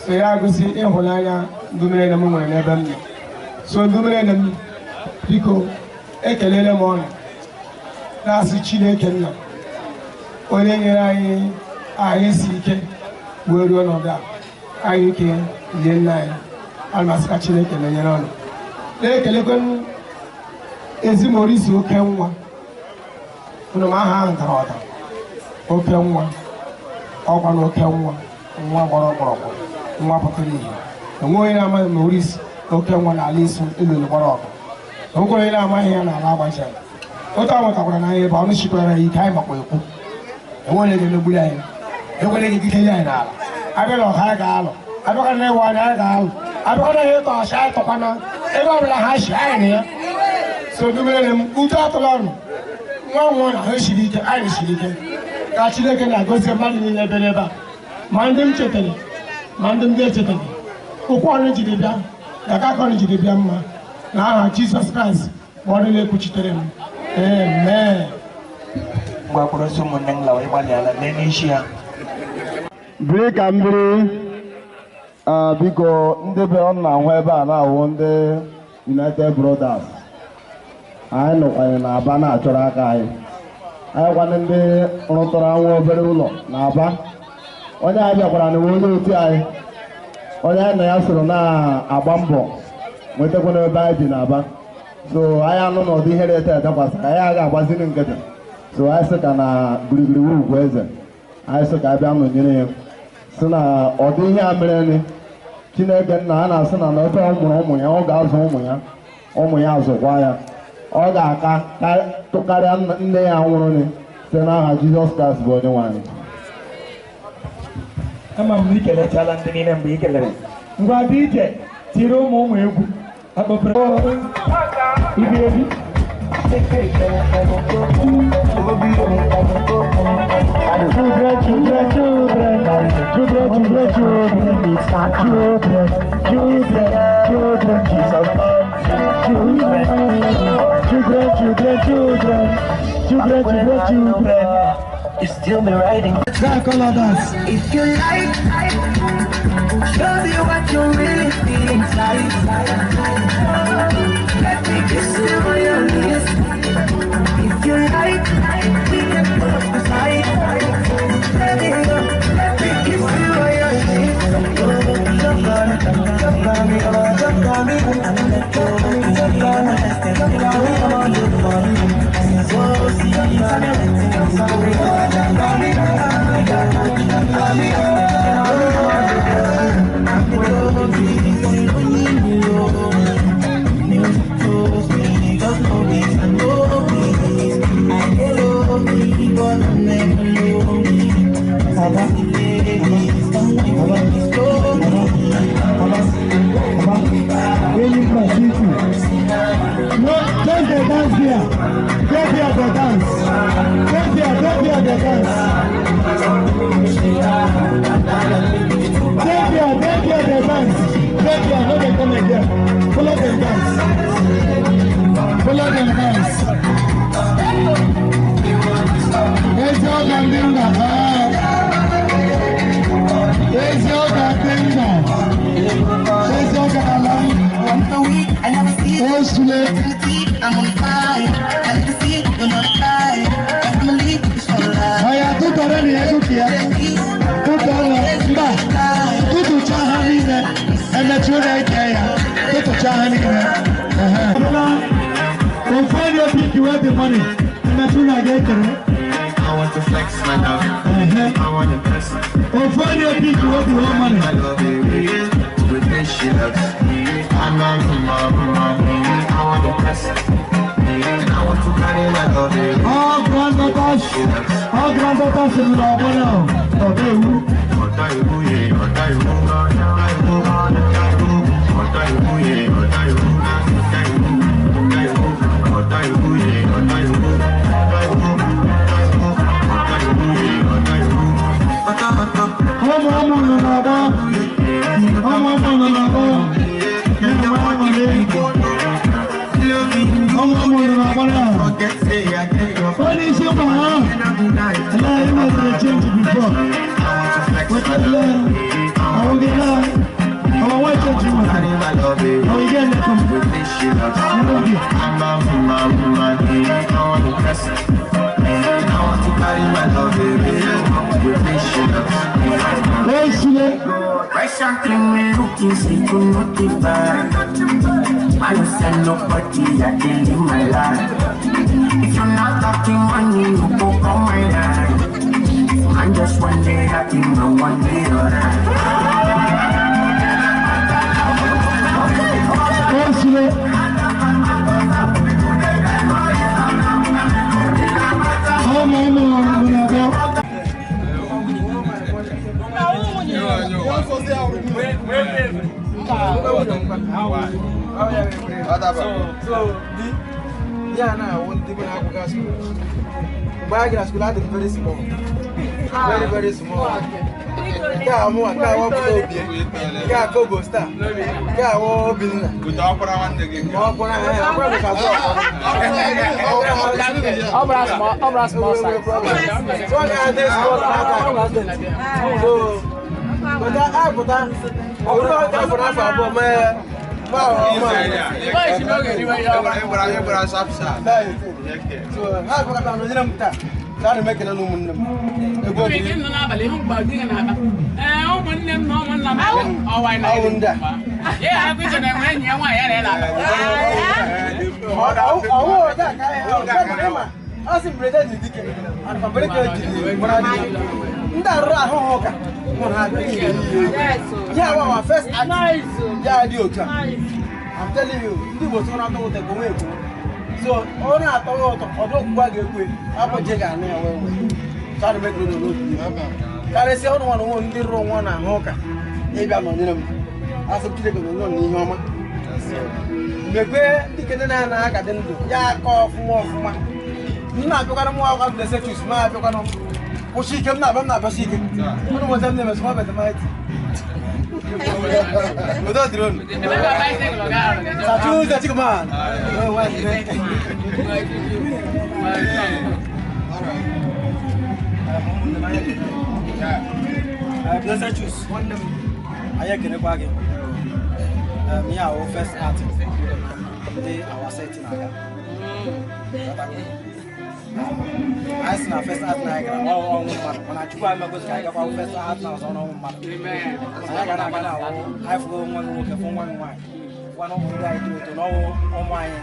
So ya gosi ịhụnanya ndị mere m nwere n'ebe m nọ. So ndị mere m, biko ekelele m ọnụ na-asị Chineke nna onye nyere anyị ahụ isi ike wee ruo ọnọdụ a anyị ike lie nna anyị. Ana m asị ka Chineke na-enyere ọnụ. Na-ekelekwe ezimorisi oke nwa ụnụ m aha ahụ dara ọda oke nwa ọkwa na oke nwa nwa gbara ọkpọrọkpọ nwa pụtara ihe. Enwe onye na-amaghị ma orisi oke nwa n'ala isu elulu gbara ọkụ, enwekwa onye na-amaghị ya n'ala agbachara. Otu a nwetakwara na anyị ebe ọnụ chikwara ya ike anyị makwa ekwu enwe onye ga-emegburi anyị, enwere ga-ekike anyị n'ala. Abịa na ọha anyị ga-alụ, abịakwana na ịwa anyị ga-alụ, abịakwana na ịtọ ọchị anyị tọkwana ebe ọbụla ha shi anyị na ya. So dumere m udo atụla ọnụ nwa nwa na ha siri ike, anyị siri ike. Ka Chineke na-agọzi mmadụ niile ebe n'ebe a, ma ndị m chetara ma ndị m ga-echetaghị. Ụkwụ ọnụ jiri bịa na aka ọnụ jiri bịa mma na aha Jizọs Kraịst bụ ọnụ na-ekwuchitere m. Amen. Ngwa kpọrọ sị ụmụnne m lawa ịgbalịala mee n'isi ya. Biri ka mmiri. Biko ndị be ọ na-ahụ ebe a na-awụ ndị United Brothers. Anyị nọkwanye n'Aba na-achọrọ aka anyị. Anyị kwanụ ndị rụtara nwa obere ụlọ n'Aba. Onye anyị bịakwara na onye otu anyị, onye anyị na ya soro na-agba mbọ nwetakwa n'ebe anyị bi n'Aba. So anyị anụ n'ụdị ihe na-ete edakwasịrị anyị agaghị agbaziri nkịtị. So anyị sị ka na gburugburu ugwu eze anyị sị ka a bịa nọnyere ya, sị na ọ dị ihe a mere Chineke nna a na-asị na na ofe ọ mụrụ ụmụ ya, ọ ga-azụ ụmụ ya, ụmụ ya azụkwa ya, ọ ga-aka tụkarịa nne ya nwụrụ site n'aha Jizọs Kraịst bụ onye nwe anyị. Ama m na ikelechala ndị niile mgbe ị kelere. Ngwa dị ije tiri ụmụ ụmụ egwu akpọpere ibi ebi. Children, children, children, children, children, children, children, children, children, Jesus. Children, children, children, children, children, children, children. You still be riding. If you like, show me what you really feel inside. Let me kiss you on your lips. If you like, we can put up the fight. Let me go, let me kiss you on your lips. Jump on me, jump on me, jump on me, jump on me, jump on me, come on, jump on me. No, just the dance here. Get here the dance. Get here the dance. Get here the dance. Get here, no they come again. Follow them dance. Follow them dance. It's all Gandinga. It's all Gandinga. It's all Gandinga. I'm on fire. I need to see you not lie. I'm gonna leave this for life. Aya tutore ni ego kia. Tutore mba. Tutu cha ha niile. Emechi ụlọ ike ya. Tutu cha ha niile. Confirm your pick you have the money. Emechi ụlọ ga ekere. I want to flex my love. I want to press. Confirm your pick you have the whole money. I love it. With this she loves. I'm on I want to press. And I want to carry my love. All granddaughters in the now. I don't send nobody, I can live my life. If you're not talking money, you go on my life. I'm just one day happy, no one day alright. So, yeah, now I want to go to school. But I school at very small. Very, very small. Yeah, I'm one. I want to be. Yeah, Kobo star. Yeah, I want to be. But I put that. Yeah, our first act. Yeah, I'm telling you, you was not going to go. So, all I thought of try to make the road. I say, I don't want to wrong one and Hawker. Maybe I'm on them. As a kid, no, no, ya call for more. Not going to the sections, my well, she came up, I'm not a secret. I don't want them to swap at the might. Without the room. Blessed Juice, anyị ekenekwa gị. Ihe awụ first art ndị our setting aga. Anyị si na first art na anyị gara ọnwụ mmadụ, mana Chukwu anyị megozi ka anyị gakwa first art na ọzọ n'ọnwụ mmadụ. Anyị gara aga na awụ anyị fụgo nwa gị nwoke, fụ nwa gị nwaanyị, fụkwa na ụmụ ndị anyị toro eto n'ọnwụ ụmụ anyị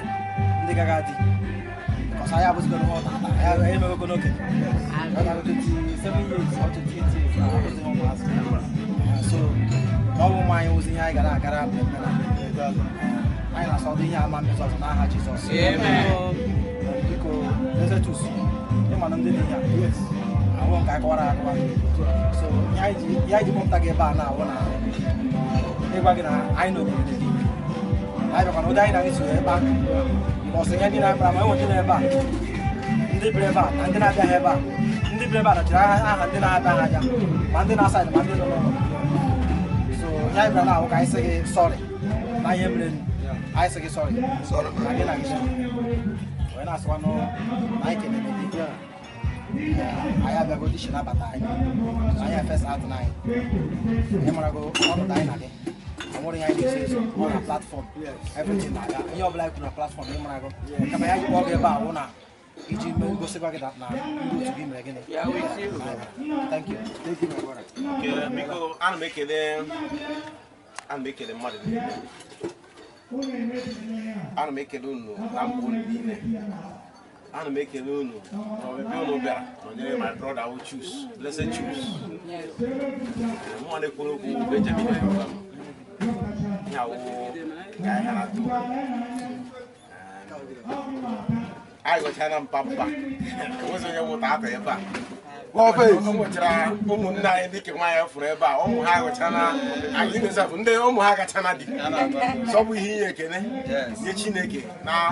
ndị gaga dị. Because anyị abụzigo n'ụwa tata, anyị emewego n'okenye. 27 years or 28 years, abụzighị ụmụazị. So n'ọnwụ ụmụ anyị wụzi ihe anyị gara agara mmemme na anyị na-asọ ọdụ ihe ama mmetụ ọzọ n'aha Jizọs. Biko, Ezetus, ịma na ndị dị ya ahụ nke akọwara akọwa. So ihe anyị ji kpọpụta gị ebe a na-awụ na ịgwa gị na anyị nọnyere gị. Anyị bịakwa na ụdị anyị na-anyị so ebe a. Ọsọ ihe ndị na-abịara ma enwe ndị nọ ebe a, ndị bịara ebe a na ndị na-abịaghị ebe a, ndị bịara ebe a nọchiri aha ndị na-abịaghị abịa, ma ndị na-asaịdị ma ndị nọ n'ụlọ. So ihe anyị bịara na-ahụ ka anyị sị gị sọrị na ihe mere anyị sị gị sọrị na gị na gị wee na-asịkwanụ na anyị kelere gị. Anyị abịago dishi nabata anyị, anyị first art na anyị ịmarago ọnọdụ anyị na gị. Nwere ihe anyị na-eso eso ọ na platform, everything na-aga, ihe ọbụla anyị kwuru na platform ịmarago. Kama ya jikwa gị ebe a wụ na iji gosikwa gị na ndị otu gị mere gịnị. Thank you. Thank you, my brother. Biko, ana m ekele mmadụ niile. Ana m ekele unu na mbụ unu niile. Ana m ekele unu na ọbịbịa unu bịara nọnyere my brother who choose, Blessed Choose. Mụ na-ekwuru okwu Benjamin Ayọba. Anyị gọchara mpampa enwezi onye wụta ata ebe a. O nwechara ụmụnne anyị dịka nwaanyị fụrụ ebe a, ụmụ ha gọchara anyị ndị ụmụ ha gachana dị. Sọ bụ ihe inye ekene nye Chineke na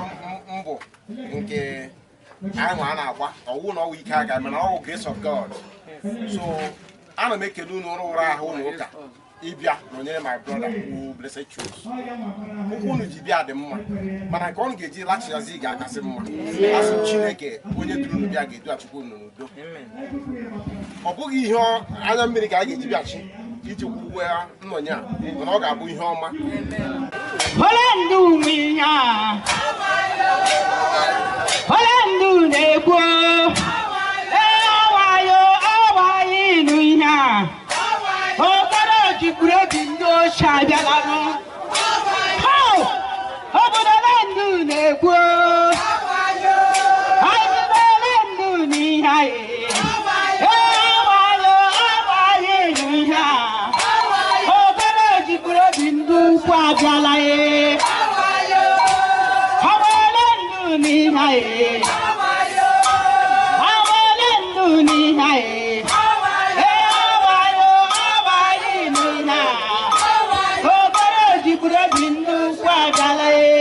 mbụ nke anyị nwa a na-agba ọwụ na ọwụ ike aka, mana ọwụ grace of God. So ana m ekele unu ọrụ ụra ahụ ụlọ ụka ịbịa nọnyere my brother who Blessed Choose. Ụkwụ unu ji bịa dị mma, mana nke ọnụ ga-eji lachịazi ga-akasị mma. Asị Chineke onye duru unu bịa ga-edughachikwa unu n'udo. Ọ bụghị ihe anya mmiri ka a ga-eji bịachi iji kwuwe nnọnye a, mana ọ ga-abụ ihe ọma. Obodo na ndụ na-ekwu, anyị na-ele ndụ n'ihe anyị. Ee, awayo, awayo n'ihe a. Obere jikwuru obi ndị ukwu abịala ye. Awele ndụ n'ihe anyị. Awele ndụ n'ihe anyị. Ee, awayo, awayo n'ihe a. Obere jikwuru obi ndị ukwu abịala ye.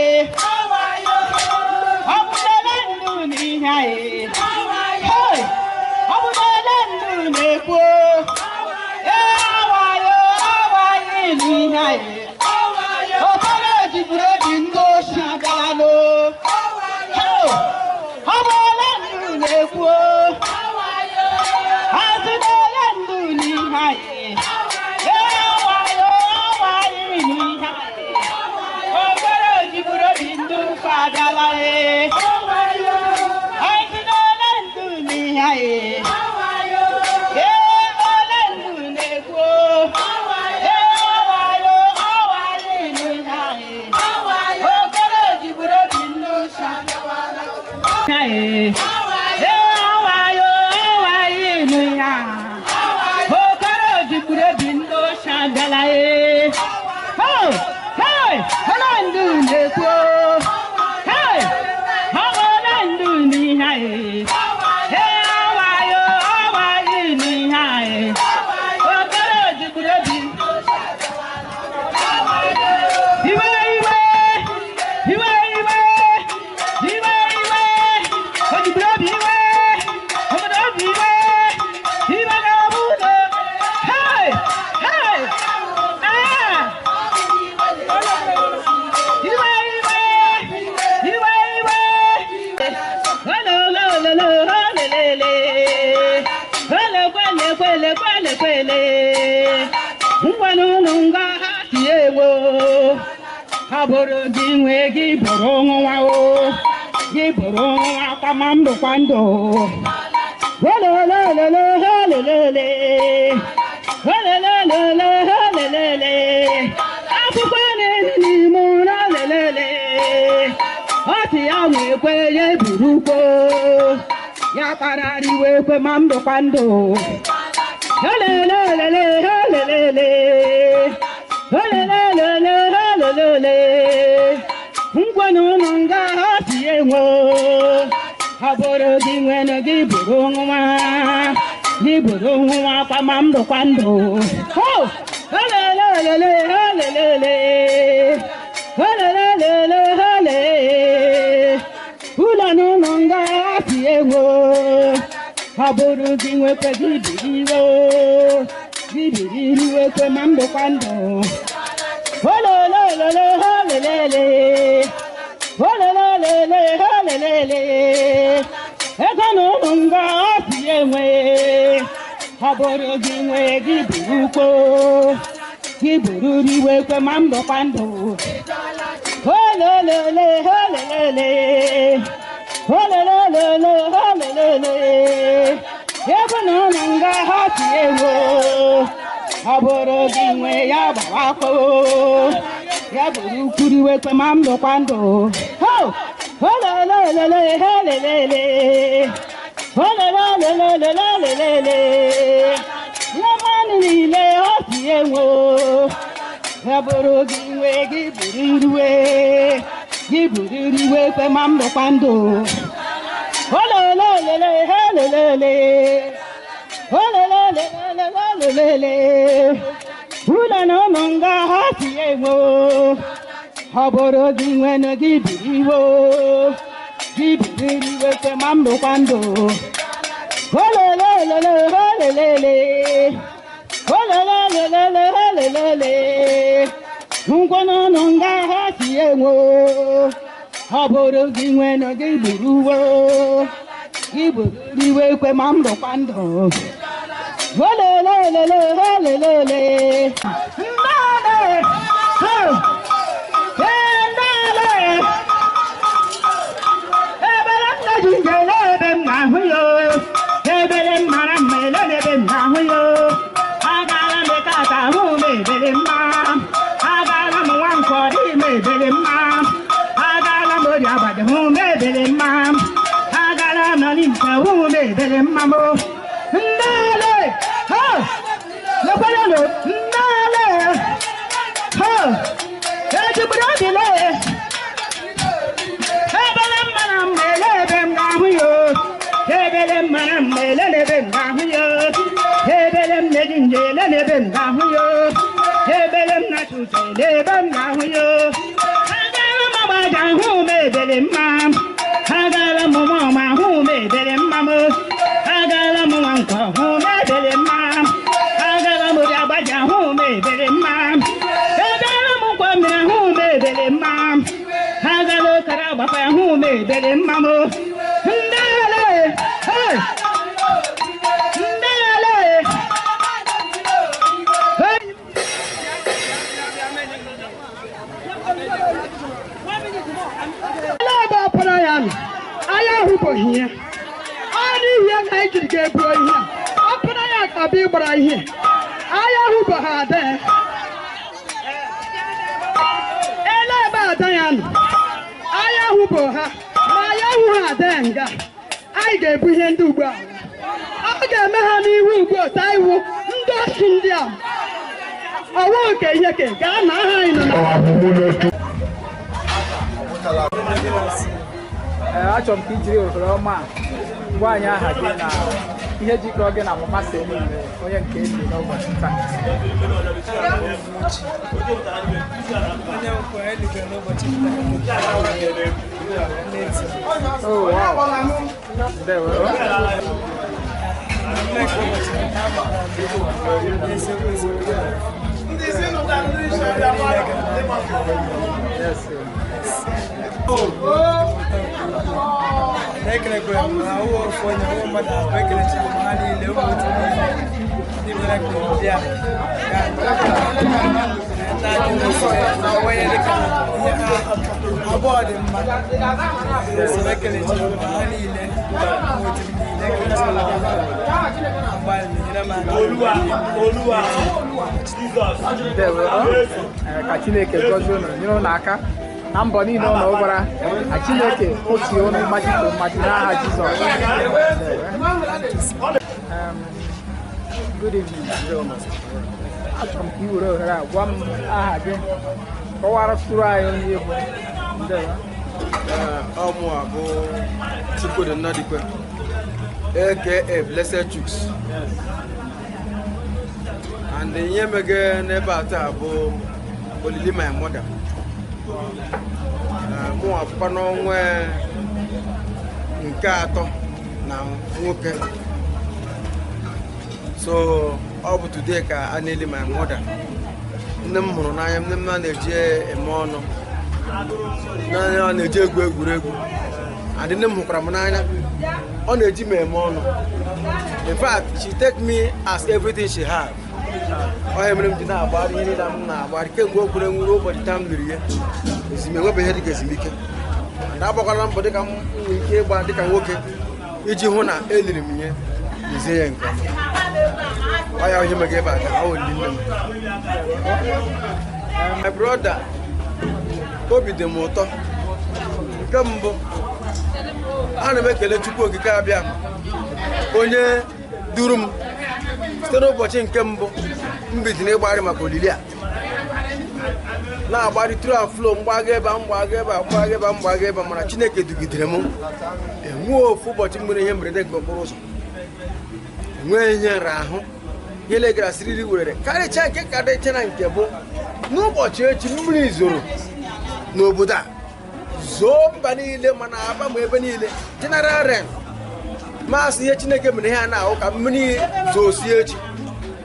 Kwele kwele kwele ngwanụ nga ha tie ewo ha bụrụ gị nwee gị bụrụ nwa o gị bụrụ nwa kwama ndụ kwa ndụ olelelelelelelele olelelelelelele akwụkwọ na-eri n'ime ụra lelele ọtị ya nwee kwe ya eburukwo ya kpararịwa ekwe ma ndụ kwa ndụ olelelelelelele olelelelelelele ngwanụ ụnụ nga ha tie nwo ha bụrụ gị nwere gị bụrụ nwa gị bụrụ nwa kwa ma ndụ kwa ndụ olelelelelelele olelelelelele ụlọ n'ụlọ nga ha tie nwo ha bụrụ gị nwekwe gị biri iwe gị biri iwe ma ndụ kwa ndụ olelelelelelele olelelelelelele ego na ụmụ nga ọ si enwe ọ bụrụ gị nwee gị buru ukpo gị buru iwe kwe ma ndụ kwa ndụ olelelelelele olelelelelelele ego na ụmụ nga ha si enwe ọ bụrụ gị nwee ya gbara akwụ ya bụrụ kwuru ekwe ma ndụ kwa ndụ olelelelelelele olelelelelelele nwa mmanụ niile ọ si enwe ya bụrụ gị nwee gị buru iwe gị buru iwe ekwe ma ndụ kwa ndụ olelelelelelele olelelelelelele ụlọ na ụmụ nga ha si enwe ọ bụrụ gị nwere gị biri iwe gị biri iwe kwe ma ndụ kwa ndụ olelelelelelele olelelelelelele ngwa n'ụlọ nga ha si enwe ọ bụrụ gị nwere gị buru uwe gị buru iwe kwe ma ndụ kwa ndụ olelelelelelele ndale ndale ebere nna ji njele ebe m na-ahụ ya ebere m mara mma elele ebe m na-ahụ ya agaala m tata hụ m ebere mma agaala m nwa nkọ dị m ebere mma agaala m ori agbadi hụ m ebere mma agaala m nọ n'ike hụ m ebere mma m ndale ha lekwanụ ndale ha ejigburu obile ebele mara mma ele ebe m ga-ahụ ya ebele mara mma ele ebe m ga-ahụ ya ebele m na-eji nje ele ebe m ga-ahụ ya ebele m na-achụ ụtọ ele ebe m ga-ahụ ya agaala m agbaja hụ m ebele mma agaala m nwa hụ m ebele mma m agaala m nwa nkọ hụ m ebele mma agaala m ori agbaja hụ m ebele mma ebele m nkwa mmiri hụ m ebele mma agala okara agbakwa hụ m ebele mma m ndale ndale. Ebe ọpara ya nọ anya ahụbeghị ya ọnụ ihe na anyị jiri ga-ebuo ihe a ọpara ya ka bụ ịgbara ihe anya ahụbeghị ada ya ele ebe ada ya nọ anya ahụbeghị ha ma anya ahụghị ada ya nga anyị ga-ebu ihe ndị ugbu a ọ ga-eme ha n'ihu ugbu a taa iwu ndị ochi ndị a ọwụ nke ihe ke gaa na aha anyị nọ na. Achọrọ m ka i jiri ohere ọma a gwa anyị aha gị na ihe jikọrọ gị na Mama Celine onye nke e biri n'ụbọchị taa. Oh, wow. Ndewo. Yes, sir. Na-ekelekwe m na ụwa ofu onye ụwa mmadụ abụọ ekelechara m ha niile ụmụ otu niile Abụọ dị mma ekele Chineke ha niile Ka Chineke gọzie unu, nyere unu aka na mbọ niile unu gbara, ka Chineke kwụsie unu mmaji kwuru mmaji n'aha Jizọs. Good evening. Achọrọ m ka ị were ohere a gwa m aha gị, kọwara tụrụ anyị onye bụ. Ọ mụ a bụ Chukwudi Nnadikwe, aka Blessed Chuks. And ihe mege n'ebe a taa bụ olili my mother. Mụ akwụkwọ n'ọnwa nke atọ na nwoke. So ọ bụ today ka a na-eli my mother. Nne m hụrụ n'anya, nne m na-eji eme ọnụ, n'anya ọ na-eji egwu egwuregwu. And nne m hụkwara m n'anya, ọ na-eji m eme ọnụ. In fact, she take me as everything she have. Ọ ya mere m ji na-agbara ihe niile m na-agbara kemgbe o kwere nwere ụbọchị taa m liri ya. Enwebeghị ihe dịka ezumike. And agbakwala mbọ dịka m nwere ike ịgba dịka nwoke iji hụ na eliri m ihe lezie ya nke ọma. Ọ ya ihe mega ebe a taa, ọ olili nne m. My brother, obi dị m ụtọ. Nke mbụ, ana m ekele Chukwu Okike abịa onye duru m site n'ụbọchị nke mbụ m bidoro ịgbagharị maka olili a, na-agbari through and flow, mgbaga ebe a, mgbaga ebe a, mgbaga ebe a, mgbaga ebe a, mana Chineke dugidere m. Enwee ofu ụbọchị m nwere ihe mberede nke okporo ụzọ, enweghị ihe nrahụ, ihe legara siriri werere, karịchaa nke karịcha na nke bụ n'ụbọchị echi mmiri zoro n'obodo a, zoo mba niile mana Aba ma ebe niile, general rain. Maasị ihe Chineke mere ihe a na-ahụ ka mmiri zosie echi.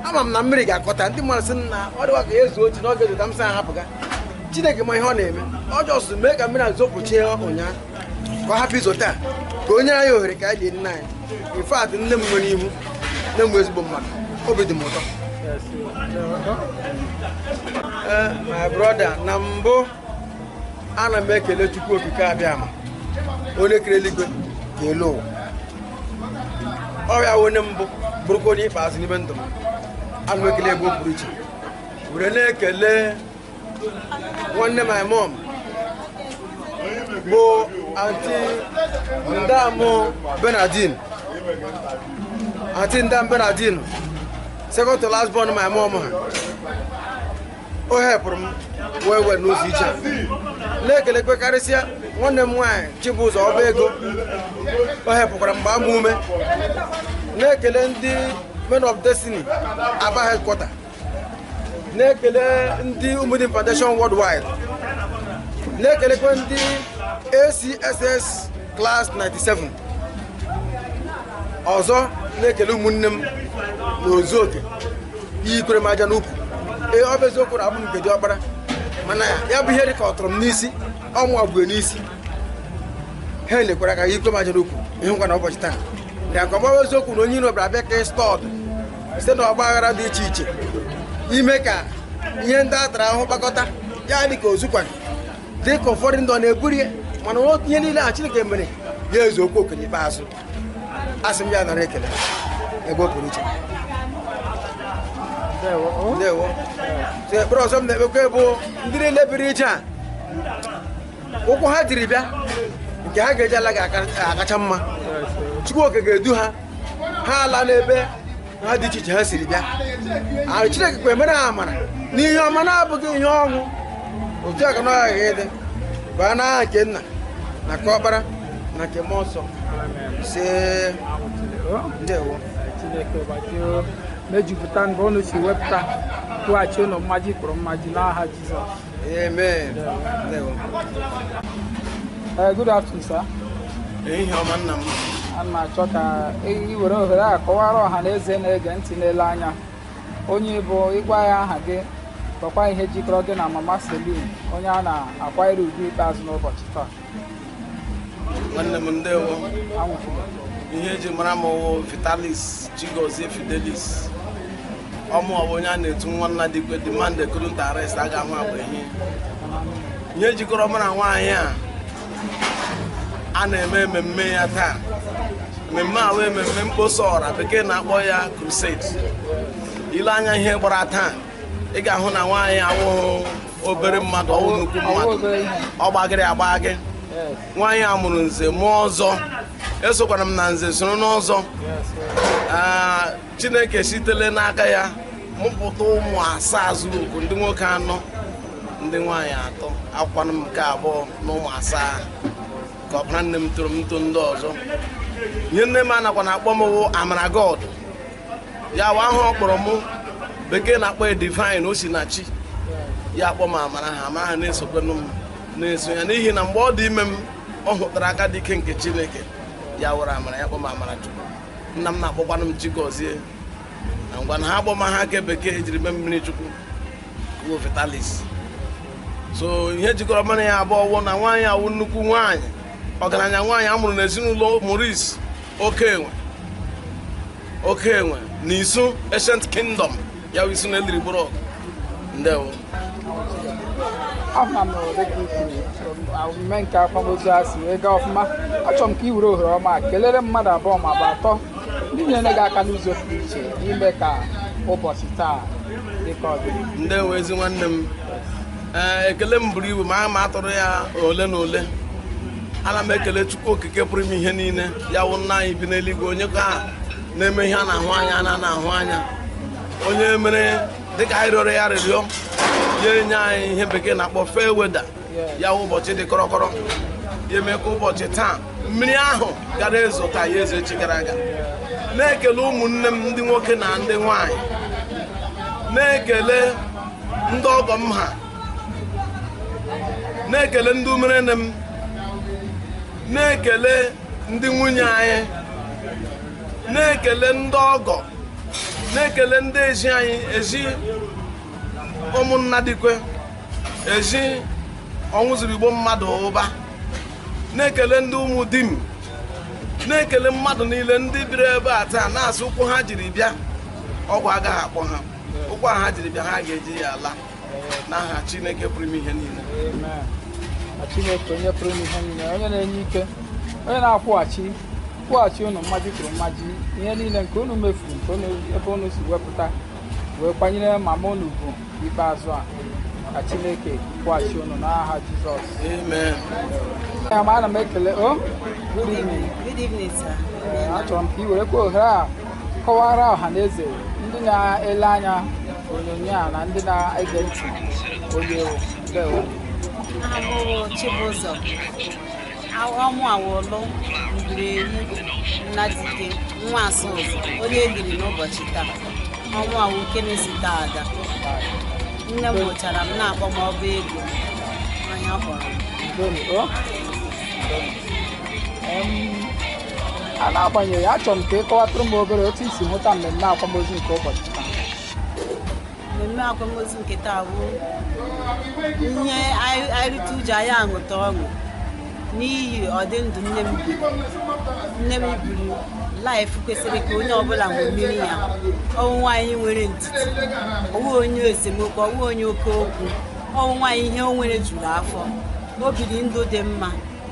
Ama m na mmiri ga-akọta, ndị mmadụ sị na ọ dịwa ka ya ezuo echi na ọ ga-ezota, m sị ahapụga. Chineke ma ihe ọ na-eme, ọ jọsụ mee ka mmiri a zopụchie ụnyaahụ ka ọ hapụ izo taa, ka o nyere anyị ohere ka anyị lie nne anyị. In fact, nne m nwere ihu, nne m bụ ezigbo mmadụ, obi dị m ụtọ. My brother, na mbụ ana m ekele Chukwu Okike abịama onye kere eluigwe ka elu ụwa. Ọ ya onye mbụ bụrụkwa onye ikpeazụ n'ime ndụ m. Ana m ekele ebe o pụrụ iche, were na-ekele nwanne my mom bụ Aunty Ndamụ Bernardine, Aunty Ndam Bernardine, second to last born my mom ha. O hepụrụ m wee wee n'ụzọ iche. Na-ekelekwe karịsịa nwanne m nwaanyị Chibụzọ ọba ego, o hepụkwara mgbe ama ume. Na-ekele ndị Men of Destiny Aba headquarter, na-ekele ndị Umudim Foundation Worldwide, na-ekelekwe ndị ACSS Class 97. Ọzọ na-ekele ụmụnne m na Ozuoke yikwere m aja n'ukwu. Ee, ọ bụ eziokwu na abụ m nke diọkpara, mana ya bụ ihe dị ka ọ tụrụ m n'isi, ọnwa bụ n'isi. Ha elekwara ka yikwe m aja n'ukwu ịhụkwa na ụbọchị taa. Na nke ọgbara eziokwu na onye iro bịara abịa ka stọọdụ site na ọgba aghara dị iche iche ime ka ihe ndị a tara ahụhụ kpakọta ya dị ka ozukwa dị ka ụfọdụ ndị ọ na-eburu ya, mana ihe niile a Chineke mere ya ezu okwu okenye ikpeazụ. Asị m ya nara ekele ebe o pụrụ iche. Ndewo. Ekpere ọzọ m na-ekpekwe bụ ndị niile biri ije a, ụkwụ ha jiri bịa nke ha ga-eji ala ga-akacha mma. Chukwu Okike ga-edu ha, ha ala n'ebe ha dị iche iche ha siri bịa. Chineke kwe mere ha amara n'ihe ọma na-abụghị ihe ọnwụ. Otu a ka na ọ ghaghị ịdị baa n'aha nke nna na nke ọkpara na nke mmụọ nsọ. Se ndewo. Chineke gbajie mejupụta mgbe unu si wepụta kwụghachi unu mmaji kwuru mmaji n'aha Jizọs. Amen. Ndewo. Good afternoon, sir. Ehihie ọma nna m. Ana m achọ ka ị were ohere a kọwara ọha na eze na-ege ntị na-ele anya onye bụ, ịgwa ya aha gị, gwakwa ihe jikọrọ gị na Mama Celine, onye a na-akwanyere ugwu ikpeazụ n'ụbọchị taa. Nwanne m ndewo. Ihe eji mara m wụ Vitalis Chigozie Fidelis. Ọmụ ọ bụ onye a na-etu nwanna dikwe demand couldn't arrest a ga-ahụ agba ihe. Ihe jikọrọ mụ na nwaanyị a na-eme mmemme ya taa. Mmemme a wee mmemme mkposa ọra bekee na-akpọ ya crusade. Ile anya ihe gbara taa, ị ga-ahụ na nwaanyị awụghị obere mmadụ, ọwụ nnukwu mmadụ. Ọ gbagịrị agbagị. Nwaanyị a mụrụ nze mụọ ọzọ. Esokwara m na nze soro n'ọzọ. Chineke sitele n'aka ya mụpụta ụmụ asaa zuru oku, ndị nwoke anọ, ndị nwaanyị atọ. Akwanụ m nke abụọ na ụmụ asaa ka ọbara nne m toro m nto ndị ọzọ. Ihe nne m anakwa na-akpọ m wụ Amara God. Ya wụ ahụ ọ kpọrọ m bekee na-akpọ ya divine, o si na chi. Ya akpọ m Amara ha, Amara ha na-esokwenụ m na-eso ya n'ihi na mgbe ọ dị ime m ọ hụtara aka dị ike nke Chineke. Ya wụrụ Amara, ya kpọ m Amara Chukwu. Nna m na-akpọkwanụ m Chigozie. Na ngwa na ha akpọ m ha aka bekee ejiri mee mmiri Chukwu wụ Vitalis. So ihe jikọrọ mmanụ ya abụọ wụ na nwaanyị awụ nnukwu nwaanyị, ọgaranya nwaanyị a mụrụ n'ezinụlọ Maurice Okenwe na Isu Ancient Kingdom, ya wụ Isu na eliri gburu ọgụ. Ndewo. Ahụna m dịka i kwuru omume nke akwamozu a si wee gaa ọfụma. Achọrọ m ka i were ohere ọma kelere mmadụ abụọ ma ọ bụ atọ ndị nyere gị aka n'ụzọ pụrụ iche ime ka ụbọchị taa dị ka ọ dị. Ndewo ezi nwanne m. Ekele m buru ibu ma ma atụrụ ya ole na ole. Ana m ekele Chukwu okike pụrụ ime ihe niile, ya wụ nna anyị bi n'eluigwe, onye ka na-eme ihe a na-ahụ anya a na-ahụ anya, onye mere dịka anyị rịọrọ ya arịrịọ ya enye anyị ihe bekee na-akpọ fair weather, ya wụ ụbọchị dị kọrọkọrọ, ya eme ka ụbọchị taa mmiri ahụ gara ezo taa ya ezo echi gara aga. Na-ekele ụmụnne m ndị nwoke na ndị nwanyị, na-ekele ndị ọgọ m ha, na-ekele ndị umerene m, na-ekele ndị nwunye anyị, na-ekele ndị ọgọ, na-ekele ndị ezi anyị, ezi ụmụnna dikwe, ezi ọnwụ zuru igbo mmadụ ụba, na-ekele ndị ụmụ di m, na-ekele mmadụ niile ndị biri ebe a taa na-asị ụkwụ ha jiri bịa ọgwụ agaghị akpọ ha, ụkwụ a ha jiri bịa ha ga-eji ya ala n'aha Chineke pụrụ ime ihe niile. Na Chineke onye pụrụ ime ihe niile, onye na-enye ike, onye na-akwụghachi kwụghachi unu mmaji kwuru mmaji ihe niile nke unu mefuru, nke unu ebe unu si wepụta wee kwanyere mama unu ugwu ikpeazụ a, ka Chineke kwụghachi unu n'aha Jizọs. Amen. Ya ma ana m ekele o. Good evening. Good evening, sir. Achọrọ m ka ị werekwa ohere a kọwara ọha na eze ndị na-ele anya onyonyo a na ndị na-ege ntị onye ewu. Ndewo. Aha m bụ Chibụzọ. Ọmụ awolo Ngwureri Nnadike nwa Asụzụ, onye e liri n'ụbọchị taa. Ọnwụ awụ nke na-esite ada. Nne m mụchara m na-akpọ m ọba ego. Onye ọ kpọrọ m. Ndewo. A na-agbanyeghị, achọrọ m ka ị kọwatụrụ m obere otu i si hụta mmemme akwamozu nke ụbọchị taa. Mmemme akwamozu nke taa bụ ihe anyị rite uju anyị aṅụta ọṅụ n'ihi ọdị ndụ nne m biri. Nne m biri laịf kwesịrị ka onye ọbụla ṅomiri ya. Ọnwụ nwaanyị nwere ndidi, ọwụ onye esemokwu, ọwụ onye oke okwu, ọwụ nwaanyị ihe o nwere juru afọ. O biri ndụ dị mma,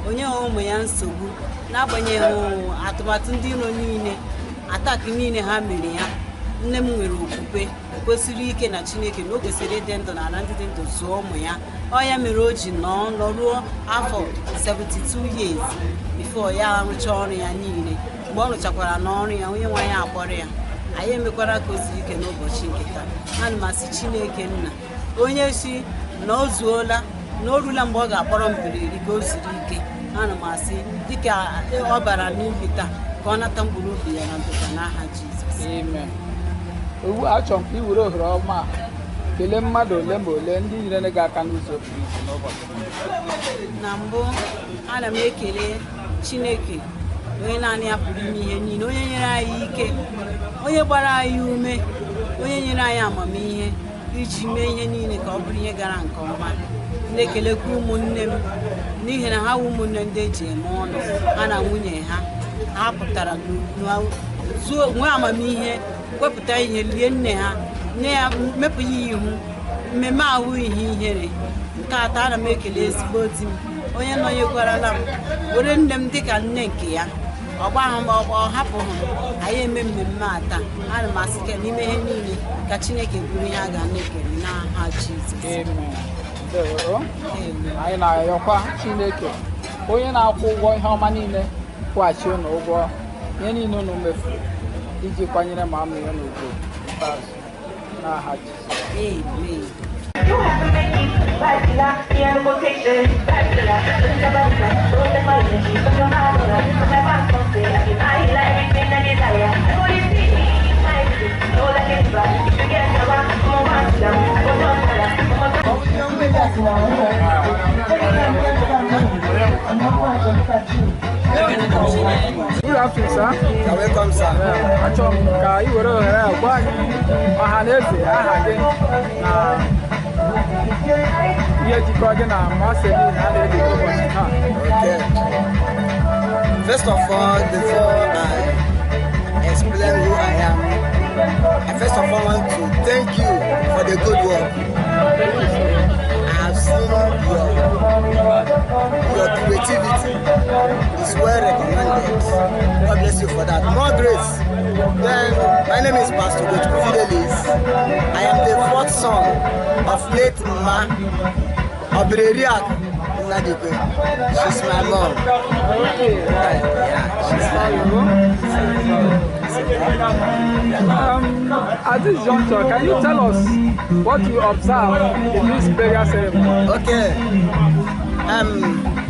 onye nwe ụmụ ya nsogbu, n'agbanyeghị atụmatụ ndị iro niile, ataki niile ha mere ya. Nne m nwere okwukwe kwesịrị ike na Chineke, na o kwesịrị ịdị ndụ n'ala ndị dị ndụ zụọ ụmụ ya. Ọ ya mere o ji nọọ nọruo afọ 72 years before ya arụcha ọrụ ya niile. Mgbe ọ rụchakwara n'ọrụ ya, onye nwe ya akpọrọ ya. Anyị emekwara ka o siri ike n'ụbọchị nke taa. Ana m asị Chineke nna, onye si na o zuola, na o rula mgbe ọ ga-akpọrọ m biriri ka o siri ike. Ana m asị dịka ọ bara n'ili taa, ka ọ nata mkpụrụ obi ya na ndụka n'aha Jizọs. Amen. Ugbu a achọrọ m ka i were ohere ọma a kelee mmadụ ole ma ole ndị nyere gị aka n'ụzọ pụrụ iche n'ụbọchị. Na mbụ, ana m ekele Chineke onye naanị ya pụrụ ime ihe niile, onye nyere anyị ike, onye gbara anyị ume, onye nyere anyị amamihe iji mee ihe niile ka ọ bụrụ ihe gara nke ọma. Na-ekelekwa ụmụnne m n'ihi na ha wụ ụmụnne ndị eji eme ọnụ, ha na nwunye ha ha pụtara nwee amamihe wepụta ihe lie nne ha Nye ya mepụ ya ihu mmemme awụ ihe ihere. Nke atọ, ana m ekele ezigbo di m, onye nọnyekwarala m, were nne m dịka nne nke ya. Ọ gbaghị m, ọ hapụghị m. Anyị eme mmemme a taa. Ana m asị ka n'ime ihe niile ka Chineke bụrụ ihe a ga na-ekele n'aha Jizọs. Ndewo. Anyị na-arịọkwa Chineke, onye na-akwụ ụgwọ ihe ọma niile, kwụghachi unu ụgwọ ihe niile unu mefuru iji kwanyere mama ya n'ugwu ikpeazụ n'aha Jizọs. Amen. Good afternoon, sir. You're welcome, sir. Achọrọ m ka ị were ohere a gwa ọha na eze aha gị na ihe jikọrọ gị na Marceline a na-eli ụbọchị taa. Okay. First of all, before I explain who I am, I first of all want to thank you for the good work. I have seen your creativity is well recommended. God bless you for that. More grace. Then, my name is Pastor Gochukwu Fidelis. I am the fourth son of late Ma Obreriak Nnadikwe. She's my mom. Yeah, she's my mom. At this juncture, can you tell us what you observe in this burial ceremony? Okay.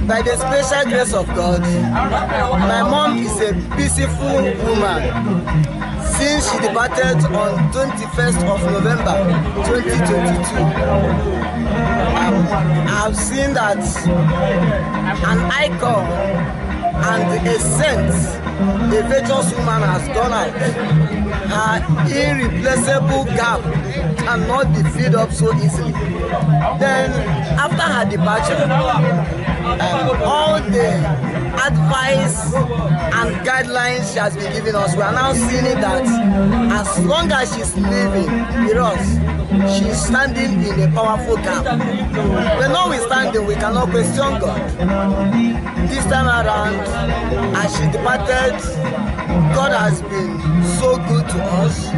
By the special grace of God, my mom is a peaceful woman. Since she departed on 21st of November 2022, I've seen that an icon and a saint, a virtuous woman, has gone out. Her irreplaceable gap cannot be filled up so easily. Then, after her departure, all the advice and guidelines she has been giving us, we are now seeing it that as long as she's living with us, she's standing in a powerful gap. But notwithstanding, we cannot question God. This time around, as she departed, God has been so good to us.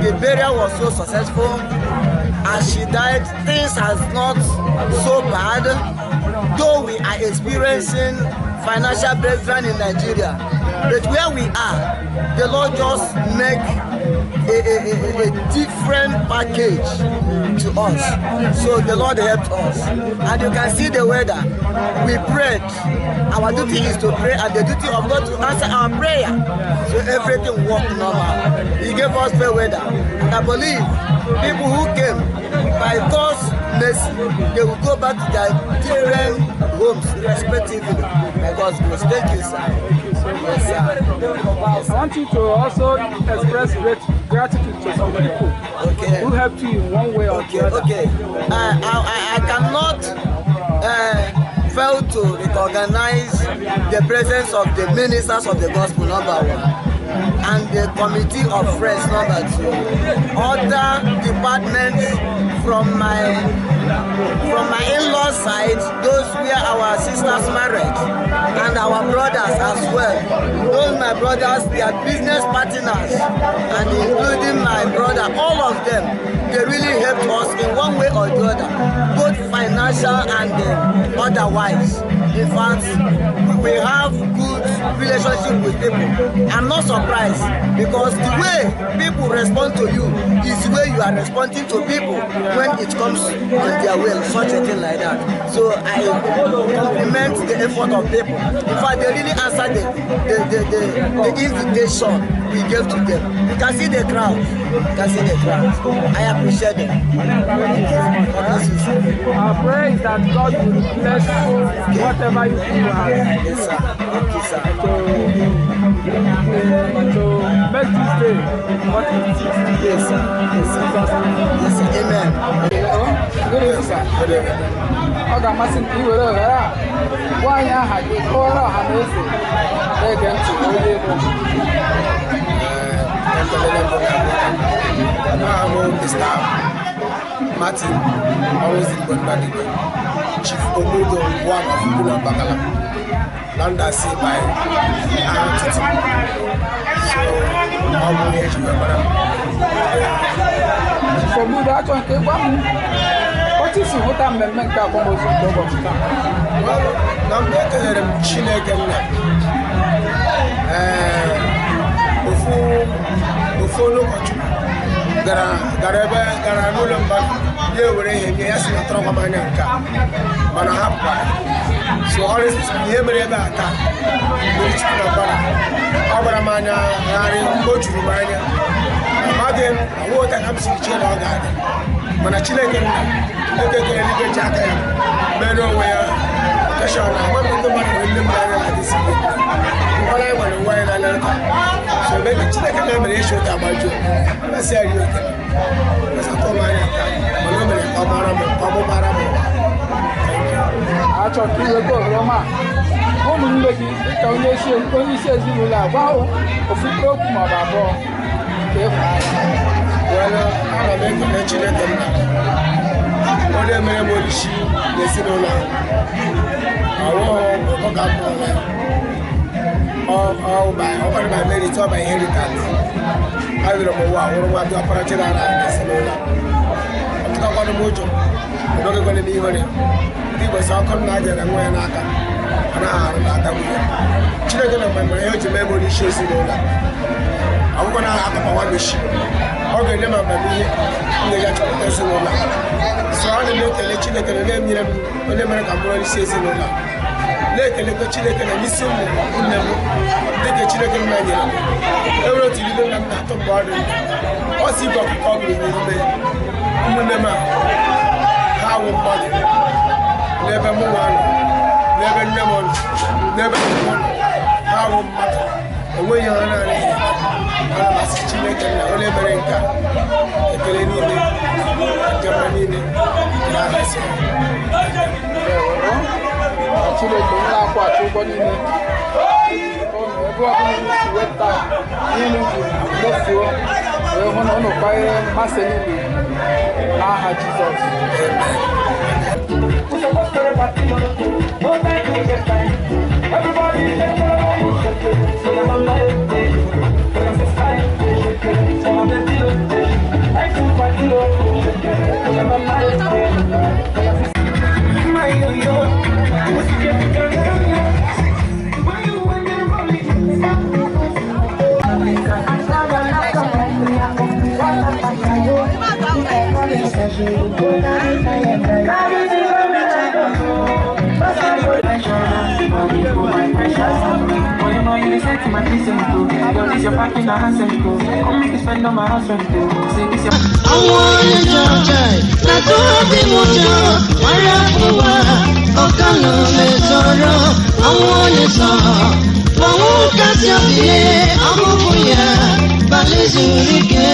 The burial was so successful. As she died, things has not so bad. Though we are experiencing financial breakdown in Nigeria, but where we are, the Lord just make a different package to us. So the Lord helped us. And you can see the weather. We prayed. Our duty is to pray, and the duty of God to answer our prayer. So everything worked normal. He gave us fair weather. And I believe people who came, by God's mercy, they will go back to their different homes, respectively. By God's grace. Thank you, sir. Yes, sir. I want you to also express great gratitude to some people who helped you in one way or the other. Okay. I cannot fail to recognize the presence of the ministers of the gospel, number one, and the committee of friends, number two. Other departments from my in-law side, those where our sisters married, and our brothers as well. Those my brothers, they are business partners, and including my brother, all of them, they really helped us in one way or the other, both financial and otherwise. In fact, we have good relationship with people. I'm not surprised, because the way people respond to you is the way you are responding to people when it comes on their way, such a thing like that. So I compliment the effort of people. In fact, they really answered the invitation we gave to them. You can see the crowd. You can see the crowd. I appreciate them. Our prayer is that God will bless whatever you do. Yes, sir. Thank you, sir. To make this day what it is. Yes, sir. Yes, sir. Yes, sir. Amen. Good evening, sir. Good evening. Ọ ga-amasị m ka ị were ohere a gwa anyị aha gị, kọwara ọha na eze na-ege ntị onye bụ. Na nkelele mbụ na mbụ, aha m Mr. Martin Ọnwụzigbo Nnadịgwe, Chief Omudo one of Ugwu Mbakala, Landa si by aha ntụtụ. So ọ bụ ihe eji wee mara m. Chief Ogbudo, achọ nke gwa m otu isi hụta mmemme nke akwamozu nke ụbọchị taa. Well, na mgbe ekelere m Chineke nna, ee, ofu onye ụkọchukwu gara ebe gara n'ụlọ mmadụ ya ewere ihe nye ya, si na tọrọkwa m anya nke a, mana ha pụkwara. So honestly, ihe mere ebe a taa, mmiri Chukwu na mbara, ọ gbara m anya gharị, o juru m anya. Amaghị m ọnwa ụta ka m siri chee na ọ ga-adị, mana Chineke nna ekekere eluigwe ji aka ya mere onwe ya keshọn. Agwa m ndị mmadụ nwere nne m n'anya na adịsi nkwara anyị nwere onwe anyị n'anya taa. So ebe Chineke na mere ịchụ ụta agbajuo mmasị ya rie okele mesatụ m anya nke a, mana o mere ka ọ mara m, ka ọ mụbara m ụwa. Achọ ka iweta ohere ọma a, ụmụnne gị, dịka onye isi ezinụlọ a, gwa ha ofu mkpụrụ okwu maọbụ abụọ nke ịhụnanya. Well, ana m ekele Chineke nna, onye mere m onyeisi n'ezinụlọ ahụ. Ọwụghị ụtọ ka m mụrụ ya, ọ bara by merit, ọ by inheritance. Adịrị m ụwa wụrụ nwa dị ọkpara chinara n'ezinụlọ. Ọtụtụkwanụ m ụjọ emegekwana m ihere. Ndị Igbo sị ọkụ nna jere nwa ya n'aka, ọ naghị arụ n'aka nwunye. Chineke na mgbe mere ihe o ji mee m onyeisi ezinụlọ, akwụkwọ na akọpawa mechi, ọ ga-enye m amamihe m ga-eji achọpụta ezinụlọ. So ana m ekele Chineke na onye nyere m, onye mere ka m bụrụ onyeisi ezinụlọ, na-ekelekwa Chineke na n'isi ụmụ nne m, dịka Chineke nna nyere m. Enwere otu n'ime nna m na-atụ mgbe ọ dị ndụ, ọ si igwe ọkụkọ ọ bụrụ n'ime ụmụnne m a, ha wụ mmadụ n'ebe mụ nwa nọ, n'ebe nne m nọ, n'ebe nna m nọ. Ha wụ mmadụ, enweghị ha na-anaghị. Ana m asị Chineke nna, onye mere nke a, ekele niile, njem niile na-ahazị. Ka Chineke onye na-akwụghachi ụgwọ niile unu, ebe ọbụla unu si wepụta ihe unu ji mefuo wee hụ na unu kwanyere mmasị niile, n'aha Jizọs. We supposed to party, no time to get time. Everybody shake it, shake it. So your mama, eh, for your sister, eh, shake it. For my baby, eh, I feel party, shake it. For your mama, eh, for your sister. My yo yo, what's the Why you when you're rolling? Àwọn onye ọjọọ na obi m ụjọ mara ụwa ọkanụ mezọrọ ọnwụ onye sọ ọnwụ kasị obi ọmụmụ ya balị zuru ike.